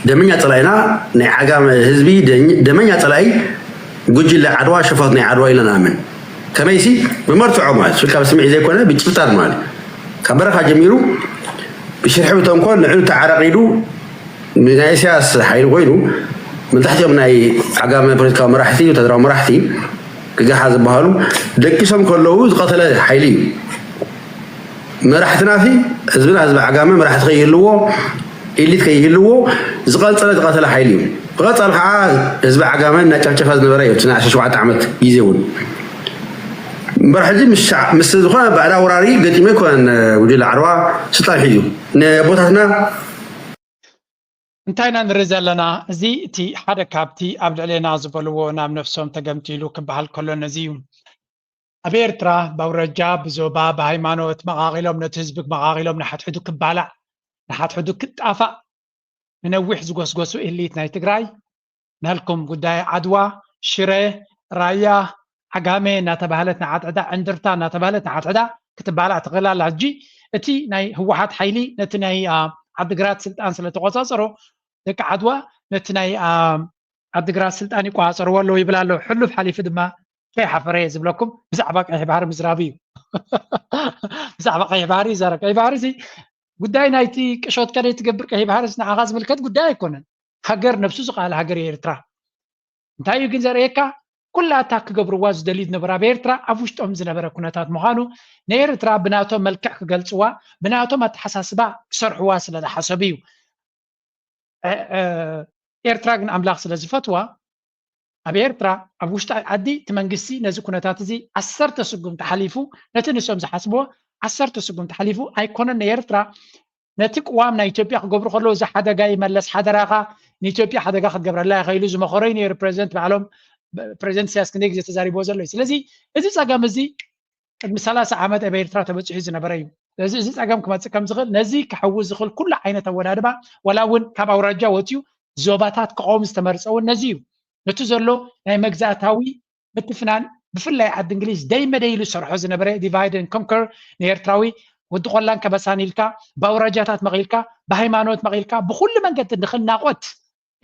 ደመኛ ፀላኢና ናይ ዓጋመ ህዝቢ ደመኛ ፀላኢ ጉጅለ ዓድዋ ሸፋቱ ናይ ዓድዋ ኢልና ንኣምን። ከመይሲ ብመርትዖ ማለት ስልካ ብስምዒት ዘይኮነ ብጭብጣት ማለት ካብ በረኻ ጀሚሩ ብሽርሒ ብተንኮል ንዕሉ ተዓረቕ ኢሉ ናይ ኢሳያስ ሓይሊ ኮይኑ መብዛሕትኦም ናይ ዓጋመ ፖለቲካዊ መራሕቲ ወታደራዊ መራሕቲ ግጋሓ ዝበሃሉ ደቂሶም ከለዉ ዝቐተለ ሓይሊ እዩ። መራሕትና ሲ ህዝብና ህዝቢ ዓጋመ መራሕቲ ከይህልዎ ኢሊት ከይህልዎ ዝቐጸለ ዝቐተለ ሓይሊ እዩ። ብቐጻሊ ከዓ ህዝቢ ዓጋመ እናጨፍጨፋ ዝነበረ እዩ። እቲ ናይ ዓሰርተ ሸውዓተ ዓመት ግዜ እውን እምበር ሕዚ ምስ ዝኾነ ባዕዳ ወራሪ ገጢመ ኣይኮነን ጉጅለ ዓድዋ ስልጣን ሒዙ ነቦታትና እንታይ ኢና ንርኢ ዘለና? እዚ እቲ ሓደ ካብቲ ኣብ ልዕሌና ዝበልዎ ናብ ነፍሶም ተገምቲሉ ክበሃል ከሎ ነዚ እዩ። ኣብ ኤርትራ ብኣውረጃ፣ ብዞባ፣ ብሃይማኖት መቓቒሎም ነቲ ህዝቢ መቓቒሎም ንሓድሕዱ ክባላዕ ንሓድሕዱ ክጣፋእ ንነዊሕ ዝጎስጎሱ ኤሊት ናይ ትግራይ ናልኩም ጉዳይ ዓድዋ፣ ሽረ፣ ራያ፣ ዓጋመ እናተባህለት ንዓድዕዳ፣ ዕንድርታ እናተባህለት ንዓድዕዳ ክትባላዕ ትኽእል ኣላ። ሕጂ እቲ ናይ ህወሓት ሓይሊ ነቲ ናይ ዓድግራት ስልጣን ስለ ተቆፃፀሮ ደቂ ዓድዋ ነቲ ናይ ዓድግራት ስልጣን ይቆፃፀርዎ ኣለዉ ይብል ኣሎ። ሕሉፍ ሓሊፉ ድማ ከይሓፈረ እየ ዝብለኩም ብዛዕባ ቀይሕ ባህሪ ምዝራቡ እዩ። ብዛዕባ ቀይሕ ባህሪ ይዛረብ። ቀይሕ ባህሪ እዚ ጉዳይ ናይቲ ቅሾት ከደይ ትገብር ቀይሕ ባህሪ ንዓኻ ዝምልከት ጉዳይ ኣይኮነን። ሃገር ነብሱ ዝኸኣለ ሃገር እዩ ኤርትራ። እንታይ እዩ ግን ዘርእየካ? ኩላ እታ ክገብርዋ ዝደልዩ ዝነበሩ ኣብ ኤርትራ ኣብ ውሽጦም ዝነበረ ኩነታት ምዃኑ ንኤርትራ ብናቶም መልክዕ ክገልፅዋ ብናቶም ኣተሓሳስባ ክሰርሕዋ ስለ ዝሓሰቡ እዩ። ኤርትራ ግን ኣምላኽ ስለ ዝፈትዋ ኣብ ኤርትራ ኣብ ውሽጢ ዓዲ እቲ መንግስቲ ነዚ ኩነታት እዚ ዓሰርተ ስጉምቲ ሓሊፉ ነቲ ንሶም ዝሓስብዎ ዓሰርተ ስጉምቲ ሓሊፉ ኣይኮነን ንኤርትራ ነቲ ቅዋም ናይ ኢትዮጵያ ክገብሩ ከለዉ እዚ ሓደጋ ይመለስ ሓደራኻ ንኢትዮጵያ ሓደጋ ክትገብረላ ኢኻ ኢሉ ዝመኸሮ እዩ ነይሩ ፕሬዚደንት ባዕሎም ፕሬዚደንት ኢሳያስ ክንደይ ግዜ ተዛሪብዎ ዘሎ እዩ ስለዚ እዚ ፀገም እዚ ቅድሚ ሰላሳ ዓመት ኣብ ኤርትራ ተበፂሑ ዝነበረ እዩ ስለዚ እዚ ፀገም ክመፅእ ከም ዝኽእል ነዚ ክሕውስ ዝኽእል ኩሉ ዓይነት ኣወዳድባ ዋላ እውን ካብ ኣውራጃ ወፅዩ ዞባታት ክቐውም ዝተመርፀ እውን ነዚ እዩ ነቲ ዘሎ ናይ መግዛእታዊ ምትፍናን ብፍላይ ዓዲ እንግሊዝ ደይመደይ ኢሉ ዝሰርሖ ዝነበረ divide and conquer ንኤርትራዊ ወዲ ቆላን ከበሳን ኢልካ ብኣውራጃታት መቒልካ ብሃይማኖት መቒልካ ብኩሉ መንገዲ ንኽናቖት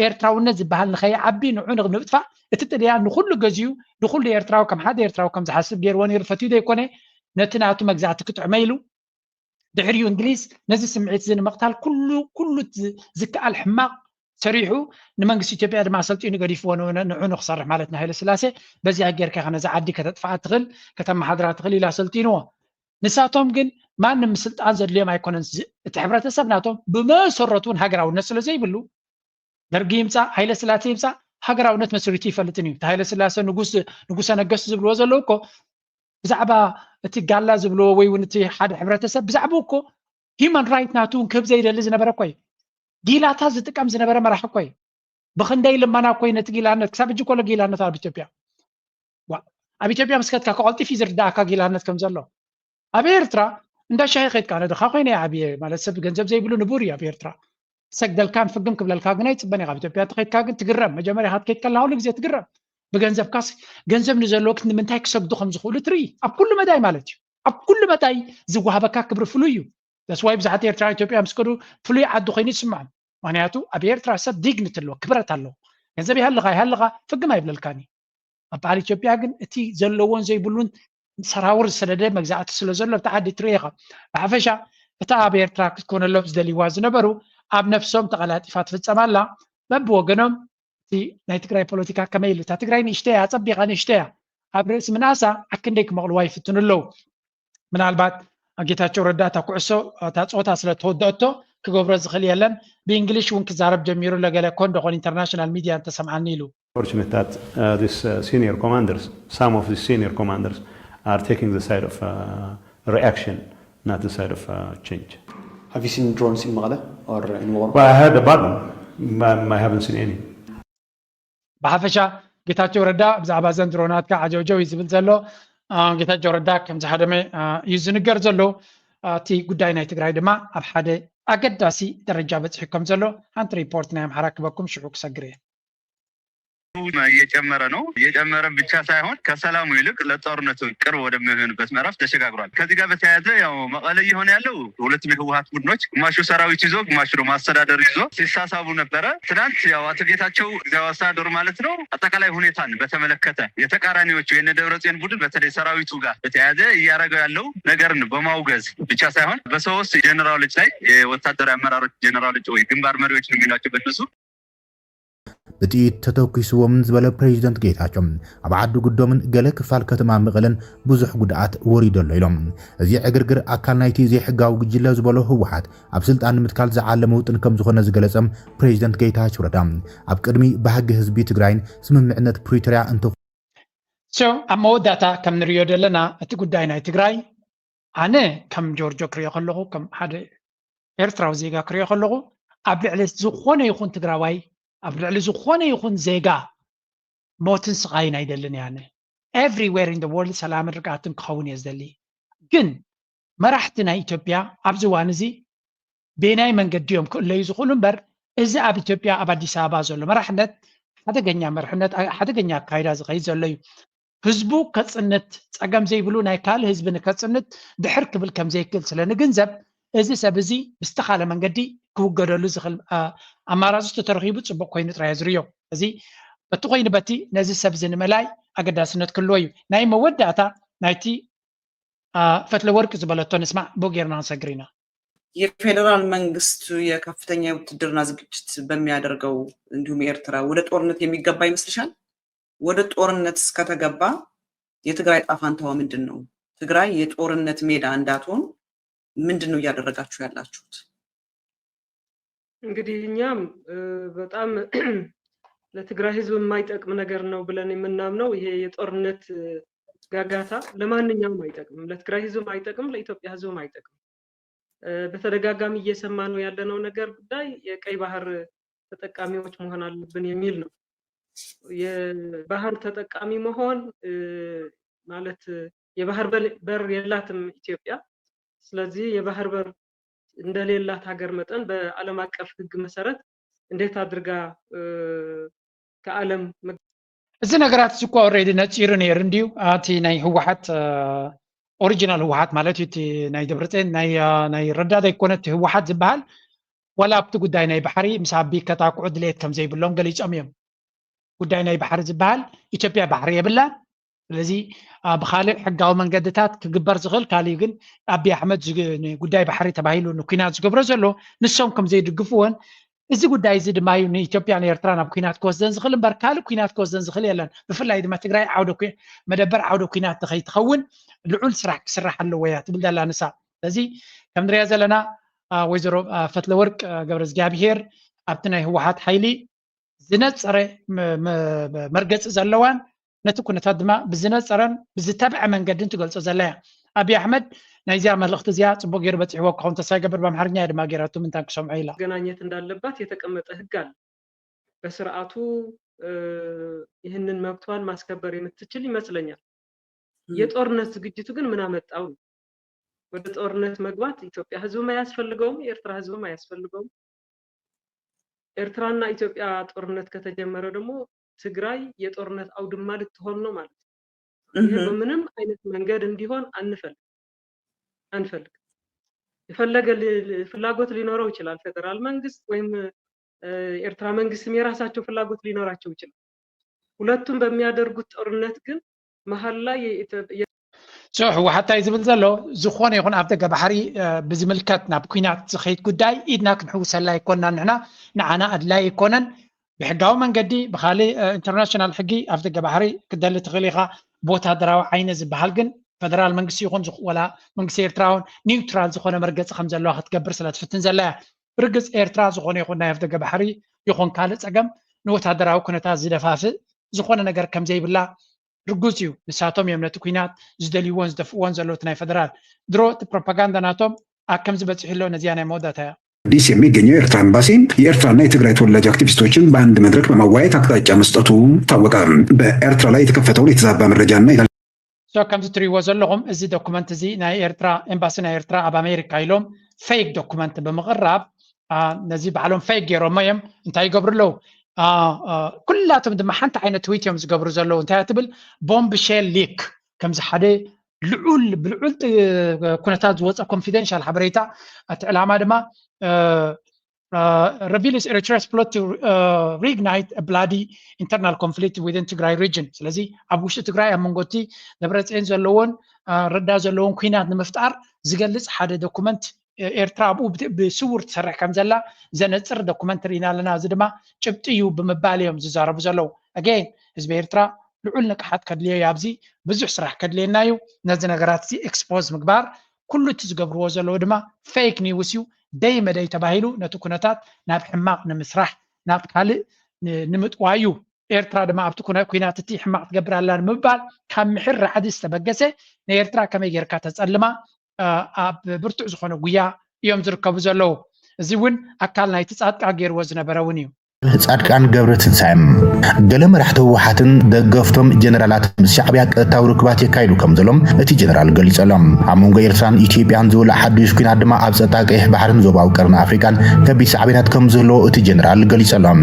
ኤርትራውነት ዝበሃል ንኸይዓቢ ንዑ ንምጥፋእ እቲ ጥልያን ንኹሉ ገዚኡ ንኹሉ ኤርትራዊ ከም ሓደ ኤርትራዊ ከም ዝሓስብ ገይርዎ ነይሩ ፈትዩ ዘይኮነ ነቲ ናቱ መግዛእቲ ክጥዕመ ኢሉ ድሕሪኡ እንግሊዝ ነዚ ስምዒት እዚ ንምቕታል ኩሉ ኩሉ ዝከኣል ሕማቕ ሰሪሑ ንመንግስቲ ኢትዮጵያ ድማ ኣሰልጢኑ ገዲፍዎ ንዑ ንኽሰርሕ ማለት ንሃይለ ስላሴ በዚኣ ጌርካ ኢኻ ነዛ ዓዲ ከተጥፍኣ ትኽእል ከተመሓድራ ትኽእል ኢሉ ኣሰልጢንዎ ንሳቶም ግን ማንም ስልጣን ዘድልዮም ኣይኮነን እቲ ሕብረተሰብ ናቶም ብመሰረቱ እውን ሃገራውነት ስለ ዘይብሉ ደርጊ ይምፃእ ሃይለ ስላሴ ይምፃእ ሃገራውነት መስሪቱ ይፈልጥን እዩ ሃይለ ስላሴ ንጉስ ንጉሰ ነገስት ዝብልዎ ዘለዉ እኮ ብዛዕባ እቲ ጋላ ዝብልዎ ወይ እውን እቲ ሓደ ሕብረተሰብ ብዛዕባ እኮ human right ናቱ እውን ክህብ ዘይደሊ ዝነበረ እኮ እዩ ጊላታት ዝጥቀም ዝነበረ መራሒ እኮ እዩ ብክንደይ ልመና እኮ ነቲ ጊላነት ክሳብ ሕጂ ኮሎ ጊላነት ኣብ ኢትዮጵያ ኣብ ኢትዮጵያ ምስ ከድካ ከቐልጢፍ እዩ ዝርዳእካ ጊላነት ከም ዘሎ ኣብ ኤርትራ እንዳ ሻሂ ከድካ ነድኻ ኮይነ ዓብየ ማለት ሰብ ገንዘብ ዘይብሉ ንቡር እዩ ኣብ ኤርትራ ሰግደልካን ፍግም ክብለልካ ግን ኣይፅበን ኢኻ ኣብ ኢትዮጵያ እንተኸድካ ግን ትግረም መጀመርያ ካትከድ ከለካ ኩሉ ግዜ ትግረም ብገንዘብካስ ገንዘብ ንዘለዎ ንምንታይ ክሰግዱ ከም ዝኽእሉ ትርኢ ኣብ ኩሉ መዳይ ማለት እዩ ኣብ ኩሉ መዳይ ዝወሃበካ ክብሪ ፍሉይ እዩ that's why ብዙሓት ኤርትራ ኢትዮጵያ ምስ ከዱ ፍሉይ ዓዲ ኮይኑ ይስምዖም ምክንያቱ ኣብ ኤርትራ ሰብ dignity ኣለዎ ክብረት ኣለዎ ገንዘብ ይሃልኻ ይሃልኻ ፍግም ኣይብለልካን እዩ ኣብ በዓል ኢትዮጵያ ግን እቲ ዘለዎን ዘይብሉን ሰራውር ዝሰደደ መግዛእቲ ስለ ዘሎ ኣብቲ ዓዲ ትርኢ ኢኻ ብሓፈሻ እታ ኣብ ኤርትራ ክትኮነሎም ዝደልይዋ ዝነበሩ ኣብ ነፍሶም ተቐላጢፋ ትፍጸም ኣላ በብወገኖም እቲ ናይ ትግራይ ፖለቲካ ከመይ ኢሉ እታ ትግራይ ንእሽተያ ኣጸቢቓ ንእሽተያ ኣብ ርእሲ ምንኣሳ ኣክንደይ ክመቕልዋ ይፍትኑ ኣለዉ ምናልባት ጌታቸው ረዳ እታ ኩዕሶ እታ ፀወታ ስለ ተወደአቶ ክገብሮ ዝኽእል የለን ብእንግሊሽ እውን ክዛረብ ጀሚሩ ለገለ ኮን ደኾን international media እንተሰምዓኒ ኢሉ Fortunate that uh, these uh, senior commanders, some of the senior commanders, are taking the side of uh, reaction, not the side of uh, change. Have you seen drones in Mekelle or in Wuqro? Well, I heard about them, but I haven't seen any. ብሓፈሻ ጌታቸው ረዳ ብዛዕባ ዘን ድሮናት ከዓ ዓጀውጀው እዩ ዝብል ዘሎ ጌታቸው ረዳ ከም ዝሃደመ እዩ ዝንገር ዘሎ እቲ ጉዳይ ናይ ትግራይ ድማ ኣብ ሓደ ኣገዳሲ ደረጃ በፂሑ ከም ዘሎ ሓንቲ ሪፖርት ናይ ኣምሓራ ክበኩም ሽዑ ክሰግር እየ እየጨመረ ነው። እየጨመረ ብቻ ሳይሆን ከሰላሙ ይልቅ ለጦርነቱ ቅርብ ወደሚሆንበት ምዕራፍ ተሸጋግሯል። ከዚህ ጋር በተያያዘ ያው መቀለ እየሆነ ያለው ሁለቱም የህወሀት ቡድኖች ግማሹ ሰራዊት ይዞ ግማሹ ደግሞ አስተዳደር ይዞ ሲሳሳቡ ነበረ። ትናንት ያው አቶ ጌታቸው ጊዜያዊ አስተዳደሩ ማለት ነው አጠቃላይ ሁኔታን በተመለከተ የተቃራኒዎቹ የነ ደብረጽዮን ቡድን በተለይ ሰራዊቱ ጋር በተያያዘ እያደረገው ያለው ነገርን በማውገዝ ብቻ ሳይሆን በሶስት ጀነራሎች ላይ የወታደራዊ አመራሮች ጀነራሎች ወይ ግንባር መሪዎች ነው የሚሏቸው በእነሱ ብጥይት ተተኩስዎም ዝበለ ፕሬዚደንት ጌታቸው ኣብ ዓዲ ጉዶምን ገለ ክፋል ከተማ መቐለን ብዙሕ ጉድኣት ወሪዶ ኣሎ ኢሎም። እዚ ዕግርግር ኣካል ናይቲ ዘይሕጋዊ ጉጅለ ዝበሎ ህወሓት ኣብ ስልጣን ንምትካል ዝዓለመ ውጥን ከም ዝኾነ ዝገለጸ ፕሬዚደንት ጌታቸው ረዳ ኣብ ቅድሚ ባህጊ ህዝቢ ትግራይን ስምምዕነት ፕሪቶርያ እንተ So ኣብ መወዳእታ ከም ንሪኦ ዘለና እቲ ጉዳይ ናይ ትግራይ ኣነ ከም ጆርጆ ክሪኦ ከለኹ ከም ሓደ ኤርትራዊ ዜጋ ክሪኦ ከለኹ ኣብ ልዕሊ ዝኾነ ይኹን ትግራዋይ ኣብ ልዕሊ ዝኾነ ይኹን ዜጋ ሞትን ስቓይን ኣይደልን እየ ኣነ everywhere in the world ሰላምን ርግኣትን ክኸውን እየ ዝደሊ ግን መራሕቲ ናይ ኢትዮጵያ ኣብዚ እዋን እዚ ቤናይ መንገዲ እዮም ክእለዩ ዝኽእሉ እምበር እዚ ኣብ ኢትዮጵያ ኣብ ኣዲስ ኣበባ ዘሎ መራሕነት ሓደገኛ መርሕነት ሓደገኛ ኣካይዳ ዝኸይድ ዘሎ እዩ ህዝቡ ከፅንት ፀገም ዘይብሉ ናይ ካልእ ህዝቢ ንከፅንት ድሕር ክብል ከም ዘይክእል ስለ ንግንዘብ እዚ ሰብ እዚ ብዝተኻለ መንገዲ ክውገደሉ ዝኽእል ኣማራፂ ተተረኺቡ ፅቡቅ ኮይኑ ጥራይ ዝርዮ እዚ በቲ ኮይኑ በቲ ነዚ ሰብ እዚ ንምእላይ ኣገዳስነት ክህልዎ እዩ ናይ መወዳእታ ናይቲ ፈትለ ወርቂ ዝበለቶ ንስማዕ ብኡ ጌርና ክንሰግር ኢና የፌዴራል መንግስቱ የከፍተኛ የውትድርና ዝግጅት በሚያደርገው እንዲሁም ኤርትራ ወደ ጦርነት የሚገባ ይመስልሻል? ወደ ጦርነት እስከተገባ የትግራይ ጣፋንታዋ ምንድን ነው? ትግራይ የጦርነት ሜዳ እንዳትሆን ምንድን ነው እያደረጋችሁ ያላችሁት? እንግዲህ እኛም በጣም ለትግራይ ህዝብ የማይጠቅም ነገር ነው ብለን የምናምነው ይሄ የጦርነት ጋጋታ ለማንኛውም አይጠቅምም። ለትግራይ ህዝብም አይጠቅምም፣ ለኢትዮጵያ ህዝብም አይጠቅምም። በተደጋጋሚ እየሰማ ነው ያለነው ነገር ጉዳይ የቀይ ባህር ተጠቃሚዎች መሆን አለብን የሚል ነው። የባህር ተጠቃሚ መሆን ማለት የባህር በር የላትም ኢትዮጵያ። ስለዚህ የባህር በር እንደሌላት ሀገር መጠን በዓለም አቀፍ ህግ መሰረት እንዴት አድርጋ ከዓለም እዚ ነገራት እዚ እኮ already ነፂሩ ነይሩ እንድዩ። እቲ ናይ ህወሓት ኦሪጂናል ህወሓት ማለት እዩ። እቲ ናይ ደብረፅዮን ናይ ረዳ ዘይኮነ እቲ ህወሓት ዝበሃል ዋላ ኣብቲ ጉዳይ ናይ ባሕሪ ምስ ኣቢ ከታክዑ ድሌት ከም ዘይብሎም ገሊፆም እዮም። ጉዳይ ናይ ባሕሪ ዝበሃል ኢትዮጵያ ባሕሪ የብላን። ስለዚ ብካልእ ሕጋዊ መንገድታት ክግበር ዝኽእል ካልእ ግን ኣቢ ኣሕመድ ጉዳይ ባሕሪ ተባሂሉ ንኩናት ዝገብሮ ዘሎ ንሶም ከም ዘይድግፍዎን እዚ ጉዳይ እዚ ድማ እዩ ንኢትዮጵያን ኤርትራን ኣብ ኩናት ክወስደን ዝኽእል እምበር ካልእ ኩናት ክወስደን ዝኽእል የለን። ብፍላይ ድማ ትግራይ ዓውደ መደበር ዓውደ ኩናት ንኸይትኸውን ልዑል ስራሕ ክስራሕ ኣለዎ እያ ትብል ዘላ ንሳ። ስለዚ ከም ንሪኣ ዘለና ወይዘሮ ፈትለወርቅ ገብረ እግዚኣብሄር ኣብቲ ናይ ህወሓት ሓይሊ ዝነፀረ መርገፂ ዘለዋን ነቲ ኩነታት ድማ ብዝነፀረን ብዝተብዐ መንገድን ትገልፆ ዘላ እያ። ኣብይ ኣሕመድ ናይዚኣ መልእኽቲ እዚኣ ፅቡቅ ገይሩ በፂሕዎ ክኸውን ተስፋ ይገብር። ብኣምሓርኛ እያ ድማ ገይራቶ ምንታን ክሰምዖ ኢላ። መገናኘት እንዳለባት የተቀመጠ ህግ ኣለ። በስርዓቱ ይህንን መብቷን ማስከበር የምትችል ይመስለኛል። የጦርነት ዝግጅቱ ግን ምን አመጣው ነው። ወደ ጦርነት መግባት ኢትዮጵያ ህዝብም አያስፈልገውም፣ የኤርትራ ህዝብም አያስፈልገውም። ኤርትራና ኢትዮጵያ ጦርነት ከተጀመረ ደግሞ ትግራይ የጦርነት አውድማ ልትሆን ነው ማለት ነው። ይሄ በምንም አይነት መንገድ እንዲሆን አንፈልግ አንፈልግ። የፈለገ ፍላጎት ሊኖረው ይችላል ፌደራል መንግስት ወይም ኤርትራ መንግስትም የራሳቸው ፍላጎት ሊኖራቸው ይችላል። ሁለቱም በሚያደርጉት ጦርነት ግን መሀል ላይ ህወሓት እንታይ ዝብል ዘሎ ዝኾነ ይኹን ኣብ ደገ ባሕሪ ብዝምልከት ናብ ኩናት ዝኸይድ ጉዳይ ኢድና ክንሕውሰላ ኣይኮንና ንሕና ንዓና ኣድላይ ኣይኮነን። ብሕጋዊ መንገዲ ብካሊእ ኢንተርናሽናል ሕጊ ኣብ ደገ ባሕሪ ክደሊ ትኽእል ኢኻ። ብወታደራዊ ዓይኒ ዝበሃል ግን ፈደራል መንግስቲ ይኹን ወላ መንግስቲ ኤርትራ እውን ኒውትራል ዝኾነ መርገፂ ከም ዘለዋ ክትገብር ስለ ትፍትን ዘላ እያ። ብርግፅ ኤርትራ ዝኾነ ይኹን ናይ ኣፍደገ ባሕሪ ይኹን ካልእ ፀገም ንወታደራዊ ኩነታት ዝደፋፍእ ዝኾነ ነገር ከም ዘይብላ ርጉፅ እዩ። ንሳቶም እዮም ነቲ ኲናት ዝደልይዎን ዝደፍእዎን ዘለዉ እቲ ናይ ፈደራል ድሮ እቲ ፕሮፓጋንዳ ናቶም ኣብ ከምዚ በፂሑ ኣሎ። ነዚኣ ናይ መወዳእታ እያ። አዲስ የሚገኘው የኤርትራ ኤምባሲ የኤርትራና የትግራይ ተወላጅ አክቲቪስቶችን በአንድ መድረክ በማዋየት አቅጣጫ መስጠቱ ታወቀ። በኤርትራ ላይ የተከፈተውን የተዛባ መረጃና ከምዚ ትሪእዎ ዘለኹም እዚ ዶኩመንት እዚ ናይ ኤርትራ ኤምባሲ ናይ ኤርትራ ኣብ ኣሜሪካ ኢሎም ፌክ ዶኩመንት ብምቕራብ ነዚ ባዕሎም ፌክ ገይሮሞ እዮም። እንታይ ይገብሩ ኣለዉ? ኩላቶም ድማ ሓንቲ ዓይነት ትዊት እዮም ዝገብሩ ዘለዉ። እንታይ ትብል? ቦምብ ሼል ሊክ፣ ከምዚ ሓደ ልዑል ብልዑል ኩነታት ዝወፀ ኮንፊደንሻል ሓበሬታ። እቲ ዕላማ ድማ reveals Eritrea's plot to reignite a bloody internal conflict within Tigray region። ስለዚ ኣብ ውሽጢ ትግራይ ኣብ መንጎቲ ደብረፅዮን ዘለዎን ረዳ ዘለዎን ኩናት ንምፍጣር ዝገልፅ ሓደ ዶኩመንት ኤርትራ ኣብኡ ብስውር ትሰርሕ ከም ዘላ ዘነፅር ዶኩመንት ርኢና ኣለና። እዚ ድማ ጭብጢ እዩ ብምባል እዮም ዝዛረቡ ዘለዉ። ኣገይን ህዝቢ ኤርትራ ልዑል ንቅሓት ከድልዮ እዩ። ኣብዚ ብዙሕ ስራሕ ከድልየና እዩ። ነዚ ነገራት እዚ ኤክስፖዝ ምግባር፣ ኩሉ እቲ ዝገብርዎ ዘለዉ ድማ ፌክ ኒውስ እዩ። ደይ መደይ ተባሂሉ ነቲ ኩነታት ናብ ሕማቕ ንምስራሕ ናብ ካልእ ንምጥዋይ እዩ። ኤርትራ ድማ ኣብቲ ኩናት እቲ ሕማቕ ትገብር ኣላ ንምባል ካብ ምሕር ራዕዲ ዝተበገሰ ንኤርትራ ከመይ ጌርካ ተጸልማ ኣብ ብርቱዕ ዝኾነ ጉያ እዮም ዝርከቡ ዘለዉ። እዚ እውን ኣካል ናይቲ ጻድቃን ገይርዎ ዝነበረ እውን እዩ። ጻድቃን ገብረ ትንሳኤ። ገለ መራሕቲ ህወሓትን ደገፍቶም ጀነራላት ምስ ሻዕብያ ቀጥታዊ ርክባት የካይዱ ከም ዘሎም እቲ ጀነራል ገሊጸሎም። ኣብ መንጎ ኤርትራን ኢትዮጵያን ዝውላዕ ሓዱሽ ኩናት ድማ ኣብ ጸጥታ ቀይሕ ባሕርን ዞባዊ ቀርኒ ኣፍሪቃን ከቢድ ሳዕቤናት ከም ዝህልዎ እቲ ጀነራል ገሊጸሎም።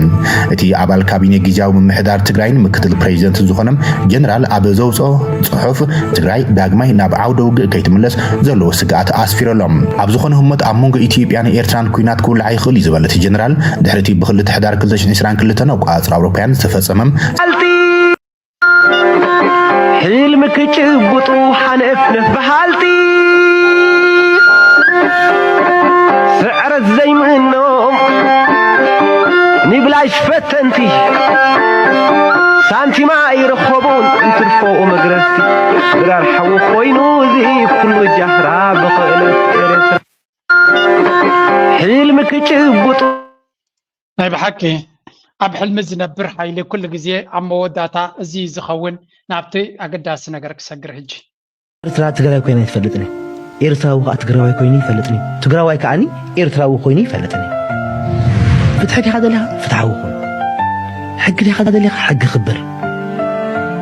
እቲ ኣባል ካቢኔ ግዝያዊ ምምሕዳር ትግራይን ምክትል ፕሬዚደንት ዝኾነ ጀነራል ኣብ ዘውፅኦ ፅሑፍ ትግራይ ዳግማይ ናብ ዓውደ ውግእ ከይትምለስ ዘለዎ ስግኣት ኣስፊሩ ኣሎ። ኣብ ዝኾነ ህሞት ኣብ መንጎ ኢትዮጵያን ኤርትራን ኩናት ክውላዕ ይኽእል እዩ ዝበለ እቲ ጀነራል ድሕሪ እቲ ብክልተ ሕዳር ክልተ ሽሕን ዕስራን ክልተን ኣቆፃፅራ ኣውሮፓውያን ዝተፈፀመ ሕልሚ ክጭብጡ ሓነፍነፍ በሃልቲ ስዕረት ዘይምእኖም ንብላሽ ፈተንቲ ሳንቲማ ኣይረኸቡን እንትርፎ መግረፍቲ ድራር ሓዊ ኮይኑ እዚ ኩሉ ጃህራ ብኽእለት ኤርትራ ሕልሚ ክጭብጡ ናይ ብሓቂ ኣብ ሕልሚ ዝነብር ሓይሊ ኩሉ ግዜ ኣብ መወዳእታ እዚ እዩ ዝኸውን። ናብቲ ኣገዳሲ ነገር ክሰግር ሕጂ። ኤርትራ ትግራይ ኮይና ኣይትፈልጥን እያ። ኤርትራዊ ከዓ ትግራዋይ ኮይኑ ይፈልጥን እዩ። ትግራዋይ ከዓኒ ኤርትራዊ ኮይኑ ይፈልጥን እዩ። ፍትሒ ዲኻ ደሊኻ? ፍትሓዊ ኩን። ሕጊ ዲኻ ደሊኻ? ሕጊ ክብር።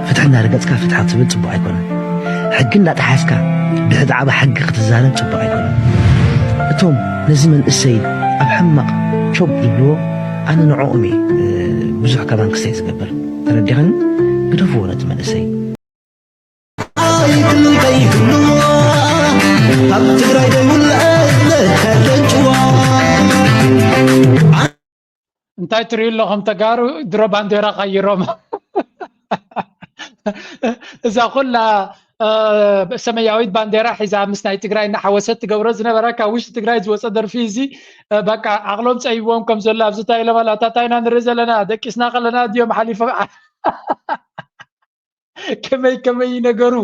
ፍትሒ እናረገፅካ ፍትሒ ክትብል ፅቡቕ ኣይኮነን። ሕጊ እንዳጠሓስካ ብዛዕባ ሕጊ ክትዛረብ ፅቡቕ ኣይኮነን። እቶም ነዚ መንእሰይ ኣብ ሕማቕ ቾብ ዝብልዎ ኣነ ንዕኦም እየ ብዙሕ ከማን ክስተይ ዝገብር። ተረዲኻኒ? ግደፍዎ ነቲ መንእሰይ። ኣይክልል ከይክልዋ ኣብ ትግራይ ደይውለድ ለካደን ጭዋ እንታይ ትርእዩ ኣለኹም ተጋሩ? ድሮ ባንዴራ ቀይሮም እዛ ኩላ ሰማያዊት ባንዴራ ሒዛ ምስ ናይ ትግራይ እናሓወሰት ትገብሮ ዝነበራ ካብ ውሽጢ ትግራይ ዝወፀ ደርፊ እዚ በቃ ዓቕሎም ፀይዎም ከም ዘሎ ኣብዚ እንታይ ኢሎም ኣላ ታታይና ንርኢ ዘለና ደቂስና ከለና ድዮም ሓሊፎም ከመይ ከመይ ነገሩ።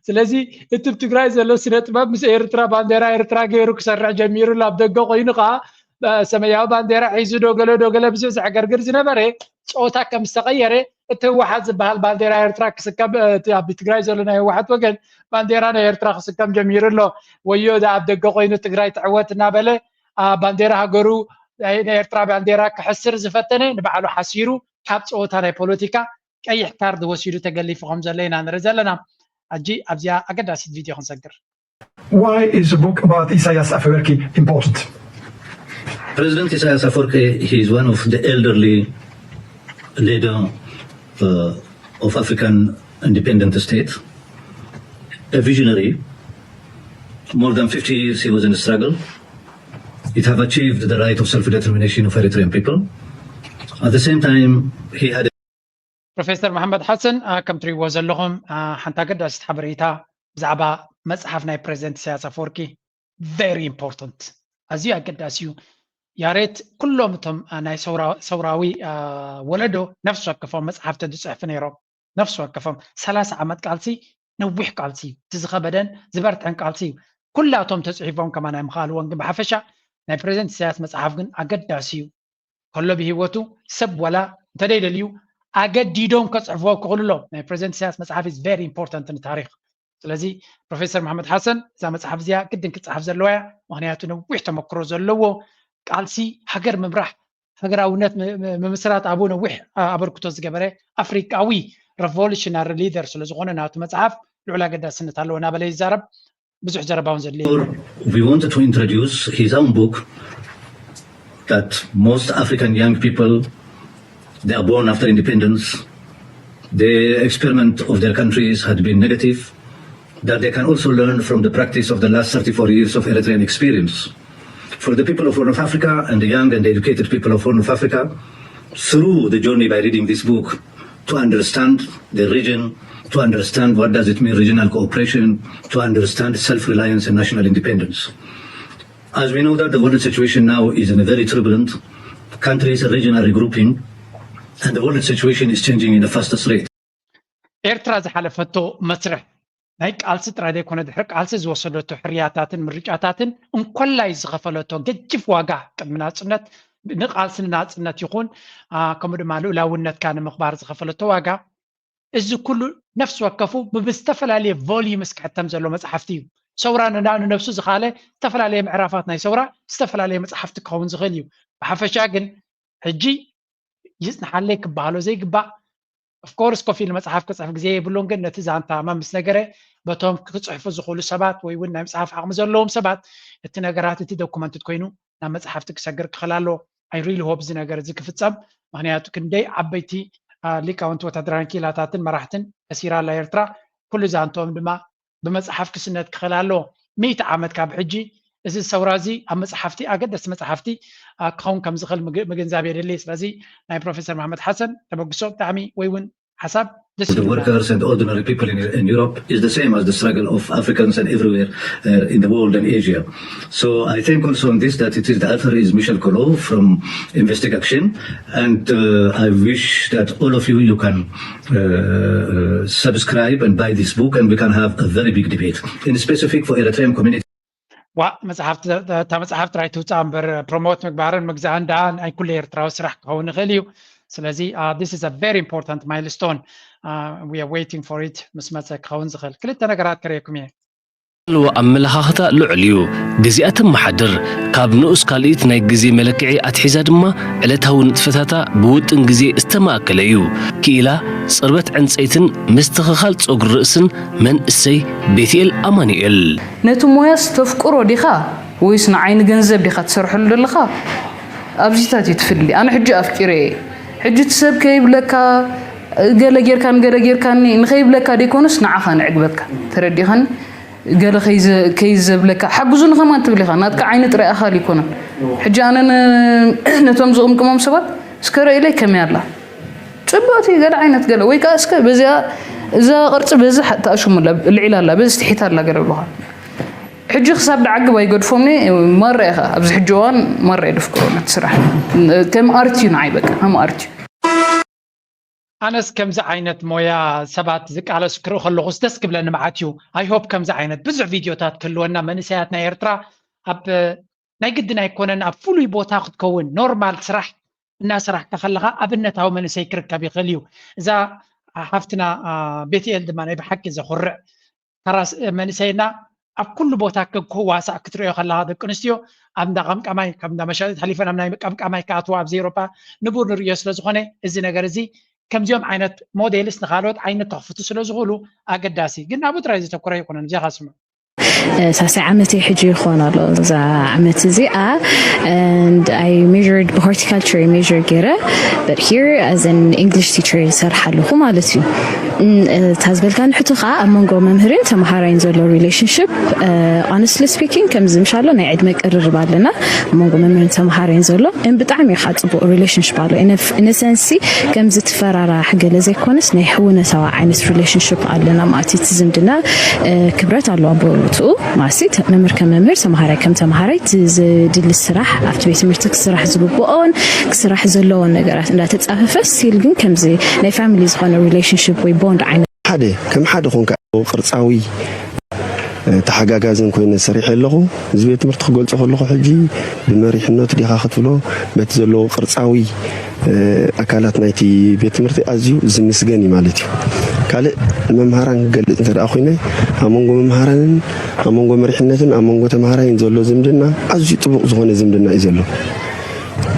ስለዚ እቲ ኣብ ትግራይ ዘሎ ስነ ጥበብ ምስ ኤርትራ ባንዴራ ኤርትራ ገይሩ ክሰርሕ ጀሚሩ ኣሎ። ኣብ ደገ ኮይኑ ከዓ ሰማያዊ ባንዴራ ሒዙ ዶ ገለ ዶ ገለ ብዙሕ ዘዕገርግር ዝነበረ ፀወታ ከም ዝተቐየረ እቲ ህወሓት ዝበሃል ባንዴራ ኤርትራ ክስከም እቲ ኣብ ትግራይ ዘሎ ናይ ህወሓት ወገን ባንዴራ ናይ ኤርትራ ክስከም ጀሚሩ ኣሎ። ወዮ ዳ ኣብ ደገ ኮይኑ ትግራይ ትዕወት እናበለ ባንዴራ ሃገሩ ናይ ኤርትራ ባንዴራ ክሕስር ዝፈተነ ንባዕሉ ሓሲሩ ካብ ፀወታ ናይ ፖለቲካ ቀይሕ ካርድ ወሲዱ ተገሊፉ ከም ዘሎ ኢና ንርኢ ዘለና። ሕጂ ኣብዚኣ ኣገዳሲት ቪድዮ ክንሰግር። Why is the book about Isaias Afewerki important? President Isaias Afwerki, he is one of the elderly leader uh, of African independent state, a visionary. More than fifty years he was in the struggle. It have achieved the right of self-determination of Eritrean people. At the same time, he had ፕሮፌሰር መሓመድ ሓሰን ከም ትሪእዎ ዘለኹም ሓንቲ ኣገዳሲት ሓበሬታ ብዛዕባ መፅሓፍ ናይ ፕሬዚደንት ኢሳያስ ኣፈወርቂ very important ኣዝዩ ኣገዳሲ እዩ። ያሬት ኩሎም እቶም ናይ ሰውራዊ ወለዶ ነፍሲ ወከፎም መፅሓፍቲ ዝፅሕፉ ነይሮም። ነፍሲ ወከፎም ሰላሳ ዓመት ቃልሲ ነዊሕ ቃልሲ እዩ። እቲ ዝኸበደን ዝበርትዐን ቃልሲ እዩ። ኩላቶም ተፅሒፎም ከማን ኣይምኽኣልዎን ግን ብሓፈሻ ናይ ፕሬዚደንት ኢሳያስ መፅሓፍ ግን ኣገዳሲ እዩ። ከሎ ብሂወቱ ሰብ ዋላ እንተደይደልዩ ኣገዲዶም ከፅሕፍዎ ክኽእሉ ኣለዎም። ናይ ፕሬዚደንት ኢሳያስ መፅሓፍ is very important ንታሪክ። ስለዚ ፕሮፌሰር መሓመድ ሓሰን እዛ መፅሓፍ እዚኣ ግድን ክትፅሓፍ ዘለዋ እያ። ምክንያቱ ነዊሕ ተመክሮ ዘለዎ ቃልሲ ሃገር ምምራሕ ሃገራውነት ምምስራት ኣብኡ ነዊሕ ኣበርክቶ ዝገበረ ኣፍሪቃዊ revolutionary leader ስለዝኾነ ናቱ መፅሓፍ ልዑል ኣገዳስነት ኣለዎ እናበለ ይዛረብ። ብዙሕ ዘረባ እውን ዘድልዮ We wanted to introduce his own book that most African young people They are born after independence. The experiment of their countries had been negative, that they can also learn from the practice of the last thirty-four years of Eritrean experience. For the people of Horn of Africa and the young and educated people of Horn of Africa, through the journey by reading this book, to understand the region, to understand what does it mean regional cooperation, to understand self-reliance and national independence. As we know that the world situation now is in a very turbulent, countries and region are regrouping, and the world situation is changing in the fastest rate. ኤርትራ ዝሓለፈቶ መስርሕ ናይ ቃልሲ ጥራይ ዘይኮነ ድሕሪ ቃልሲ ዝወሰደቶ ሕርያታትን ምርጫታትን እንኮላይ ዝኸፈለቶ ገጅፍ ዋጋ ቅድሚ ናጽነት ንቃልሲ ንናጽነት ይኹን ከምኡ ድማ ልኡላውነትካ ንምኽባር ዝኸፈለቶ ዋጋ እዚ ኩሉ ነፍሲ ወከፉ ብዝተፈላለየ volumes ክሕተም ዘሎ መጽሓፍቲ እዩ። ሰውራ ንነብሱ ዝኻለ ዝተፈላለየ ምዕራፋት ናይ ሰውራ ዝተፈላለየ መጽሓፍቲ ክኸውን ዝኽእል እዩ። ብሓፈሻ ግን ሕጂ ይጽንሓለይ ክበሃሎ ዘይግባእ of course ኮፍ ኢሉ መጽሓፍ ክጽሕፍ ግዜ የብሉን፣ ግን ነቲ ዛንታ መምስ ነገረ በቶም ክጽሕፉ ዝኽእሉ ሰባት ወይ እውን ናይ ምጽሓፍ ዓቕሚ ዘለዎም ሰባት እቲ ነገራት እቲ ዶኩመንትድ ኮይኑ ናብ መጽሓፍቲ ክሰግር ክኽእል ኣለዎ። I really hope እዚ ነገር እዚ ክፍጸም፣ ምኽንያቱ ክንደይ ዓበይቲ ሊቃውንቲ ወታደራውያን ክኢላታትን መራሕትን ከሲራ ኣላ ኤርትራ። ኩሉ ዛንትኦም ድማ ብመጽሓፍ ክስነድ ክኽእል ኣለዎ። ሚእቲ ዓመት ካብ ሕጂ እዚ ሰውራ እዚ ኣብ መጽሓፍቲ ኣገደስቲ መጽሓፍቲ ክኸውን ከም ዝኽእል ምግንዛብ የድሊ። ስለዚ ናይ ፕሮፌሰር መሓመድ ሓሰን ተበግሶ ብጣዕሚ ወይ እውን ሓሳብ ደስ the workers and ordinary people in, in Europe is the same as the struggle of Africans and everywhere uh, in the world and Asia. So I think also on this that it is the author is Michel Collot from Investig Action, and uh, I wish that all of you you can uh, subscribe and buy this book, and we can have a very big debate in specific for Eritrean community. ዋ መጽሓፍ እታ መጽሓፍ ጥራይ ትውፃእ እምበር ፕሮሞት ምግባርን ምግዛእን ደኣ ናይ ኩሉ ኤርትራዊ ስራሕ ክኸውን ይኽእል እዩ። ስለዚ this is a very important milestone, we are waiting for it ምስ መፀ ክኸውን ዝኽእል ክልተ ነገራት ከርእየኩም እየ። ዘለዋ ኣመለኻኽታ ልዑል እዩ። ግዜኣ ተመሓድር፣ ካብ ንኡስ ካልኢት ናይ ግዜ መለክዒ ኣትሒዛ ድማ ዕለታዊ ንጥፈታታ ብውጥን ግዜ ዝተማእከለ እዩ። ክኢላ ጽርበት ዕንጸይትን ምስትኽኻል ጸጉሪ ርእስን መንእሰይ ቤትኤል ኣማኑኤል። ነቲ ሞያስ ተፍቅሮ ዲኻ ወይስ ንዓይ ንገንዘብ ዲኻ ትሰርሐሉ ዘለኻ? ኣብዚታት እዩ ትፍሊ። ኣነ ሕጂ ኣፍቂረ እየ። ሕጂ እቲ ሰብ ከይብለካ ገለ ጌርካኒ ገለ ጌርካኒ ንኸይብለካ ደይኮነስ ንዓኻ ንዕግበካ። ተረዲኻኒ? ገለ ከይዘብለካ ሓግዙኒ ከማን ትብል ኢኻ። ናትካ ዓይኒ ጥራይ ኣኻል ይኮነን። ሕጂ ኣነ ነቶም ዝቕምቅሞም ሰባት እስከ ረኢለይ ከመይ ኣላ? ጽብቕቲ ገለ ዓይነት ገለ ወይ ከዓ እስከ በዚኣ እዛ ቅርጺ በዚ ተኣሽሙ ኣላ፣ ልዒላ ኣላ፣ በዚ ትሒት ኣላ ገለ ብሉኻ። ሕጂ ክሳብ ደዓግብ ኣይገድፎምኒ ማራ ኢኻ ኣብዚ ሕጂ እዋን ማራ የደፍቅሮ ነቲ ስራሕ ከም ኣርት እዩ ንዓይ በቃ ከም ኣርት እዩ። ኣነስ ከምዚ ዓይነት ሞያ ሰባት ዝቃለሱ ክርኢ ከለኹስ ደስ ክብለኒ መዓት እዩ። I hope ከምዚ ዓይነት ብዙሕ ቪድዮታት ክህልወና መንእሰያት ናይ ኤርትራ ኣብ ናይ ግድን ኣይኮነን ኣብ ፍሉይ ቦታ ክትከውን ኖርማል ስራሕ እናሰራሕካ ከለኻ ኣብነታዊ መንእሰይ ክርከብ ይኽእል እዩ። እዛ ሓፍትና ቤትኤል ድማ ናይ ብሓቂ ዘኹርዕ ተራስ መንእሰይና ኣብ ኩሉ ቦታ ክዋሳእ ክትሪኦ ከለኻ ደቂ ኣንስትዮ ኣብ እንዳ ቀምቃማይ ካብ እንዳ መሻጢት ሓሊፈን ኣብ ናይ ቀምቃማይ ክኣትዋ ኣብዚ ኤውሮጳ ንቡር ንርእዮ ስለ ዝኾነ እዚ ነገር እዚ ከምዚኦም ዓይነት ሞዴልስ ንኻልኦት ዓይነት ተኽፍቱ ስለ ዝኽእሉ ኣገዳሲ ግን ኣብኡ ጥራይ ዘተኮረ ኣይኮነን። እዚኻ ስምዑ። ሳልሳይ ዓመተይ ሕጂ ይኾን ኣሎ እዛ ዓመት እዚኣ and I measured ብሆርቲካልቸር measure ገይረ but here as an English teacher ይሰርሕ ኣለኹ ማለት እዩ። እታ ዝበልካኒ ሕቶ ከዓ ኣብ መንጎ መምህርን ተምሃራይን ዘሎ relationship honestly speaking ከምዚ ምሻሎ ናይ ዕድመ ቅርርብ ኣለና ኣብ መንጎ መምህርን ተምሃራይን ዘሎ and ብጣዕሚ ከዓ ፅቡቅ relationship ኣሎ in a sense ከምዚ ትፈራራሕ ገለ ዘይኮነስ ናይ ሕውነታዊ ዓይነት relationship ኣለና ማለት እዩ። እቲ ዝምድና ክብረት ኣለዋ ብቦትኡ ማለት መምህር ከም መምህር ተምሃራይ ከም ተምሃራይ ዝድሊ ስራሕ ኣብቲ ቤት ትምህርቲ ክስራሕ ዝግብኦን ክስራሕ ዘለዎን ነገራት እንዳተፃፈፈ still ግን ከምዚ ናይ family ዝኾነ relationship ወይ bond ዓይነት ሓደ ከም ሓደ ኮንካ ቅርፃዊ ተሓጋጋዝን ኮይነ ሰሪሐ ኣለኹ። እዚ ቤት ትምህርቲ ክገልፆ ከለኹ ሕጂ ብመሪሕነቱ ዲኻ ክትብሎ በቲ ዘለዎ ቅርፃዊ ኣካላት ናይቲ ቤት ትምህርቲ ኣዝዩ ዝምስገን እዩ ማለት እዩ። ካልእ ንመምሃራን ክገልፅ እንተ ደኣ ኮይነ ኣብ መንጎ መምሃራንን ኣብ መንጎ መሪሕነትን ኣብ መንጎ ተምሃራይን ዘሎ ዝምድና ኣዝዩ ጥቡቕ ዝኾነ ዝምድና እዩ ዘሎ።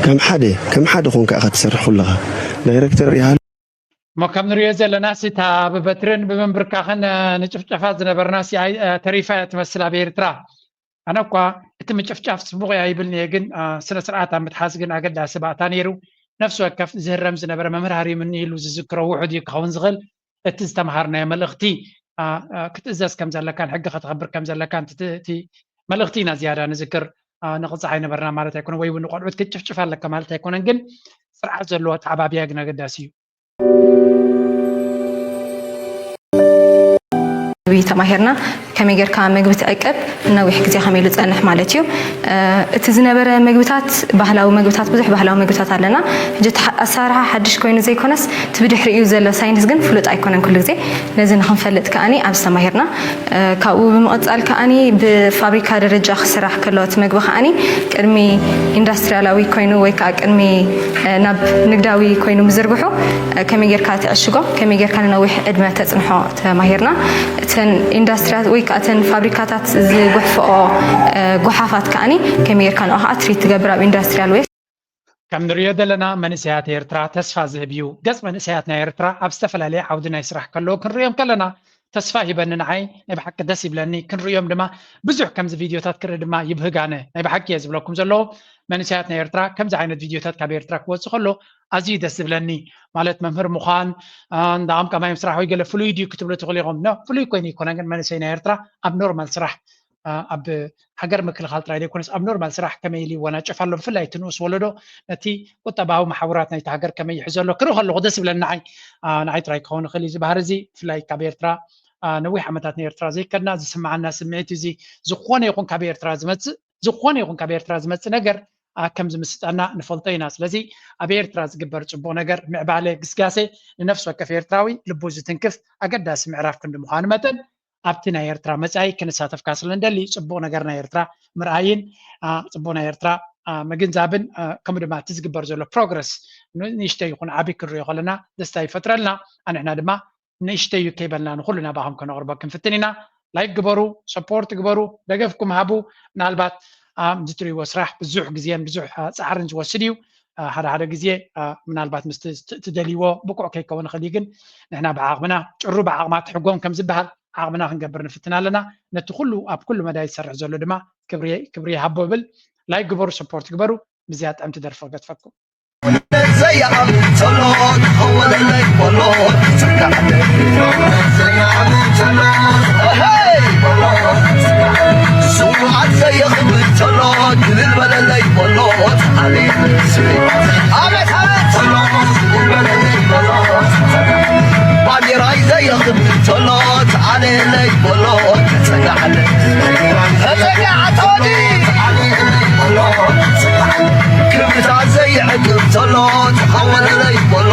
ከም ሓደ ከም ሓደ ኮንካ ኢኻ ትሰርሕ ኩለኻ ዳይሬክተር ይሃሉ እሞ ከም ንሪኦ ዘለና ሲ እታ ብበትርን ብምንብርካኽን ንጭፍጨፋት ዝነበርና ሲ ተሪፋ እያ ትመስል ኣብ ኤርትራ። ኣነ እኳ እቲ ምጭፍጫፍ ጽቡቕ እያ ይብልን እየ፣ ግን ስነ ስርዓት ኣብ ምትሓዝ ግን ኣገዳሲ ባእታ ነይሩ። ነፍሲ ወከፍ ዝህረም ዝነበረ መምህር ሃሪሙኒ ኢሉ ዝዝክሮ ውሑድ እዩ ክኸውን ዝኽእል። እቲ ዝተምሃርናዮ መልእኽቲ ክትእዘዝ ከም ዘለካን ሕጊ ከተኽብር ከም ዘለካን እቲ መልእኽቲ ኢና ዝያዳ ንዝክር። ንቕፃዕ ኣይነበርና ማለት ኣይኮነን፣ ወይ እውን ንቆልዑት ክትጭፍጭፍ ኣለካ ማለት ኣይኮነን፣ ግን ስርዓት ዘለዎ ኣተዓባብያ ግን ኣገዳሲ እዩ። ተማሂርና ከመይ ጌርካ ምግቢ ትዕቅብ ነዊሕ ግዜ ከመይ ኢሉ ዝጸንሕ ማለት እዩ። እቲ ዝነበረ ምግብታት ባህላዊ ምግብታት ብዙሕ ባህላዊ ምግብታት ኣለና። ሕጂ ኣሰራርሓ ሓድሽ ኮይኑ ዘይኮነስ እቲ ብድሕሪኡ ዘሎ ሳይንስ ግን ፍሉጥ ኣይኮነን ኩሉ ግዜ። ነዚ ንክንፈልጥ ከኣኒ ኣብዚ ተማሂርና። ካብኡ ብምቕጻል ከኣኒ ብፋብሪካ ደረጃ ክስራሕ ከሎ እቲ ምግቢ ከኣኒ ቅድሚ ኢንዳስትሪያላዊ ኮይኑ ወይ ከዓ ቅድሚ ናብ ንግዳዊ ኮይኑ ምዝርግሑ ከመይ ጌርካ ትዕሽጎ፣ ከመይ ጌርካ ንነዊሕ ዕድመ ተጽንሖ ተማሂርና። እተን ኢንዳስትሪያት ወይ ከዓ እተን ፋብሪካታት ዝጉሕፍኦ ጎሓፋት ከኣኒ ከመይ ጌርካ ንኦ ከዓ ትሪት ትገብር ኣብ ኢንዳስትሪያል ዌስት። ከም ንሪኦ ዘለና መንእሰያት ኤርትራ ተስፋ ዝህብ እዩ። ገጽ መንእሰያት ናይ ኤርትራ ኣብ ዝተፈላለየ ዓውዲ ናይ ስራሕ ከለዉ ክንሪኦም ከለና ተስፋ ሂበኒ ንዓይ ናይ ብሓቂ ደስ ይብለኒ። ክንርእዮም ድማ ብዙሕ ከምዚ ቪድዮታት ክርኢ ድማ ይብህግ ኣነ ናይ ብሓቂ እየ ዝብለኩም ዘለዉ መንእሰያት ናይ ኤርትራ ከምዚ ዓይነት ቪድዮታት ካብ ኤርትራ ክወጽእ ከሎ ኣዝዩ ደስ ዝብለኒ። ማለት መምህር ምዃን እንዳ ኣምቀማዮም ስራሕ ወይ ገለ ፍሉይ ድዩ ክትብሉ ትኽእሉ ኢኹም። ፍሉይ ኮይኑ ይኮነ ግን መንእሰይ ናይ ኤርትራ ኣብ ኖርማል ስራሕ ኣብ ሃገር ምክልኻል ጥራይ ዘይኮነስ ኣብ ኖርማል ስራሕ ከመይ ኢሉ ይወናጨፍ ኣሎ። ብፍላይ እቲ ንኡስ ወለዶ ነቲ ቁጠባዊ መሓውራት ናይቲ ሃገር ከመይ ይሕዞ ኣሎ ክርኢ ከለኹ ደስ ይብለኒ። ንዓይ ንዓይ ጥራይ ክኸውን ይኽእል እዩ እዚ ባህሪ እዚ ብፍላይ ካብ ኤርትራ ነዊሕ ዓመታት ንኤርትራ ዘይከድና ዝስምዓና ስምዒት እዚ ዝኾነ ይኹን ካብ ኤርትራ ዝመጽእ ዝኾነ ይኹን ካብ ኤርትራ ዝመጽእ ነገር ከም ዝምስጠና ንፈልጦ ኢና። ስለዚ ኣብ ኤርትራ ዝግበር ጽቡቕ ነገር፣ ምዕባለ፣ ግስጋሴ ንነፍሲ ወከፍ ኤርትራዊ ልቡ ዝትንክፍ ኣገዳሲ ምዕራፍ ክንዲ ምዃኑ መጠን ኣብቲ ናይ ኤርትራ መጻኢ ክንሳተፍካ ስለ ንደሊ ጽቡቕ ነገር ናይ ኤርትራ ምርኣይን ጽቡቕ ናይ ኤርትራ ምግንዛብን ከምኡ ድማ እቲ ዝግበር ዘሎ ፕሮግረስ ንእሽተይ ይኹን ዓቢ ክንሪኦ ከለና ደስታ ይፈጥረልና። ኣንሕና ድማ ንእሽተይ እዩ ከይበልና ንኹሉ ናባኹም ከነቕርቦ ክንፍትን ኢና። ላይክ ግበሩ፣ ሰፖርት ግበሩ፣ ደገፍኩም ሃቡ። ምናልባት እዚ ትሪእዎ ስራሕ ብዙሕ ግዜን ብዙሕ ፃዕርን ዝወስድ እዩ። ሓደ ሓደ ግዜ ምናልባት ምስ ትደልይዎ ብቁዕ ከይከውን ይኽእል እዩ፣ ግን ንሕና ብዓቕምና ጭሩ ብዓቕማ ትሕጎም ከም ዝበሃል ዓቕምና ክንገብር ንፍትን ኣለና። ነቲ ኩሉ ኣብ ኩሉ መዳይ ዝሰርሕ ዘሎ ድማ ክብሪ ይሃቦ እብል። ላይክ ግበሩ፣ ሰፖርት ግበሩ። ብዚያ ጥዕምቲ ደርፊ ክገድፈኩም። ዘይኣምን ተሎ ክኸወለለይ በሎ። ዘይኣምን ተሎ፣ ሄይ በሎ። ስውኣት ዘየኽብር ተሎ ግልል በለለይ በሎ። ኣቤት፣ ኣቤት ተሎ ግልል በለለይ በሎ። ባንዴራይ ዘየኽብር ተሎ ተኣለለይ በሎ። ተጸጋዕለ፣ ተጸጋዕ ተወዲ። ክብርታት ዘይዕቅብ ተሎ ተኸወለለይ በሎ።